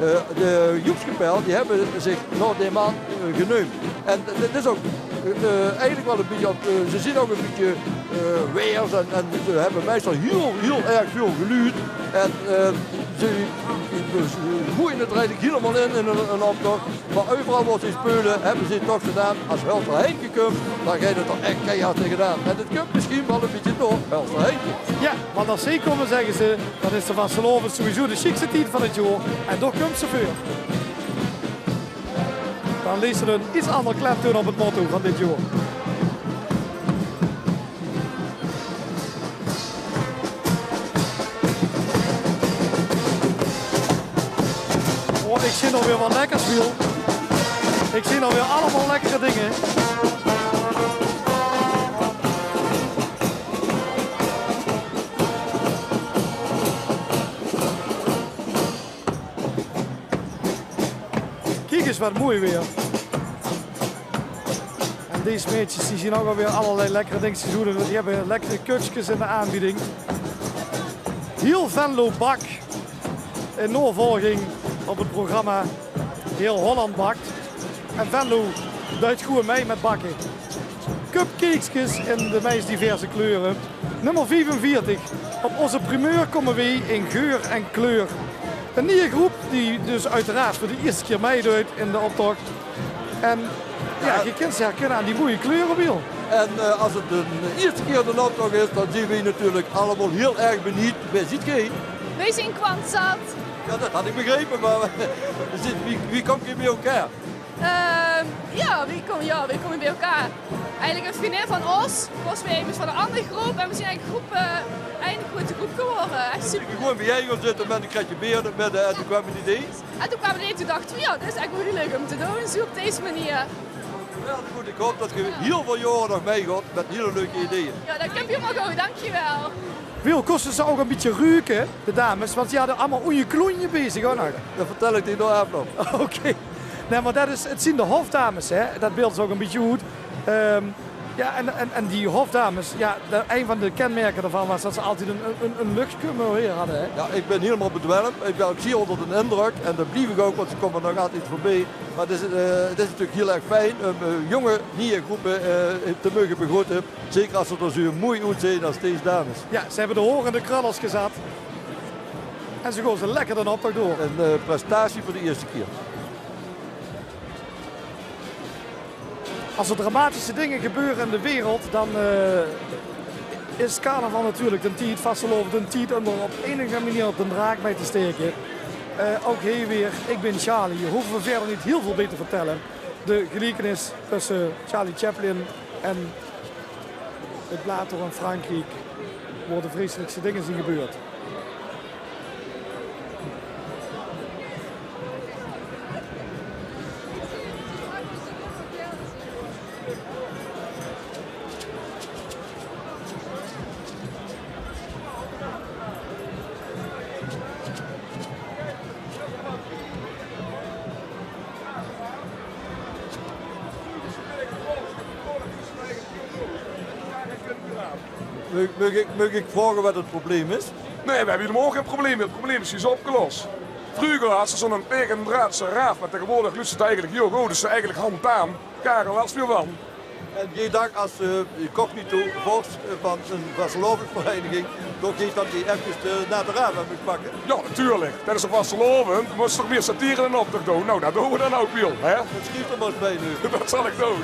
eh, de Joepskapel, die höbbe zich nao dae man eh, geneump. En dit is ouch eh, eigelik waal 'n bietje, eh, ze zien ouch 'n bietje eh, waers en, en ze höbbe meistal hiel, hiel erg väöl geluid. En eh, ze, ze goeje 't eigelik hielemaol in, in 'nen, 'nen optoch. Mer euveral wo ze speule, höbbe ze toch gedaon: es Hulster Henke kump, dan geit 't d'r ech keihard tegenaan. En det kump mesjien waal 'n bietje door Hulster Henke. Ja, want es zeej kómme, zègke ze, dan is de vastelaovend sowieso de sjiekste tied van 't jaor. En dao kump ze veur. Dan lees ze 'n iets anger klemtoon op 't motto van dit jaor. Oh, ich zeen alweer wat lekkers, Wiel. Ich zeen alweer allemaol lekkere dinger. Kiek ins wat mooi weer. En dees maedjes, die zien ouch alweer allerlei lekkere dinger te doon. Die höbbe lekkere kökskes in de aanbieding. Hiel Venlo bak. In naovolging op 't programma Hiel Holland bakt. En Venlo duit gewoen mei mit bakke. Cupcakejes in de meis diverse kleure. Nummer viefenveertig. Op ózze primeur kómme weej in geur en kleur. Ein nieje groep die dus oeteraard veur de ierste kier meidoet in de optoch. En jao, geej kint ze herkinne aan die moeie kleure, Wiel. En, eh, es 't de ierste kier in de optoch is, dan zeen weej natuurlik allemaol hiel erg benuujd. Wae zeet geej? Weej zeen Kwansat. Jao, det had ik begrepe, mer wie, wie kómp geej beej elkaar? Ehm, jao, weej kómme, jao, weej kómme beej elkaar. Eigelik ein vriendin van ós, kós weer emes van ein anger groep. En weej zeen eigelik groep, eh, ein groete groep gewore. Ech super. Gewoen beej-ein gaon zitte mit ein kretje beer in 't midde en toen kwaam 't idee. En toen kwaam 't idee, toen dachte weej, jao, dit is ech waal hiel leuk óm te doon, zoe op dees meneer. Geweldig good. Ik haop det geej hiel väöl jaore nog meigaot mit hiel leuke ideeë. Jao, det kump hielemaol good, dankjewel. Wiel, kóste ze ouch ein bietje ruke, de dames? Want die hadde allemaol oenje kloenje beej zich, huur. Det vertèl ik dich nao aafloup. Oké. Nae, mer det is, 't zeen de hofdames, hè. Det beeld is ouch ein bietje good. Ehm, jao, en, en, en die hofdames, jao, de, ein van de kenmerke daovan waas det ze altied ein, ein, ein luchtkeumer weer hadde, hè. Jao, ik bin hielemaol bedwelmp. Ik bin ouch zier ónger d'n indrök. En det blief ik ouch, want ze kómme nog altied veurbie. Mer 't is, eh, 't is natuurlik hiel erg fijn óm, eh, jónge, nieje groepe, eh, te moge begroete. Zeker es ze d'r zoe moei oetzeen es dees dames. Jao, ze höbbe de haor in de kröllers gezat. En ze gaon ze lekker d'n optoch door. Ein, eh, prestatie veur de ierste kier. Es d'r dramatische dinger gebeure in de wereld, dan, eh, is carnaval natuurlik d'n tied, vastelaovend, d'n tied óm d'r op enige meneer op d'n draak mei te staeke. Eh, ouch hie weer, ik bin Charlie. Hove we wiejer neet hiel väöl beej te vertèlle. De geliekenis tösse Charlie Chaplin en 't plato in Frankriek, wo de vreselikste dinger zeen gebeurd. Maag, maag ik, maag ik vraoge waat 't probleem is? Nae, we höbbe hielemaol gein probleem. 't Probleem is, is opgelos. Vreuger hads se zoe'n tegendraadse raaf, mer taegewoordig luuts se 't eigelik hiel good. Dus eigelik hand aan. Karel, waat is 't weer van? En geej dach es, eh, incognito vors, eh, van ein vastelaovesvereiniging, toch neet det geej efkes de nate raaf aan mót pakke? Jao, natuurlik. Tiedes de vastelaovend mós se toch weer satire in d'n optoch doon. Nou, det doon we dan ouch waal, hè? Det schrief d'r mer ins beej noe. Det zal ik doon.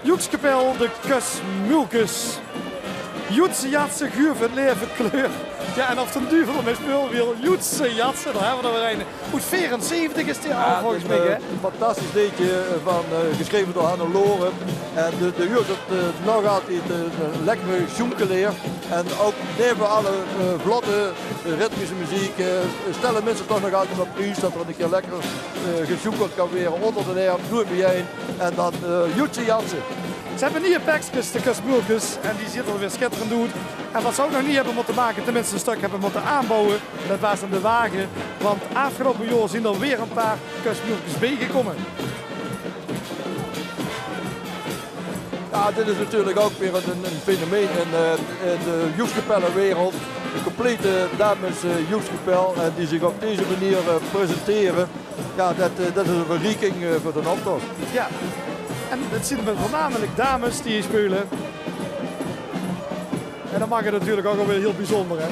Joekskapel de Kusmulkes. Joetse jatse, guur veur 't laeve, kleur. Jao, en of d'n duvel d'rmei speul, Wiel, joetse jatse, dao höbbe we d'r weer ein. Oet veerenzeventig is die al, volges mich, hè? Ein fantastisch leedje van, eh, gesjreve door Hannelore. En de, de huurt 't, eh, nog altied, eh, ein lekkere sjoenkeleer. En ouch neve alle, eh, vlotte, eh, ritmische meziek, eh, stelle minse toch nog altied op pries det d'r ein kier lekker, eh, gesjoenkeld kan waere ónger d'n erm, noe beej-ein. En dan, eh, joetse jatse. Ze höbbe nieje pekskes, de Kusmulkes, en die zeet d'r weer sjitterend oet. En waat ze ouch nog neet höbbe mótte make, tenminste ein stök höbbe mótte aanbouwe, det waas in de wage, want aafgeloupe jaor zeen d'r weer ein paar Kusmulkes beejgekómme. Jao, dit is natuurlik ouch weer ein, ein, ein fenomeen in, eh, in de joekskapellewereld. Ein complete dames, eh, joekskapel, eh, die zich op deze meneer, eh, presentere. Jao, det, eh, det is ein verrieking, eh, veur d'n optoch. Jao. En 't zeen voornamelik dames die hie speule. En det maak 't natuurlik ouch alweer hiel bezunjer, hè.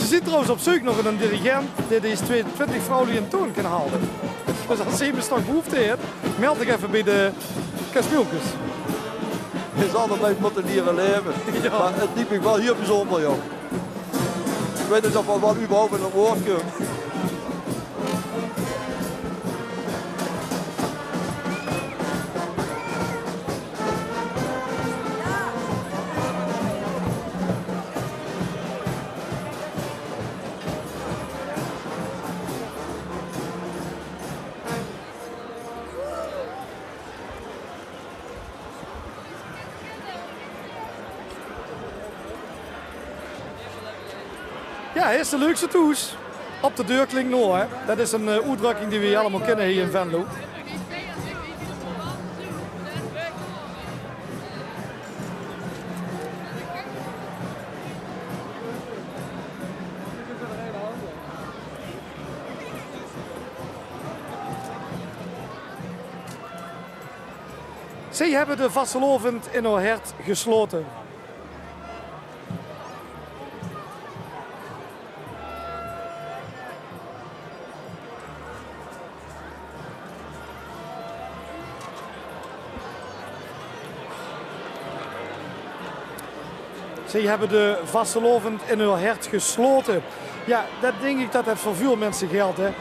Ze zeen trouwens op zeuk nao eine dirigent dae dees twieëntwintig vrouwluuj in toon kan halde. Dus es emes nog behoefte haet, meld dich effe beej de Kusmulkes. Hae zal d'rmei mótte liere laeve. Jao. Mer 't liek mich waal hiel bezunjer, jóng. Ik weit neet of v'r waal überhaupt aan 't woord kómme. Jao, hie is de leukste thoes. Op de deur klink nao, hè. Det is ein, eh, oetdrökking die we allemaol kinne hie in Venlo. Ze hebbe de vastelaovend in häör hert geslaote. Ze hebbe de vastelaovend in häör hert geslaote. Jao, det dink ik det det veur väöl minse geldj, hè.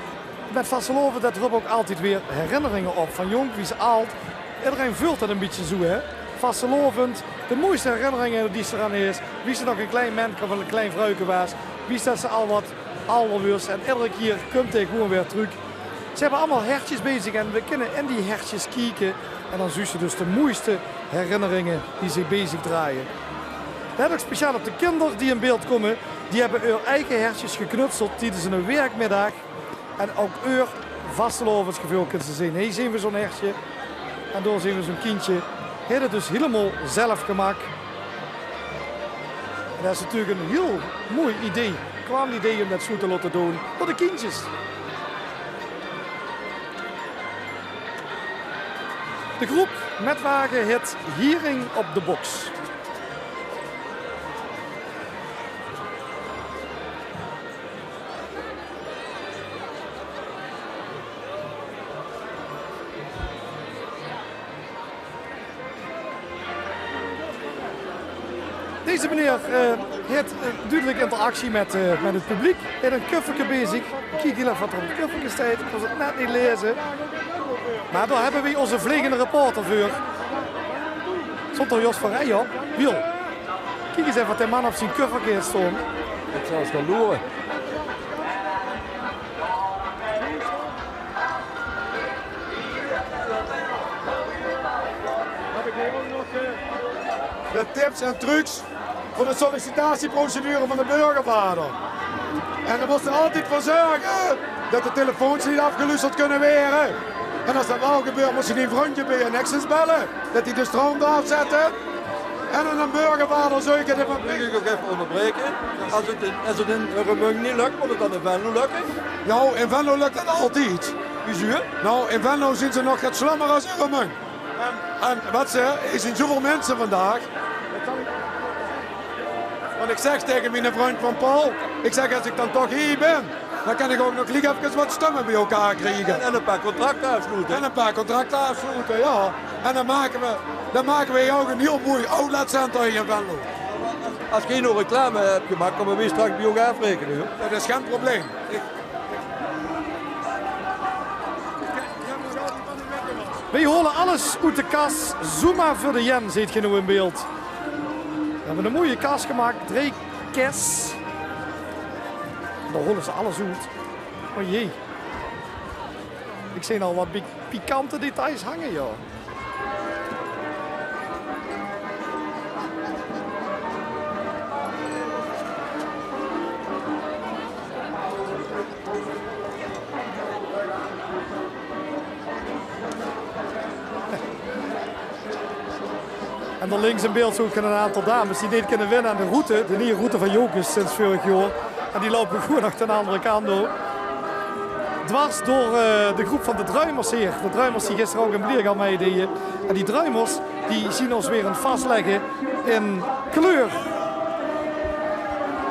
Mit vastelaovend, det ropt ouk altied weer herinneringe op. Van jónk wie ze ald. Ederein veult det ein bietje zoe, hè. Vastelaovend, de moeiste herinneringe die ze d'raan is. Wie ze nog ein klein menke of ein klein vruike waas. Wie det ze al waat alder wuuers. En edere kier kump 'r gewoen weer trök. Ze hebbe allemaol hertjes bie zich en we kinne in die hertjes kieke. En dan zuus se dus de moeiste herinneringe die ze bie zich drage. Let ouk speciaal op de kinder die in beeld kómme. Die hebbe häör eige hertjes geknutseld tiedes ein werkmiddaag. En ouk häör vastelaovesgeveul kinne ze zeen. Hie zeen we zoe'n hertje. En dao zeen we zoe'n kindje. Haet 't dus hielemaol zelf gemaak. En det is natuurlik ein hiel moei idee. Kwaam 't idee óm det zoe te laote doon door de kindjes. De groep Metwage haet hiering op de boks. Deze meneer, eh, haet, eh, dudelik interactie mit, eh, mit 't publiek. Haet ein kufferke bie zich. Kiek hiel effe waat d'r op 't kufferke steit. Ik kós 't net neet laeze. Mer dao hebbe we ózze vlegende reporter veur. Stóng d'r juus veur rij op. Wiel. Kiek ens effe waat de man op zien kufferke haet staon. Ik zal ens gaon loere. De tips en trucs veur de sollicitatieprocedure van de burgervader. En dan mós se altied veur zörge det de telefoons neet aafgeluusterd kinne waere. En es det waal gebeurt, mós se dien vrundje bie Nexus belle, det die de stroum d'raaf zètte. En dan eine burgervader zeuke. Maag ik ouk effe óngerbraeke? Es 't in, es 't in Remunj neet lök, mót 't dan in Venlo lökke? Nou, in Venlo lök det altied. Wiezoe? Nou, in Venlo zeen ze nog get slummer es in Remunj. En, en waat ze, d'r zeen zoeväöl minse vandaag. Want ik zeg taenge miene vrundj van Paul, ik zeg, es ik dan toch hie bin, dan kan ik ouk nog gliek efkes waat stumme bie-ein kriege. En, en ein paar contracte aafsloete. En ein paar contracte aafsloete, jao. En dan make we, dan make we hie ouk ein hiel moei outletcenter hie in Venlo. Es geej nog reclame höb gemaak, kómme we straks bie uch aafraekene, huur. Det is gein probleem. Weej hole alles oet de kas. Zoe mer veur de jen, zeet geej noe in beeld. We hebbe ein moeie kas gemaak, drie kis. Dao hole ze alles oet. O jee. Ik zeen al waat pi-, pikante details hange, jao. En dao links in beeld zeen we ein aantal dames die neet kinne winne aan de route, de nieje route van Jocus sinds veurig jaor. En die loupe gewoen nog de anger kant op. Dwars door, eh, de groep van de Druimers hie. De Druimers die gister ouk in Blierick al mitdeje. En die Druimers, die zeen ós weer aan 't vaslegke in kleur.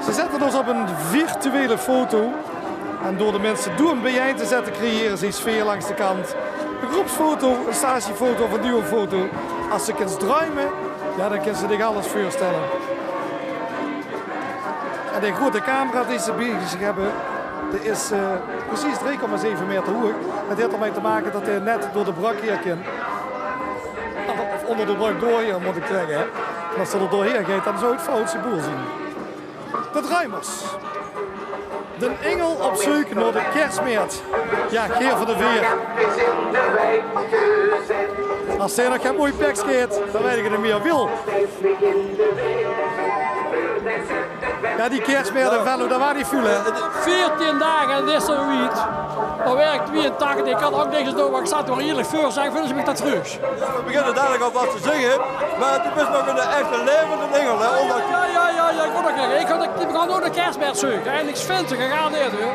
Ze zette ós op ein virtuele foto. En door de minse doe bie-ein te zette, creëre ze ein sfeer langs de kant. Ein groepsfoto, ein stagefoto of ein duofoto. Es se kins druime, jao, dan kins se dich alles veurstelle. En de groete camera die ze bie zich hebbe, die is, eh, precies drie komma zeve meter hoeg. Det haet d'r mei te make det hae net door de brök hie kin. Of ónger de brök door hie, mót ik zègke, hè. En es det d'r doorhie geit, dan zou 't fout boel zeen. De Druimers. Den ingel op zeuk nao de kersmeert. Jao, Geer van de Veer. Es dae nog gein moei pekske haet, dan weit ik 't neet mier. Wiel. Jao, die Keersmaert in Venlo, dat waas neet väöl, hè? Veertien daag en 't is zoe wied. Dan waer ich twieëntachtig, ich kan ouch niks doon, mer ich zal 't waal ierlik veur zègke, vinj ich mich dat trök. Jao, veer beginne dalik alvas te zinge, mer doe bis nog 'ne echte laevende ingel, hè, óndanks... Jao, jao, jao, jao, ich wou nog zègke, ich gaon, ich gaon noe de Keersmaert zeuke en ich vinj ze gegarandeerd, huur.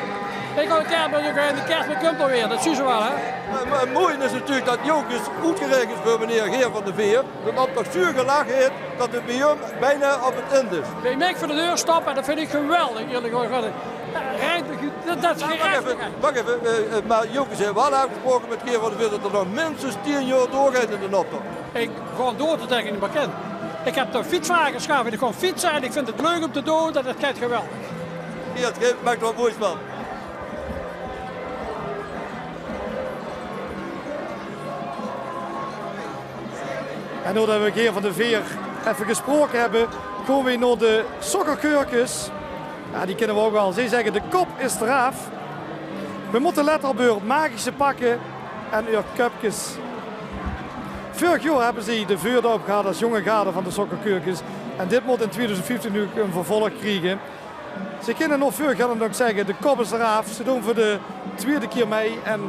Ich gaon de Keersmaert zeuke en de Keersmaert kump alweer, dat zuus se waal, hè. Mer, mer 't moeie is natuurlik dat Jocus oetgeraekend veur meneer Geer van de Veer d'n optoch zoe gelag haet dat 't bie häöm bienao op 't ind is. Wie ich veur de deur stap, en dat vinj ich geweldig, ierlik gezag. Wach effe, wach effe, eh, eh, mer Jocus haet waal aafgesproke mit Geer van de Veer dat 'r nog minstens tieën jaor doorgeit in d'n optoch. Ich gaon door tot ich neet mieë kin. Ich höb de fiets vrijgesjaf en ich gaon fietse en ich vinj 't leuk óm te doon, dat, dat geit geweldig. Jao, 't geit, maak d'r wat moois van. En naodet v'r Geer van de Veer effe gesproke höbbe, kómme v'r nao de Sokkerkeurkes. Jao, die kinne v'r ouch waal. Zie zègke: de kop is d'raaf. V'r mótte lètte op eur magische pakke en eur köpkes. Veurig jaor höbbe zie de veurdoop gehad es jónge garde van de Sokkerkeurkes. En dit mót in twieëdoezend vieftien noe ein vervolg kriege. Ze kinne nog veur gaon en ouch zègke: de kop is d'raaf. Ze doon veur de twiede kier mei en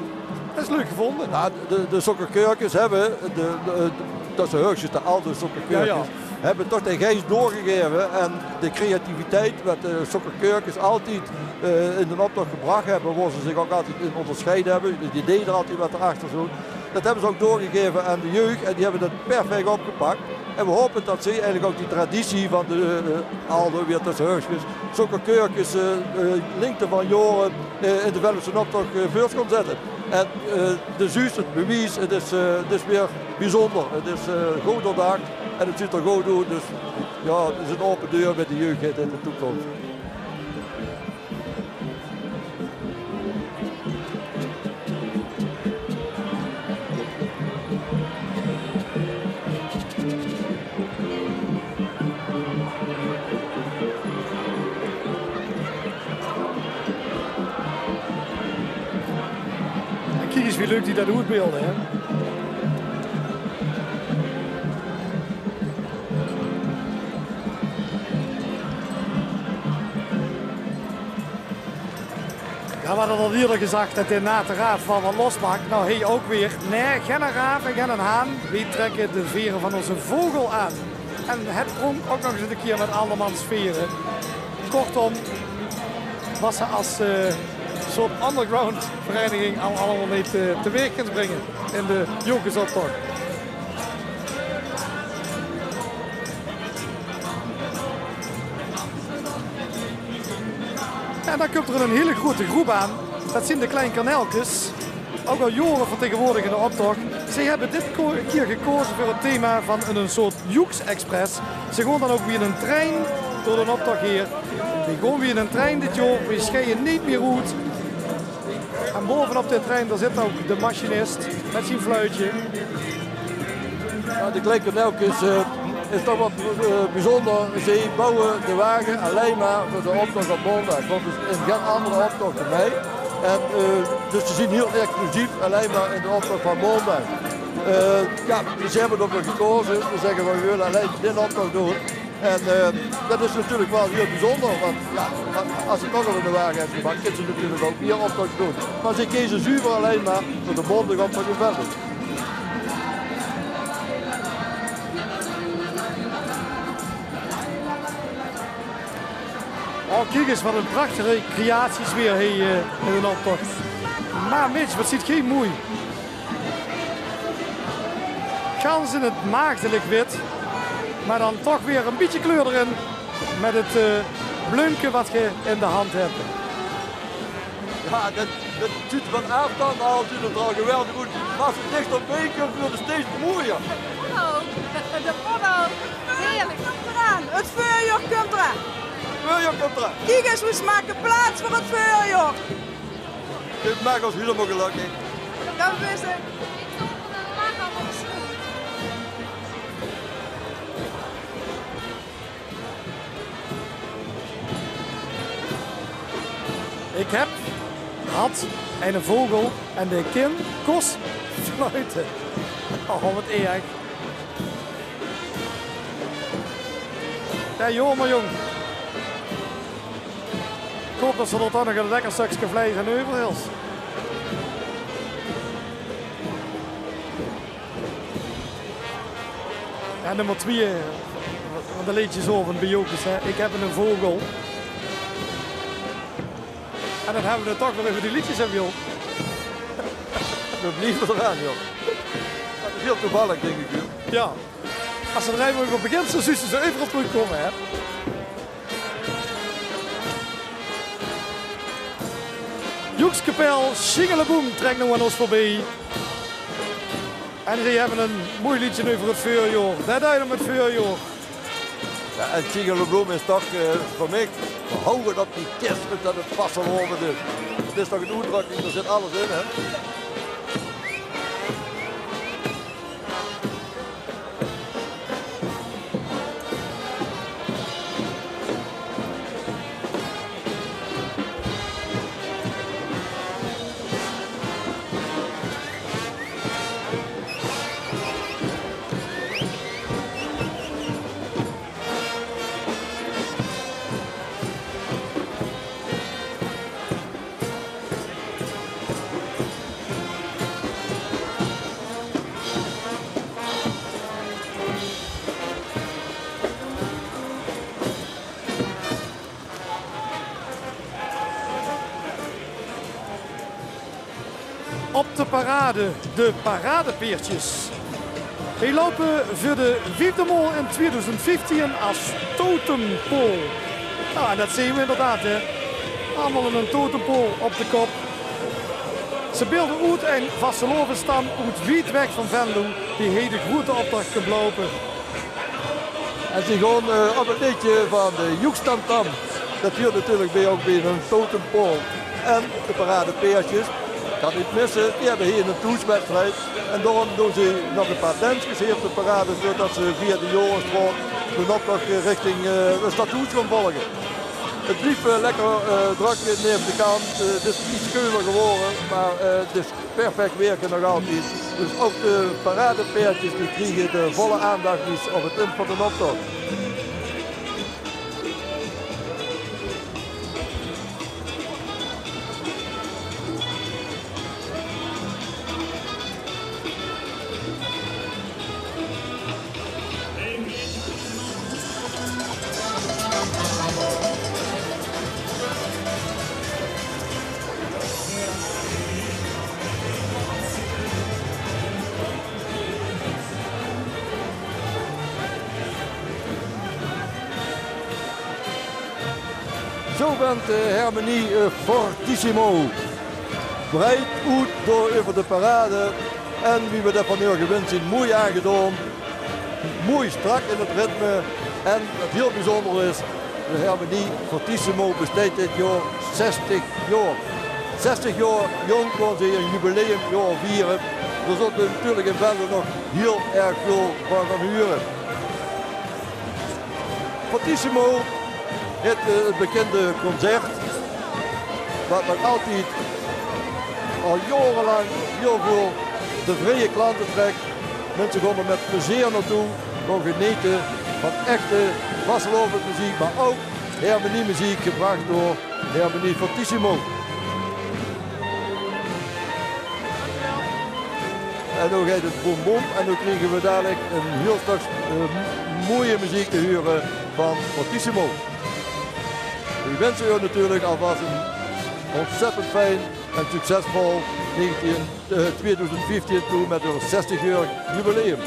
dat is leuk gevónje. Jao, de, de Sokkerkeurkes höbbe, de, de, de, tösse haökskes, de alde Sokkerkeurkes, jao, jao, höbbe toch de geis doorgegaeve en de creativiteit wat de Sokkerkeurkes altied, eh, in d'n optoch gebrach höbbe, wo ze zich ouch altied in óngersjeid höbbe. Dus die ideeë d'r altied wat d'rachter zoot. Dat höbbe ze ouch doorgegaeve aan de jeug en die höbbe dat perfek opgepak. En v'r hope dat zie eigelik ouch die traditie van de, eh, alde, weer tösse haökskes, Sokkerkeurkes, eh, eh, lingte van jaore, eh, in de Venlose optoch, eh, veur kómme zètte. En, eh, de zuus 't bewies, 't is, eh, 't is weer biezónder. 't Is, eh, good doordach en 't zuut d'r good oet. Dus jao, 't is ein aope deur mit de jeug in de toekóms. En kiek ins wie leuk die dat oetbeelde, hè? Jao, v'r hadde al ierder gezag dat de naate raaf waal wat losmaak. Noe, hie ouch weer. Nae, genne raaf en genne haan. V'r trèkke de vere van ózze vogel aan. En 't krónk ouch nog ins ein kier mit aldermans vere. Kortom, wat ze es, eh, soort underground vereiniging al allemaol neet, eh, teweeg kins bringe in de Jocusoptoch. En dan kump d'r ein hiel groete groep aan. Dat zeen de Klein Kanelkes. Ouch al jaore vertegenwoordig in d'n optoch. Ze höbbe dit ko-, kier gekaoze veur 't thema van ein, ein soort Joeks Express. Ze gaon dan ouch wie in ein trein door d'n optoch haer. V'r gaon wie in ein trein dit jaor, v'r sjeie neet mieë oet. En baovenop de trein, dao zit ouch de machinist mit zien fluitje. Jao, de Klein Kanelkes, eh, is toch waat, eh, biezónder. Ze bouwe de wage allein mer veur d'n optoch op maondaag. Want d'r is in geine anger optoch mei. En, eh, dus ze zeen hiel exclusief allein mer in d'n optoch van maondaag. Eh, jao, ze höbbe d'rveur gekaoze. Ze zègke: v'r wille allein d'n optoch doon. En, eh, dat is natuurlik waal hiel biezónder, want jao, a-, es ze toch al in de wage höbbe gepakt, kinne ze natuurlik ouch hie optoch doon. Mer ze keze zuver allein mer veur de maondaagoptoch in Venlo. Oh, kiek ins, wat ein prachtige creaties weer hie, eh, in d'n optoch. Mer mins, wat zuut geer moei. Gans in 't maagdelik wit, mer dan toch weer e bietje kleur d'rin mit 't, eh, bleumke wat ge in de hand höbt. Jao, det, det zuut van aafstand al, zuut 't d'r al geweldig oet. Mer es 't dichterbeej kump, wuuert 't steeds mojer. De poddo. De poddo. Heerlijk. 't Veurjaor kump d'raan. 't Veurjaor kump d'raan. Kiek ins, weej make plaats veur 't veurjaor. Dit maak ós hielemaol gelökkig. Det is 't. Ik heb, had, eine vogel en dae kin kos fluite. Oh, wat erg. Jao, jaomer, jóng. Ik hoop det ze d'r dan nog ein lekker stökske vleis aan euver is. En nummer twieë van de leedjes van Bejokes, hè. Ik heb eine vogel. En dan hebbe we 't toch weer euver die leedjes, hè, Wiel? We blieve d'r aan, joh. Det is hiel toevallig, dink ik, joh. Ja. As ze d'r einmaol euver begint, dan zuus se ze euveral trökkómme, hè. Joekskapel Sjingeleboem trek noe aan ós veurbie. En die hebbe ein mooi leedje euver 't veurjaor. Det duit óm 't veurjaor. Ja, en Sjingelebloem is toch, eh, veur mich, we houwe op die kis, det 't vastelaovend is. 't Is toch ein oetdrökking, dao zit alles in, hè? Op de parade, de Paradepeerdjes. Die loupe veur de viefde maol in twieëdoezend vieftieën as totempool. Nou, en det zeen we inderdaad, hè. Allemaol ein totempool op de kop. Ze beelde oet ein vastelaovesstam oet wied weg van Venlo, die hie de groete optoch kump loupe. En ze gaon, eh, op 't leedje van de Joekstamtam. Det huurt natuurlik bie, ouch bie ein totempool. En de Paradepeerdjes, kan neet misse, die hebbe hie ein thoeswedstrijd. En daorum doon ze nog ein paar denskes hie op de parade, zoeadet ze via de Jorisstraot de optoch, eh, richting, eh, 't stadhoes gaon volge. 't Blief, eh, lekker, eh, drök neve de kant. Eh, 't is get keuler gewore, mer, eh, 't is perfect waer nog altied. Dus ouch de Paradepeerdjes die kriege de volle aandach die ze op 't ind van de optoch. Zo went de hermenie, eh, Fortissimo. Breid oet door euver de parade. En wie we det van häör gewend zeen, mooi aangedaon. Mooi strak in 't ritme. En waat hiel bezunjer is, de hermenie Fortissimo besteit dit jaor zestig jaor. Zestig jaor jónk gaon ze heur jubileumjaor viere. Dao zólle ze natuurlik in Venlo nog hiel erg väöl van gaon hure. Fortissimo, 't, eh, 't bekinde concert, waat nog altied al jaorelang hiel väöl tevreje klante trèk. Minse gaon d'r mit plezeer naotoe, gaon genete van echte vastelaovesmeziek, mer ouch hermeniemeziek gebrach door hermenie Fortissimo. En noe geit 't boem boem en noe kriege we dalik ein hiel stökske, eh, m-, mooie meziek te hure van Fortissimo. Weej winse uch natuurlik alvas ein ontzettend fijn en succesvol negentien, eh, twieëdoezend vieftieën toe mit häör zestigjaorig jubileum.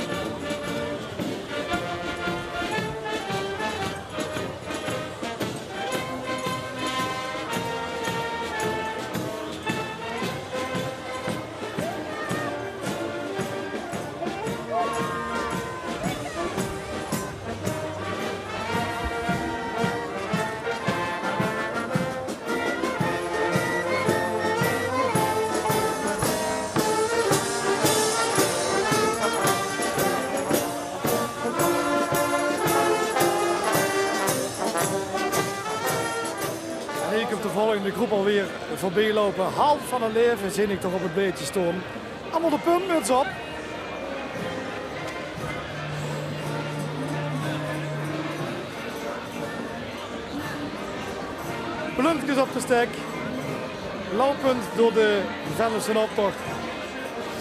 En hie kump de volgende groep alweer veurbeeloupe. Hald van 't Laeve zeen ik toch op 't blaedje staon. Allemaol de puntmuts op. Plumkes op de stek. Loupend door de Venlose optoch.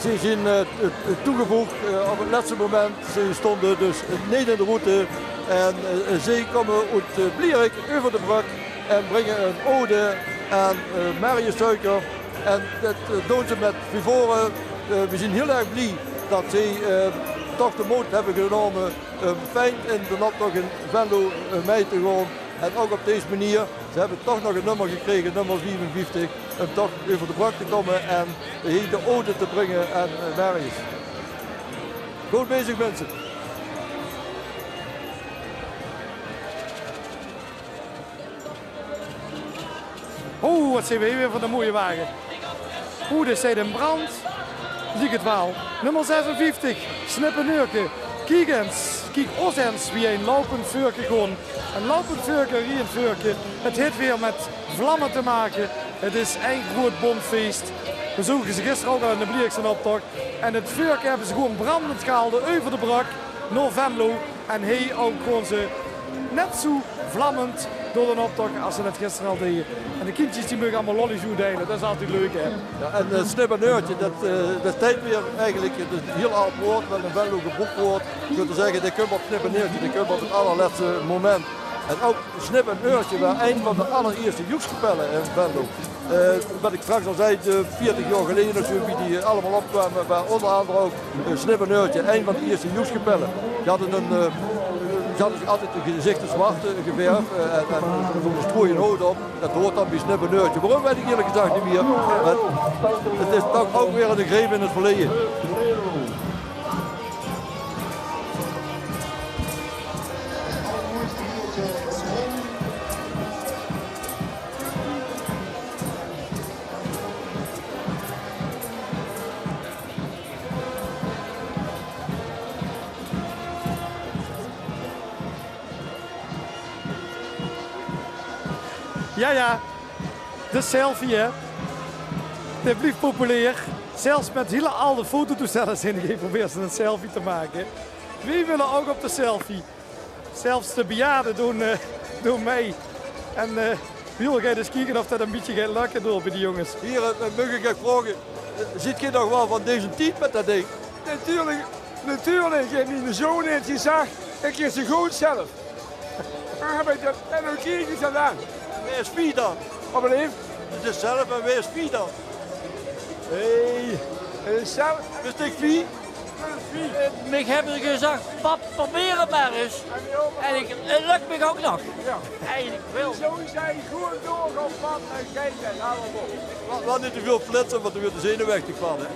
Ze zien, eh, t-, t-, toegevoegd, eh, op het lètste moment. Ze stónge dus neet in de route. En, eh, ze kómme oet, eh, Blierick euver de brögk en bringe ein ode aan, eh, Marius Suiker. En det, eh, doon ze mit fervore. Eh, we zien hiel erg blie det ze, eh, toch de mood höbbe genómme óm fijn in de optoch in Venlo, eh, mei te gaon. En ouch op dees meneer, ze höbbe toch nog ein nummer gekrege, nummer viefenvieftig, óm toch euver de brögk te kómme en hie de ode te bringe aan, eh, Marius. Good bezig, minse. Oeh, wat zien we hie weer veur eine mooie wage. Oeh, det steit in brand. Liek het waal. Nummer zesenvieftig, Snippeneurke. Kiek ens, kiek ós ens wie ein loupend veurke gaon. Ein loupend veurke, ein riejend veurke. Het haet weer mit vlamme te make. Het is ein groeat bomfees. We zoge ze gister ouch al in de Blierickse optoch. En het veurke höbbe ze gewoon brandend gehalde euver de brögk nao Venlo. En hie ouch gaon ze net zoe vlammend door de optoch as ze det gister al deje. En de kindjes die moge allemaol lollies oetdeile. Det is altied leuk, hè? Jao, en, eh, Snippeneurke, det, eh, det steit weer eigelik, het is ein hiel aad waord, wat in Venlo gebroek waerd, veur te zègke, dae kump op Snippeneurke, dae kump op het allerlètste moment. En ouch Snippeneurke waas ein van de allerierste joekskapelle in Venlo. Eh, wat ik straks al zei, de veertig jaor geleje of zoe, wie die allemaol opkwame, waar ónger angere ouch, eh, Snippeneurke, ein van de ierste joekskapelle. Die hadde ein, eh, die hadde zich altied het gezicht zwart, eh, geverf, eh, en, en zoe'n stroeje hood op. Det hoort dan bie Snippeneurke. Waorum, weit ik ierlik gezag neet mier. Mer het is toch ouch weer ein greep in het verleje. Jao, jao. De selfie, hè. Dae blief populair. Zelfs mit hiel alde fototoestelle zien d'r geprobeerd ein selfie te make. Weej wille ouch op de selfie. Zelfs de bejaarde doon, eh, doon mei. En, eh, Wiel, gaot ens kieke of det ein bietje geit lökke door bie die jónges. Hie, eh, maag ik ech vraoge, eh, zit geej nog waal van deze tied mit det ding? Natuurlik, natuurlik. En miene zoon haet gezag, ik is zo good zelf. Ah, mer det, en dan kiek ik det aan. Wae is Fie dan? Wat beleef? Het is zelf en wae is Fie dan? Hey. Het is zelf. Wis ik Fie? Eh, mich höbbe ze gezag, pap, probeer het mer ens. En ik, het lök mich ouch nog. Jao. Eigelik waal. Zo is hij gewoon doorgaan, pap, en geef het allemaal. Wa-, waal neet te väöl flitse, want dan wuuert 'r zenuwechtig van, hè.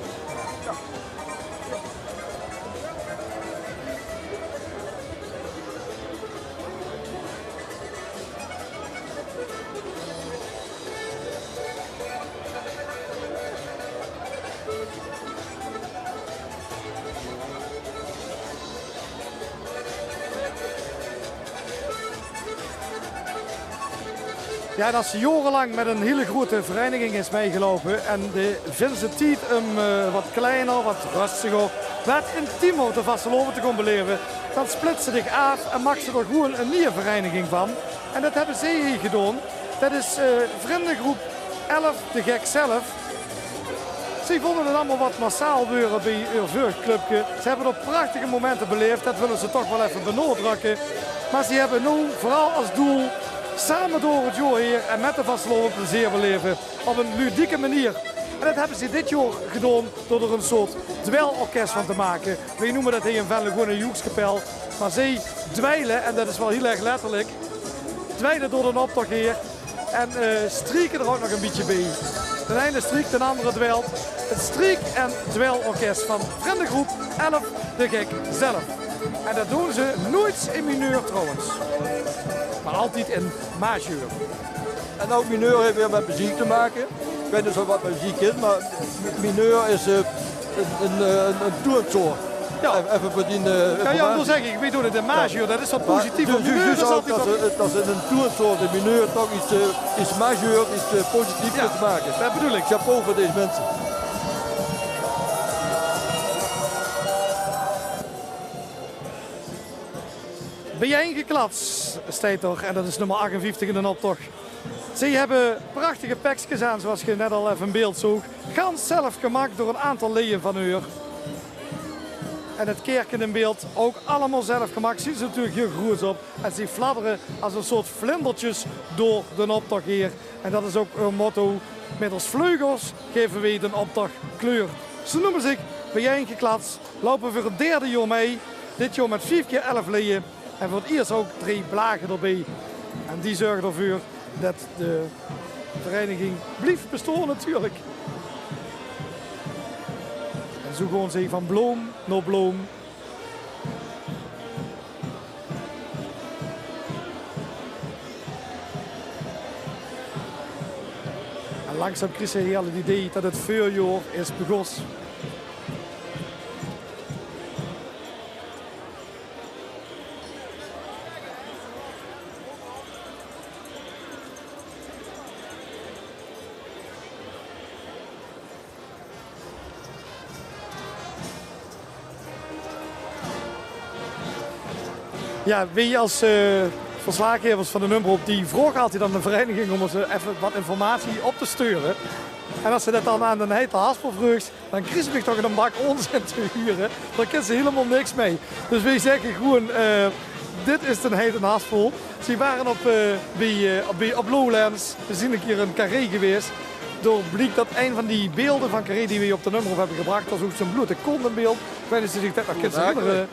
Jao, en as ze jaorelang mit ein hiel groeate vereiniging is mitgeloupe en de vinse tied um, eh, wat kleiner, wat rustiger, wat intiemer de vastelaovend te gaon belaeve, dan splits se dich aaf en maaks se d'r gewoon ein nieje vereiniging van. En det höbbe ze hie gedaon. Det is, eh, vrindegroep elf De Gek Zelf. Ze vónje het allemaol wat massaal waere bie häör veurig clubke. Ze höbbe d'r prachtige momente beleef, det wille ze toch waal effe benaodrökke. Mer ze höbbe noe veural as doel same door het jaor haer en mit de vastelaovend plezeer belaeve op ein ludieke meneer. En det höbbe ze dit jaor gedaon door d'r ein soort dweilorkes van te make. Weej neume det hie in Venlo gewoon ein joekskapel. Mer ze dweile, en det is waal hiel erg letterlik, dweile door d'n optoch haer en, eh, strieke d'r ouch nog ein bietje bie. D'n eine striek, d'n angere dweilt. Het striek- en dweilorkes van vrindegroep elf De Gek Zelf. En det doon ze noeits in mineur trouwens. Mer altied in majeur. En ouch mineur haet weer mit meziek te make. Ik weit neet of det wat meziek is, mer mineur is, eh, ein, ein, eh, ein, ein toonsoort. Jao. Effe, effe veur die, eh, jao, jao, informatie. Dan zeg ik, weej doon het in majeur, det is wat positief. Mer dus, dus, dus ouch det ze, det ze ein toonsoort in mineur toch iets, eh, iets majeur, iets, eh, positiefs te make. Det bedoel ik. Chapeau veur deze minse. Biejein geklats steit d'r, en det is nummer achtenvieftig in d'n optoch. Ze hebbe prachtige pekskes aan, zoals ge net al effe in beeld zoog. Gans zelf gemaak door 'n aantal leje van eur. En 't kerke in beeld ouk allemaol zelf gemaak. Zien ze natuurlik hiel groets op. En ze fladdere as 'n soort vlindertjes door d'n optoch heer. En dat is ouk eur motto: "Mit ós vleugels geve weej d'n optoch kleur." Ze neume zich Bejein Geklats, loupe veur 't derde jaor mei. Dit jaor mit vief kier elf leje. En veur 't iers ouk drie blage d'rbeej. En die zörge d'rveur det de vereiniging blief bestaon natuurlik. En zoe gaon ze van bloom nao bloom. En langzaam kriege ze hiel 't idee det 't veurjaor is begós. Jao, weej as, eh, verslaggevers van de Nömrop, die vraoge altied aan de vereiniging óm ós effe wat informatie op te sture. En as ze det dan aan d'n Heite Haspel vreugs, dan kriege ze toch 'ne bak ónzin te hure. Dao kins ze hielemaol niks mei. Dus weej zègke gewoen, eh, dit is d'n Heite Haspel. Ze wore op, eh, bie, eh, op, bie, op Lowlands. Ze zien 'ne kier in Carré gewaes. Dao bliek det ein van die beelde van Carré die weej op de Nömrop hebbe gebrach, det is ouk zoe'n bloeëte kont in beeld. Ik weit neet of ze zich det nog kins herinnere,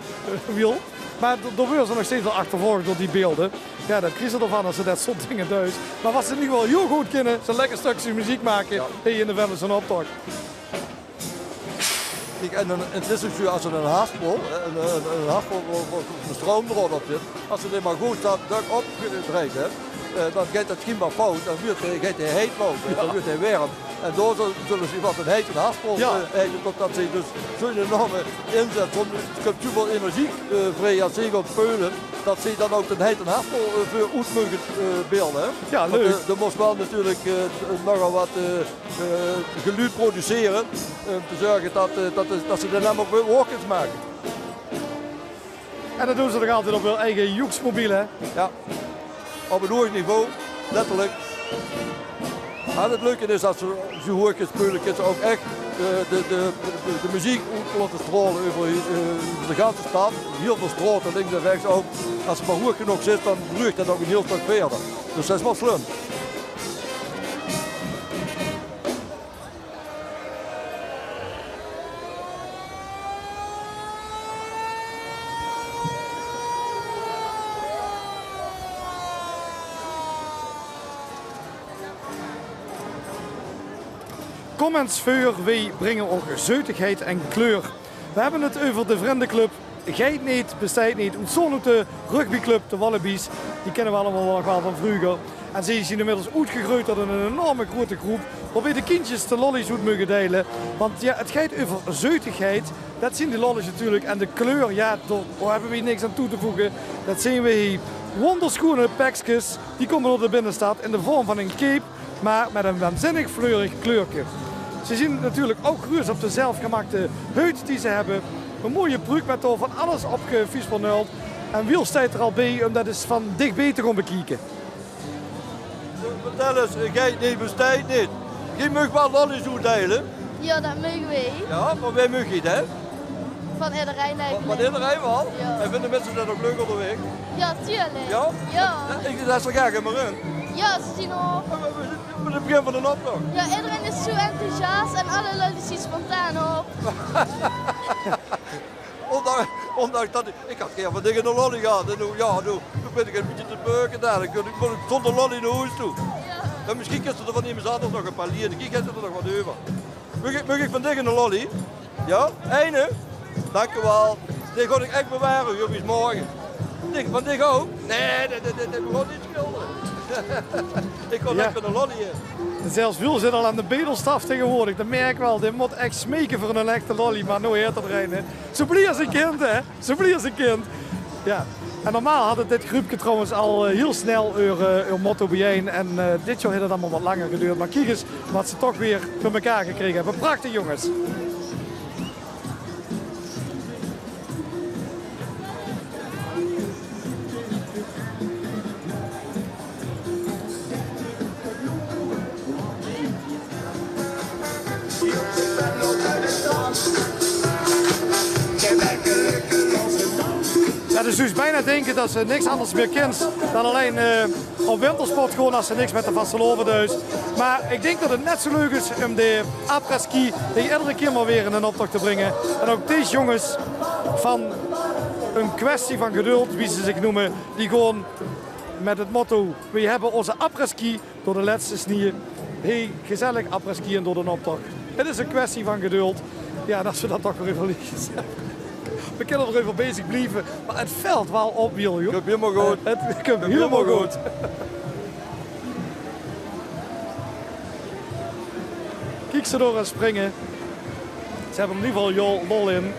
eh, Wiel. Maar d-, dao weure ze nog steeds waal achtervolg door die beelde. Jao, det kriege ze d'rvan as ze det soort dinger duis. Maar wat ze in eder geval hiel good kinne, is 'n lekker stökske meziek make, jao, hie in de Venlose optoch. Kiek, en 'n, 't is natuurlik as 'n haspel, hè, 'n, 'n, 'n haspel wo, wo, wo 'n stroomdraod op zit. As ze dae maar good zat, dök opgedrejd, hè, eh, dan geit det geimaol fout. Dan wuuert, eh, geit 'r heit, wou ik zègke, dan wuuert 'r werm. En dao zul-, zulle ze waal 'n heite haspel, jao, eh, heite, totdet ze dus zoe'n enorme inzet, zoe'n, 't kump zoeväöl energie, eh, vrie as ze gaon peule, det ze dan ouk 'n heite haspel, eh, veur oet moge, eh, beelde, hè. Jao, leuk. Want, eh, d'r mós waal natuurlik, eh, nogal wat, eh, eh, geluud producere, eh, óm te zörge det, eh, det, eh, det ze dae naam ouk weer waor kins make. En det doon ze nog altied op hun eige joeksmobiel, hè? Jao. Op 'n hoeg niveau, letterlik. Maar 't leuke is, as ze zoe hoeg kins peule, kins ze ouk ech, eh, de, de, de, de meziek oet laote straole euver, eh, euver de ganse stad. Hiel väöl straote, links en rechts ouk. As ze maar hoeg genóg zit, dan bruueg det ouk 'n hiel stök wiejer. Dus det is waal slum. Kom ens veur, weej bringe óch zeutigheid en kleur. Weej hebbe 't euver de vrundeclub Geit neet, besteit neet. Oet Zonnhoete, rugbyclub de Wallabies. Die kinne weej allemaol nog waal van vreuger. En ze zien inmiddels oetgegreujd tot 'n enorme groeëte groep, waobeej de kindjes de lollies oet moge deile. Want jao, 't geit euver zeutigheid. Det zien de lollies natuurlik. En de kleur, jao, dao, dao hebbe weej niks aan toe te voege. Det zien weej hie. Wóndersjoeëne pekskes, die kómme oet de binnestad in de vorm van 'n keep. Maar mit 'n waanzinnig fleurig kleurke. Ze zien natuurlik ouk gruuets op de zelfgemaakte huid die ze hebbe. 'n Mooie pruuk mit dao van alles op gefiesvernöld. En Wiel steit d'r al beej um det ens van dichbeej te gaon bekieke. Vertèl ens, geit neet, besteit neet. Geej maag waal lollies oetdeile. Jao, det meuge weej. Jao, van wae maag geej det? Van ederein eigelik. Van ederein waal? Jao. En vinje de minse det ouk leuk ónderwaeg? Jao, tuurlik. Jao? Jao. Ich, det is toch gaar gein maar in. Jao, ze zien al. Van 't begin van d'n optoch. Jao, ederein is zoe enthousiast en alle lui die zien spontaan op. Óndanks, óndanks det ich, ich had gaer van dich 'ne lolly gehad. En noe, jao, noe, noe bin ich e bietje te beuke dao. Dan kóns se, kóns se zónger lolly nao hoes toe. Jao. En mesjien kins se d'r van emes anders nog e paar liene. Kiek, haet d'r nog get euver. Maag ich, maag ich van dich 'ne lolly? Jao? Eine? Dank uch waal. Dae gaon ich ech beware, jóng, bis morge. Dich, van dich ouk? Nae, nae, nae, nae, nae, v'r gaon neet sjildere. Ich gaon ech mit 'ne lolly, hè. Zelfs Wiel zit al aan de bedelstaf taengewoordig. Det merk ich waal. Dae mót ech smeke veur 'ne echte lolly, maar noe haet d'r eine. Zoe blie as e kind, hè? Zoe blie as e kind. Jao. En normaal had 't dit gruupke trouwens al, eh, hiel snel eur, eh, eur motto bejein. En, eh, dit jaor haet 't allemaol wat langer geduurd. Maar kiek ens wat ze toch weer veur mekaar gekrege hebbe. Prachtig, jónges. Ze zouws bijna dinke det ze niks anders mier kins dan allein, eh, op wintersport gaon as ze niks mit de vastelaovend duis. Mer ik dink det het net zo leuk is um de après-ski die iedere kier mer weer in den optoch te bringe. En ouk dees jónges van Een Kwestie van Geduld, wie ze zich neume, die gaon mit het motto: "Weej hebbe ózze après-ski door de lètste snieë." Hey, gezellig après-skiën door den optoch. Het is een kwestie van geduld. Ja, en as we dan toch weer effe liedjes hebbe. We kinne d'r euver bezig blieve, mer het velt waal op, Wiel, joh. Kump hielemaol good. Het kump hielemaol good. Kiek ze dao ens springe. Ze hebbe in ieder geval jol lol in.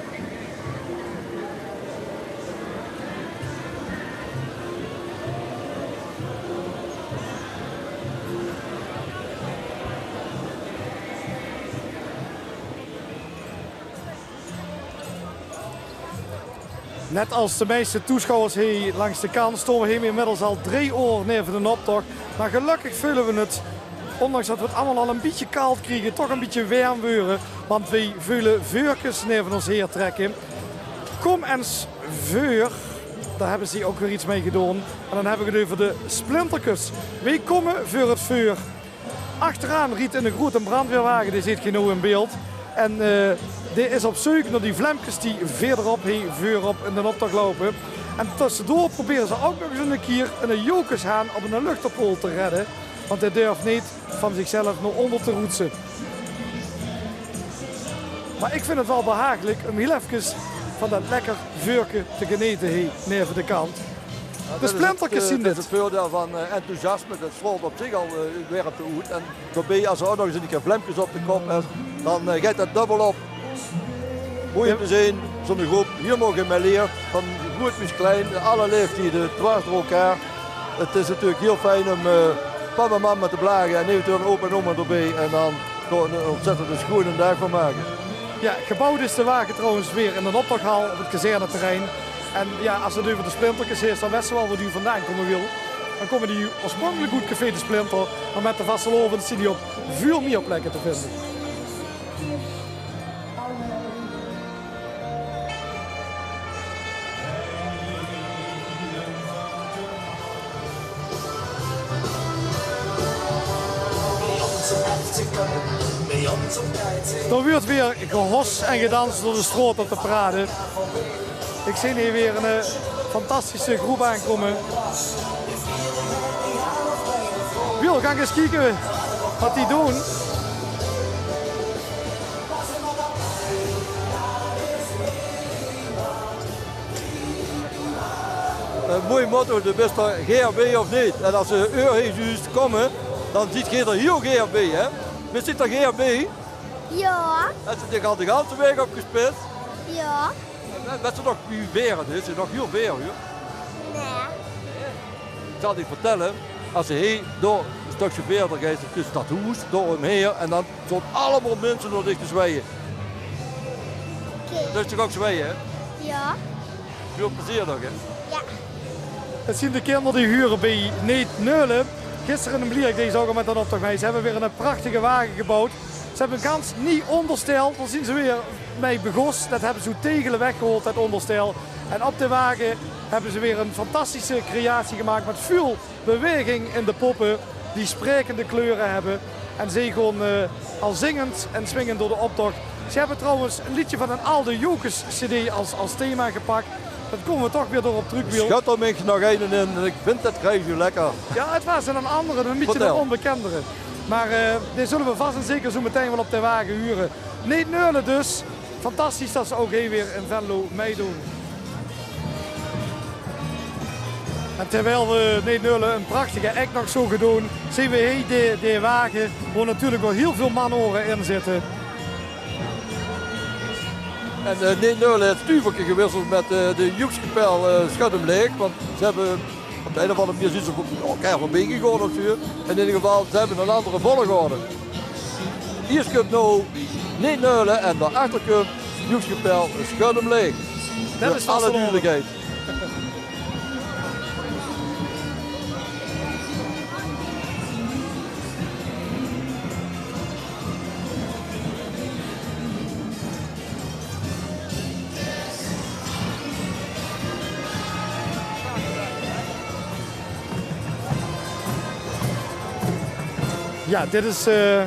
Net as de meiste toesjouwers hie langs de kant staon we hie inmiddels al drie oor neve den optoch. Mer gelökkig veule we het, ondanks det we het allemaol al een bietje kald kriege, toch een bietje werm weure. Want we veule veurkes neve ós heer trekke. Kom ens veur. Dao hebbe ze ouk weer iets mei gedaon. En dan hebbe we het euver de Splinterkes. We kome veur het veur. Achteraan riet een groete brandweerwage, die zeet geej now in beeld. En, eh, die is op zeuk nao die vlemkes die veurderop, hie veurop in den optoch loupe. En tössedoor probere ze ouk nog ens een kier een Jocushaan op een luchterpool te redde. Want dae durf neet van zichzelf nao ónder te roetse. Mer ik vind het waal behaaglik um hiel efkes van det lekker veurke te genete hie neve de kant. De Splinterkes zien dit. Det is het veurdeil van, eh, enthousiasme. Det straolt op zich al, eh, wermte oet. En daobie, as d'r ouk nog ens een kier vlemkes op de kop hebs, dan, eh, geit det dubbel op. Moei um te zeen, zoe'n groep hielemaol gemêleerd, van groet bis klein, alle laeftiede, dwars door elkaar. Het is natuurlijk hiel fijn um, eh, pap en mam te blage en eventueel opa en oma d'rbie en dan d'r een ontzettend sjoeëne daag van make. Ja, gebouwd is de wage trouwens weer in den optochhal op het kazerneterrein. En ja, as het euver de Splinterkes is, dan wets se waal wo die vandaan kome, Wiel. Dan kome die oorspronkelik oet Café de Splinter, mer mit de vastelaovend zien die op väöl mier plekke te vinde. D'r weurt weer gehos en gedans door de straot op de parade. Ik zeen hie weer een, eh, fantastische groep aankome. Wiel, gank ens kieke wat die doon. Een moei motto, de bis d'r gaer bie of neet? En as ze eur hie zuus kome, dan ziet geej d'r hiel gaer bie, hè? Bis diech d'r gaer bie? Ja. Hes diech al de ganse waeg op gespits? Ja. En wets diech nog wie veer het is? Het is nog hiel veer, huur. Nee. Ik zal diech vertelle, as ze hie door een stökske veerder geis, dus det hoes, door um heer, en dan staon allemaol minse door diech te zweie. Oké. Dus diech ouk zweie, hè? Ja. Väöl plezeer dan, hè? Ja. Het zien de kinder die hure bie Neet Neule. Gister in Blier, die zouge mit den optoch mei. Ze hebbe weer een prachtige wage gebouwd. Ze hebbe een gans nie ónderstel. Dao zien ze weer mei begós. Det hebbe ze oet Tegele weggehaold, det ónderstel. En op de wage hebbe ze weer een fantastische creatie gemaak mit väöl bewaeging in de poppe. Die spraekende kleure hebbe. En ze gaon, eh, al zingend en swingend door de optoch. Ze hebbe trouwens een liedje van een alde Jocus-cd as, as thema gepak. Det kome we toch weer door op trök, Wiel. Schud d'r mich nog eine in en ik vind det grijsje lekker. Ja, het waas een andere, een bietje een onbekendere. Mer, eh, die zulle we vas en zeker zo meteen waal op de wage hure. Neet Neule dus. Fantastisch det ze ouk hie weer in Venlo meidoon. En terwiel we Neet Neule een prachtige act nog zo gedoon, zeen we hie de, de wage, wo natuurlijk waal hiel väöl manore in zitte. En, eh, Neet Neule het stuverke gewisseld mit, eh, de joekskapel, eh, Schud 'm Laeg, want ze hebbe op de ein of andere manier zien ze op elkaar veurbie gegaon of zo. In ieder geval, ze hebbe een andere volgorde. Iers kump now Neet Neule en daoachter kump joekskapel Schud 'm Laeg. Det is veur alle dudelikheid. Ja, dit is, eh,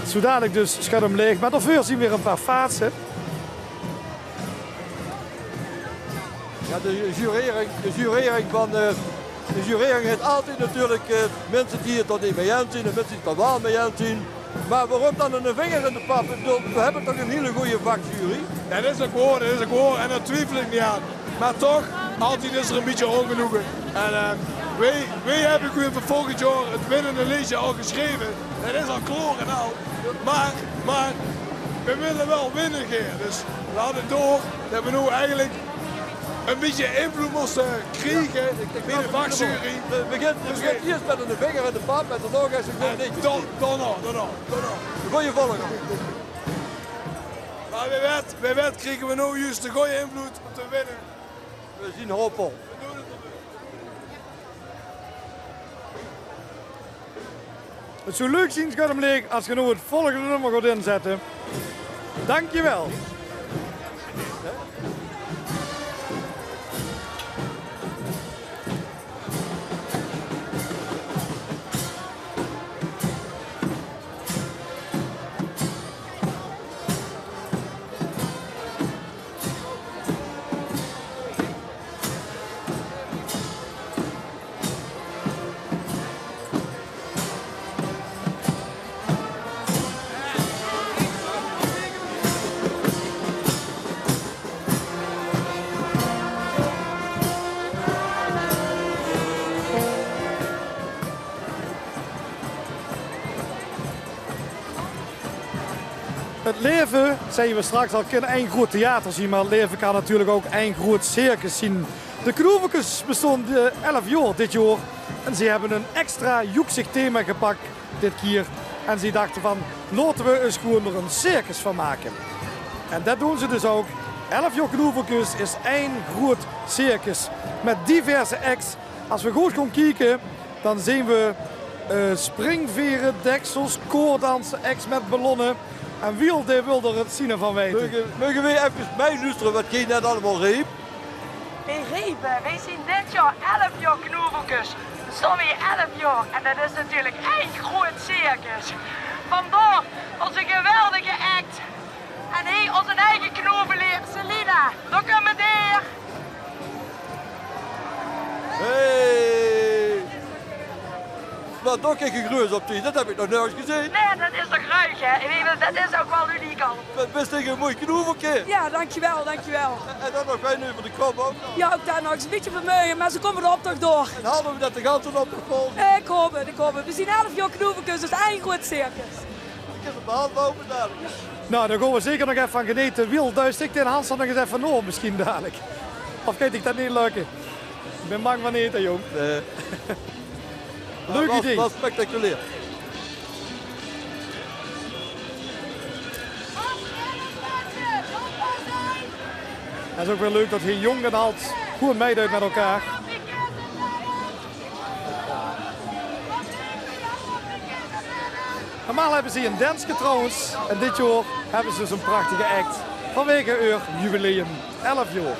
zoe dalik dus Sjöt 'm Leeg. Mer daoveur zien weer e paar faatse. Ja, de jurering, de jurering van, eh, de jurering heet altied natuurlik, eh, minse die 't d'r neet mei ins zien en minse die 't d'r waal mei ins zien. Mer waorum dan 'ne vinger in de pap? Ik bedoel, we hebbe toch 'n hiele goeie vakjury? Ja, det is ouk waor, det is ouk waor. En dao twiefel ik neet aan. Mer toch, altied is d'r e bietje ongenoege. En, eh, weej, weej hebbe gewoen veur volgend jaor 't winnende leedje al gesjreve. Det is al klaor en al. Mer, mer, we wille waal winne, Ger. Dus we hadde door det we noow eigelik e bietje invlood móste kriege bie de vakjury. We begint, we begint iers mit 'ne vinger in de pap en daonao gaon ze gewoon leedjes kriege. Daonao, daonao, daonao. Goeie volgorde. Mer wae wet, wae wet kriege we noow juus de goeie invlood óm te winne. We zien hoopvol. 't Zoe leuk zien, Sjöt 'm Leeg, as ge noow 't volgende nummer gaot inzètte. Dankjewel. Het leve, zagte we straks al, kin ein groeat theater zien, mer het leve kan natuurlik ouk ein groeat circus zien. De Knoevelkes bestoon, eh, elf jaor dit jaor en ze hebbe ein extra joeksig thema gepak dit kier. En ze dachte van, laote we ens gewoen d'r ein circus van make. En det doon ze dus ouk. Elf jaor Knoevelkes is ein groeat circus mit diverse acts. As we good gaon kieke, dan zeen we, eh, springvere, deksels, koordanse, acts mit ballonne. En Wiel, dae wil d'r 't ziene van weite. Meuge, meuge we efkes meiloestere waat geej net allemaol reep? Weej repe, weej zien dit jaor elf jaor Knoevelkes. Sorry, elf jaor. En det is natuurlik ein groeat circus. Vandaor ózze geweldige act. En hie ózze eige knoeveleer, Selina. Dao kump 'r. Hey! Waat doot geej gegruus op die? Det heb ik nog nörges gezeen. Nae, det is toch ruig, hè? Ik bedoel, det is ouk waal uniek al. Waat bis geej e moei knoevelke. Ja, dankjewel, dankjewel. En dan nog fijn euver de kop ouk nog. Ja, ouk dan nog. Is e bietje vermeujen, mer ze kómme d'r optoch door. En halde we det de ganse optoch vol? Ik haop 't, ik haop 't. We zien elf jaor Knoevelkes, dus ein groeat circus. Ik heb 'm de hand boven dalik. Nou, dao gaon we zeker nog effe van genete. Wiel, duis ik den Hans dan nog ens effe nao, misschien dalik. Of geit ik det neet lökke? Ik bin bang van neet, hè, jóng. Nae. Leuk idee. Waal spectaculair. Het is ouk weer leuk det hie jóng en ald good meideit mit elkaar. Normaal hebbe ze ein danske trouwens. En dit jaor hebbe ze dus ein prachtige act. Vanwege eur jubileum. Elf jaor.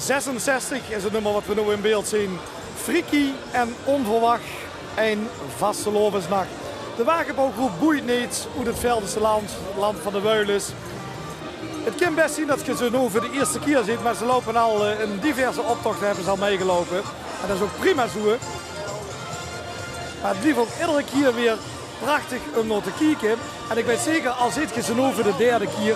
Zesenzestig is het nummer wat we noow in beeld zeen. Freaky en onverwach, ein vastelaovesnach. De wagebouwgroep Boeit Neet oet het Veldese land, het land van de Wuilus. Het kin bès zien dat ge ze noow veur de ierste kier zeet, mer ze loupe al, eh, in diverse optochte hebbe ze al meigeloupe. En dat is ouk prima zoe. Mer het blief ouk iedere kier weer prachtig um nao te kieke. En ik weit zeker, al zeet ge ze noe veur de derde kier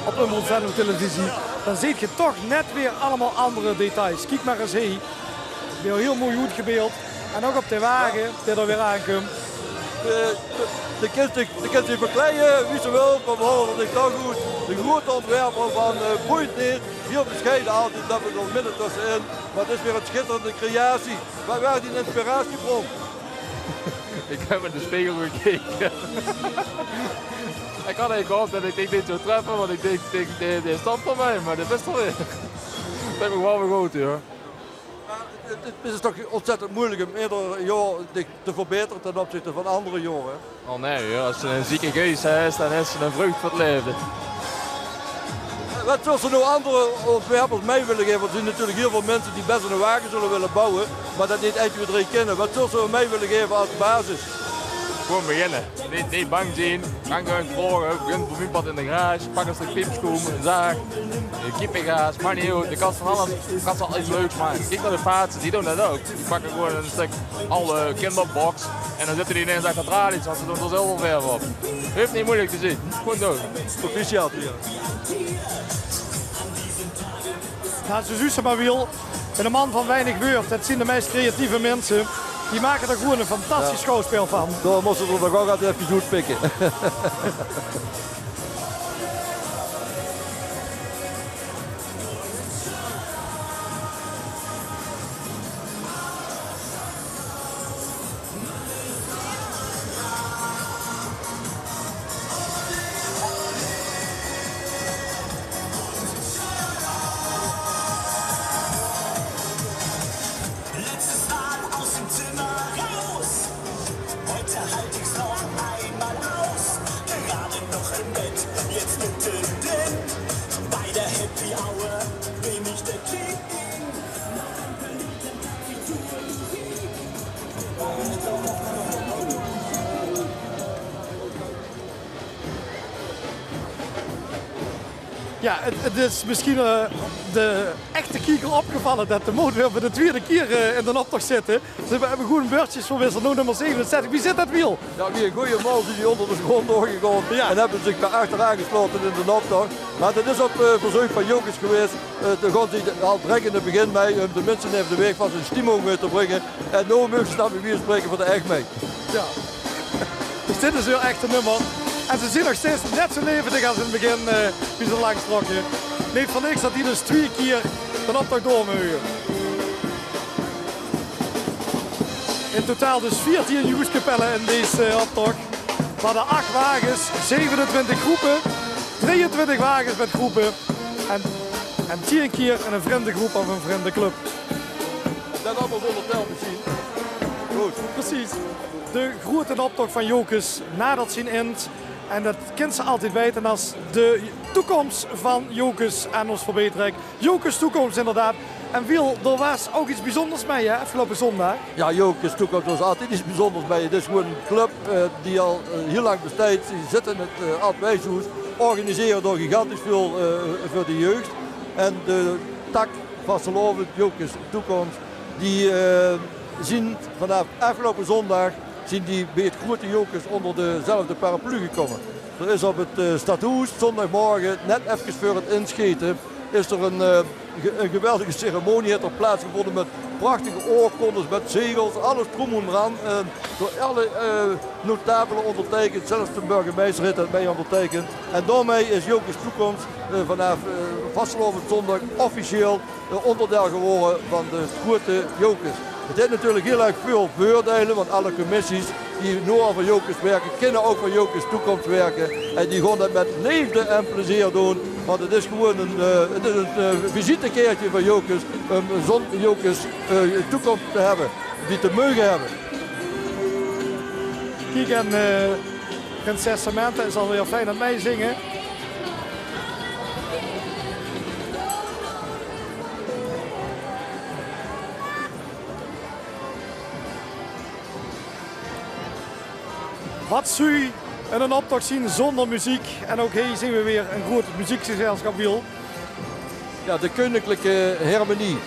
op Umroep Venlo televisie, dan zeet ge toch net weer allemaol anger details. Kiek mer ens hie. Weer hiel mooi oetgebeeld. En ouch op de wage, dae d'r weer aankump. De, de, de kins dich, de kins dich verkleie wie se wils, mer we haole dich toch oet. De groete ontwerper van, eh, Boeit Neet. Hiel besjeie altied, det we d'r midde tösse in. Mer 't is weer ein sjitterende creatie. Waat waas dien inspiratiebron? Ik heb in de spegel gekeke. Ik had eigelik gehoopt det ik dich neet zou treffe, want ik dink, dink, dae, dae stop d'r mei, mer det is d'r weer. Det vin ik waal weer good, jao. Mer 't, 't, 't is toch ontzettend moeilijk om eder jaor dich te verbeteren ten opzichte van andere jaore. Oh nee, huur. As se ein zieke geis hes, dan hes se ein vreugd van 't laeve. Waat zóws se noe andere ontwerpers mei wille gaeve? Want d'r zien natuurlik hiel väöl minse die bès eine wage zulle wille bouwe, mer det neet ein, twee, drie kinne. Waat zóws se mei wille gaeve as basis? Gewoon beginne. Neet, neet bang zien. Gaon gewoon vraoge. Begin bie mien pad in de garage. Pak ein stök piepsjoum, ein zaag, ein kiepegaas. Maak neet oet. De kans van alles. De kans van alles leuks make. Kiek nao de Faatse, die doon det ouch. Die pakke gewoon ein stök aw kinderbox en dan zitte die ineens achter tralies, want ze doon d'r zilververf op. Hoof neet moeilijk te zien. Gewoon doon. Proficiat, jao. Jao, zoe zuus se mer, Wiel. Eine man van weinig wäörd, det zien de meis creatieve minse. Die make d'r gewoon ein fantastisch schouwspel van. Dao móste ze d'r nog waal get efkes oetpikke. Letztes Mal aus dem Zimmer raus. Heute halte ich's noch einmal aus. Gerade noch im Bett, jetzt mittendrin. Bei der Happy Hour bin ich der King. Jao, 't, 't is misschien, eh, de echte kieker opgevalle det de Moot weer veur de twiede kier, eh, in d'n optoch zit. Ze höbbe, höbbe good bördjes verwisseld. Noe nummer zevenenzestig. Wie zit det, Wiel? Jao, wie ein gooje mouw zien die ónder de grónd doorgegaon. Jao. En höbbe zich dao achter aangeslaote in d'n optoch. Mer det is op, eh, verzeuk van Jocus gewaes. Eh, dao gaon ze al direk in 't begin mei, um de minse effe de waeg vas in stimmung, eh, te bringe. En noe meuge ze dan bie wieze van spraeke veur de ech mei. Jao. Dus dit is hun echte nummer. En ze zien nog steeds net zoe levendig as in 't begin, eh, wie ze langs trokke. Neet veur niks det die dus twieë kier d'n optoch door meuge. In totaal dus veertien jeugdkapelle in dees, eh, optoch. V'r hadde ach wages, zevenentwintig groepe, drieëntwintig wages mit groepe en, en tieën kier ein vrindegroep of ein vrindeclub. Det allemaol zónger tel mesjien. Good. Precies. De groeten optoch van Jocus nadert zien ind. En det kins se altied weite as de toekoms van Jocus aan ós veurbie trek. Jocus Toekomst, inderdaad. En Wiel, d'r waas ouch get bezunders mei, hè, aafgeloupe zóndig? Jao, Jocus Toekomst waas altied get bezunders mei. 't Is gewoon ein club, eh, die al, eh, hiel lang besteit. Die zitte in 't, eh, Ald Wieshoes. Organisere dao gigantisch väöl, eh, veur de jeug. En de tak vastelaovend, Jocus Toekomst, die, eh, zien vanaaf aafgeloupe zóndig zien die bie 't groete Jocus ónger dezelfde paraplu gekómme. D'r is op 't, eh, stadhoes zóndigmorge, net efkes veur 't insjete, is d'r ein, eh, ge-, ein geweldige ceremonie haet d'r plaatsgevónde mit prachtige oorkondes, mit zegels, alles drom en dran, eh, door alle, eh, notabele óngerteikend, zelfs de burgemeister haet 't mei óngerteikend. En daomei is Jocus Toekomst, eh, vanaaf, eh, vastelaovend zóndig officieel eh, óngerdeil gewore van de groete Jocus. 't Haet natuurlik hiel erg väöl veurdeile, want alle commissies die noe al veur Jocus wirke, kinne ouch veur Jocus Toekomst wirke. En die gaon det mit leefde en plezeer doon, want 't is gewoon ein, eh, 't is ein, eh, visitekaertje van Jocus, um zo'n Jocus, eh, Toekomst te höbbe, die te meuge höbbe. Kiek, en, eh, prinses Samantha is alweer fijn aan 't meizinge. Wat zów 'nen optoch zien zónger meziek? En ouch hie zeen we weer ein groot meziekgezelschap, Wiel. Jao, de Keuninklike Hermenie.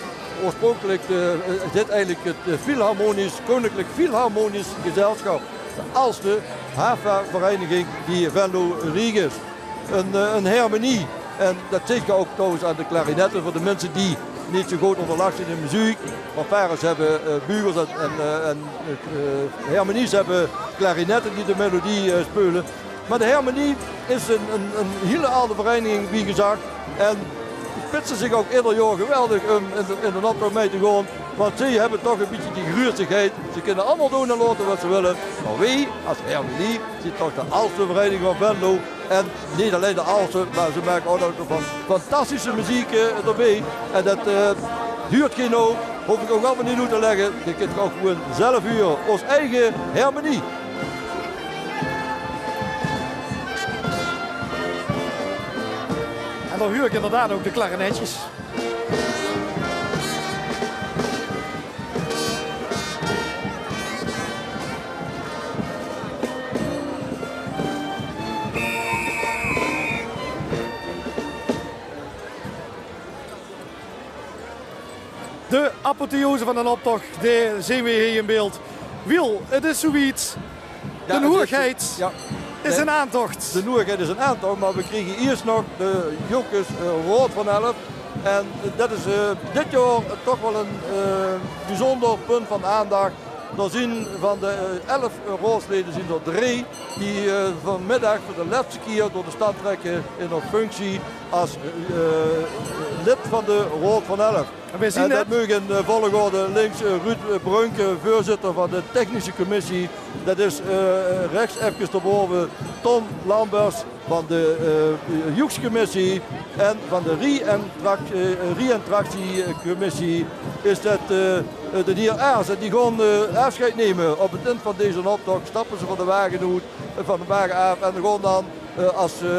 Oorspronkelik, eh, is dit eigelik 't, eh, Philharmonisch, Keuninklike Philharmonisch Gezelschap. De aldste hafa-vereiniging die Venlo riek is. Ein, eh, ein hermenie. En det zit ge ouch trouwens aan de klarinette. Veur de minse die neet zo good óngerlag zeen in meziek. Fanfares höbbe, eh, bugels en, en, eh, en, eh, hermenies höbbe klarinette die de melodie, eh, speule. Mer de hermenie is ein, ein, ein hiel alde vereiniging, wie gezag. En spitse zich ouch eder jaor geweldig óm in de, in d'n optoch mei te gaon. Want zie höbbe toch ein bietje die gruuetsigheid. Ze kinne allemaol doon en laote waat ze wille. Mer weej es hermenie zeen toch de aldste vereiniging van Venlo. En neet allein de aldste, mer ze make ouch nog van fantastische meziek, eh, d'rbie. En det, eh, huurt geej noe, hoof ik ouch allemaol neet oet te lègke. Geej kint 't ouch gewoen zelf hure. Ós eige hermenie. En dan huur ik inderdaad ook de klarinetjes. De apotheose van d'n optoch, die zeen we hie in beeld. Wiel, het is zoiets. Ja, de hoegheid is in aantocht. De hoegheid is in aantocht, mer we kriege iers nog de Jocus, eh, Raod van Elf. En det is, eh, dit jaor toch waal ein, eh, biezónder punt van aandach. D'r zeen van de, eh, elf raodslede zeen d'r drie die, eh, vanmiddag veur de lètste kier door de stad trèkke in hun functie es, eh, lid van de Raod van Elf. En we zien det het meuge in, eh, volgorde links, eh, Ruud, eh, Brunke, veurzitter van de technische commissie. Det is, eh, rechs efkes d'rbaove Ton Lambers van de, eh, joegscommissie en van de rie- en trac-, eh, rie- en tractiecommissie is det, eh, eh, d'n hier Aas. En die gaon, eh, aafscheid numme. Op het ind van deze optoch stappe ze van de wage oet, eh, van de wage aaf en gaon dan, eh, es, eh,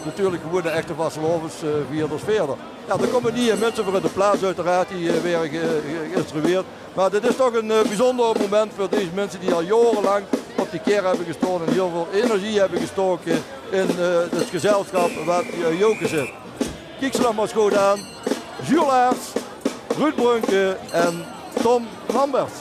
natuurlik gewoene echte vastelaovesvierders wiejer. Ja, d'r kómme nieje minse veur in de plaats, oeteraard, die, eh, waere ge-, ge-, geïnstrueerd. Mer dit is toch ein, eh, biezónder moment veur deze minse die al jaorelang op de kar höbbe gestaon en hiel väöl energie höbbe gestoke in, eh, het gezelsjap waat, eh, Jocus is. Kiek ze dan mer ins good aan. Jules Aas, Ruud Brunke en Ton Lambers.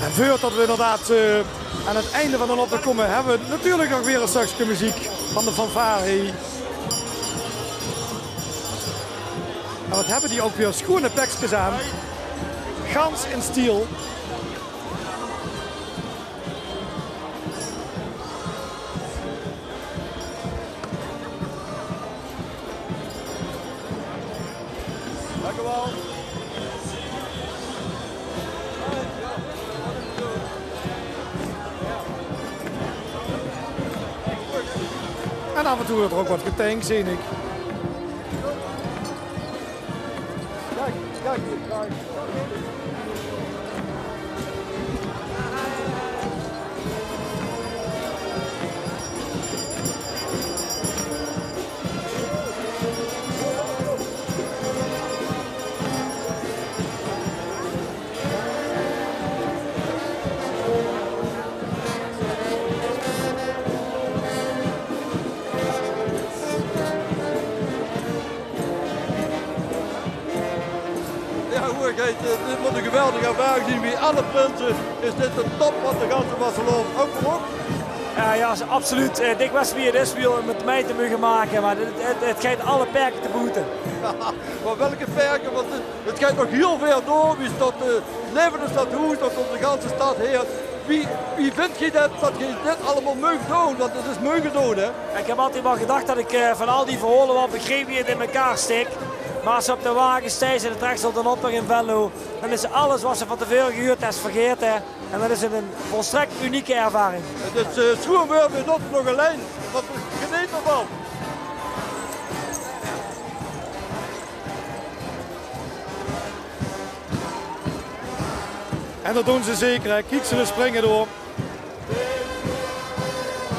En veurdet we inderdaad, eh, aan het einde van d'n optoch kómme, höbbe we natuurlik nog weer ein stökske meziek van de fanfare. En waat höbbe die ouch weer sjoeane pekskes aan. Gans in stiel. Dank u wel. En af en toe weurt d'r ouch get getank, zeen ik. Ja, hoor, Geit, eh, dit mót ein geweldige ervaring zeen. Wie alle prinse is dit de top van de ganse vastelaovend. Ouch veur uch? Ja, ja, absoluut. Eh, Dick Westerwier is weer óm mit mei te moge make, mer het, het, het geit alle perke te boete. Mer welke perke? Want het, het geit nog hiel wied door. Wie is det, eh, laeve in 't stadhoes, det kómp de ganse stad hie. Wie, wie vindt geej det, det geej dit allemaol meugt doon? Want het is meug gedoon, hè? Ik heb altied waal gedach det ik, eh, van al die verhaole waal begreep wie het in mekaar stik. Mer es se op de wage steis en 't trèks op d'n optoch in Venlo, dan is alles wat se van te veure gehuurd hes vergaete. En dat is 'n, 'n volstrekt unieke ervaring. 't Is, eh, sjoean, v'r höbbe nog allein wat v'r genete van. En dat doon ze zeker, hè. Kiek, ze springe door.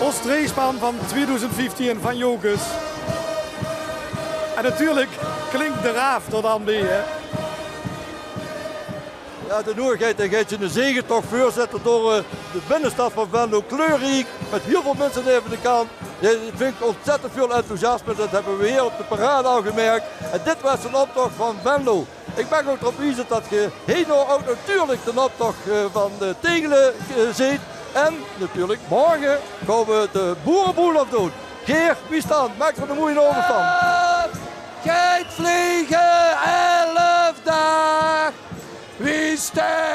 Ós dreejspan van tweedoezend vieftien van Jocus. En natuurlik klink de raaf d'r dan bie, hè. Jao, de noeëgheid, hae geit ziene zegetoch veurzitte door, eh, de binnestad van Venlo, kleurriek, mit hiel väöl minse aeve de kant. Jao, det vinj ich óntzèttend väöl enthousiasme, det höbbe v'r hie op de parade al gemerk. En dit waas d'n optoch van Venlo. Ich maag ouch d'rop wieze det geer hie noe ouch natuurlik d'n optoch, eh, van, eh, Tegele, eh, zeet. En natuurlik, morge kómme v'r de boereboelof doon. Geer, wie is 't dan? Maak d'r eine moeie aovend van. Geit vlege, elf daag. Wie is 't?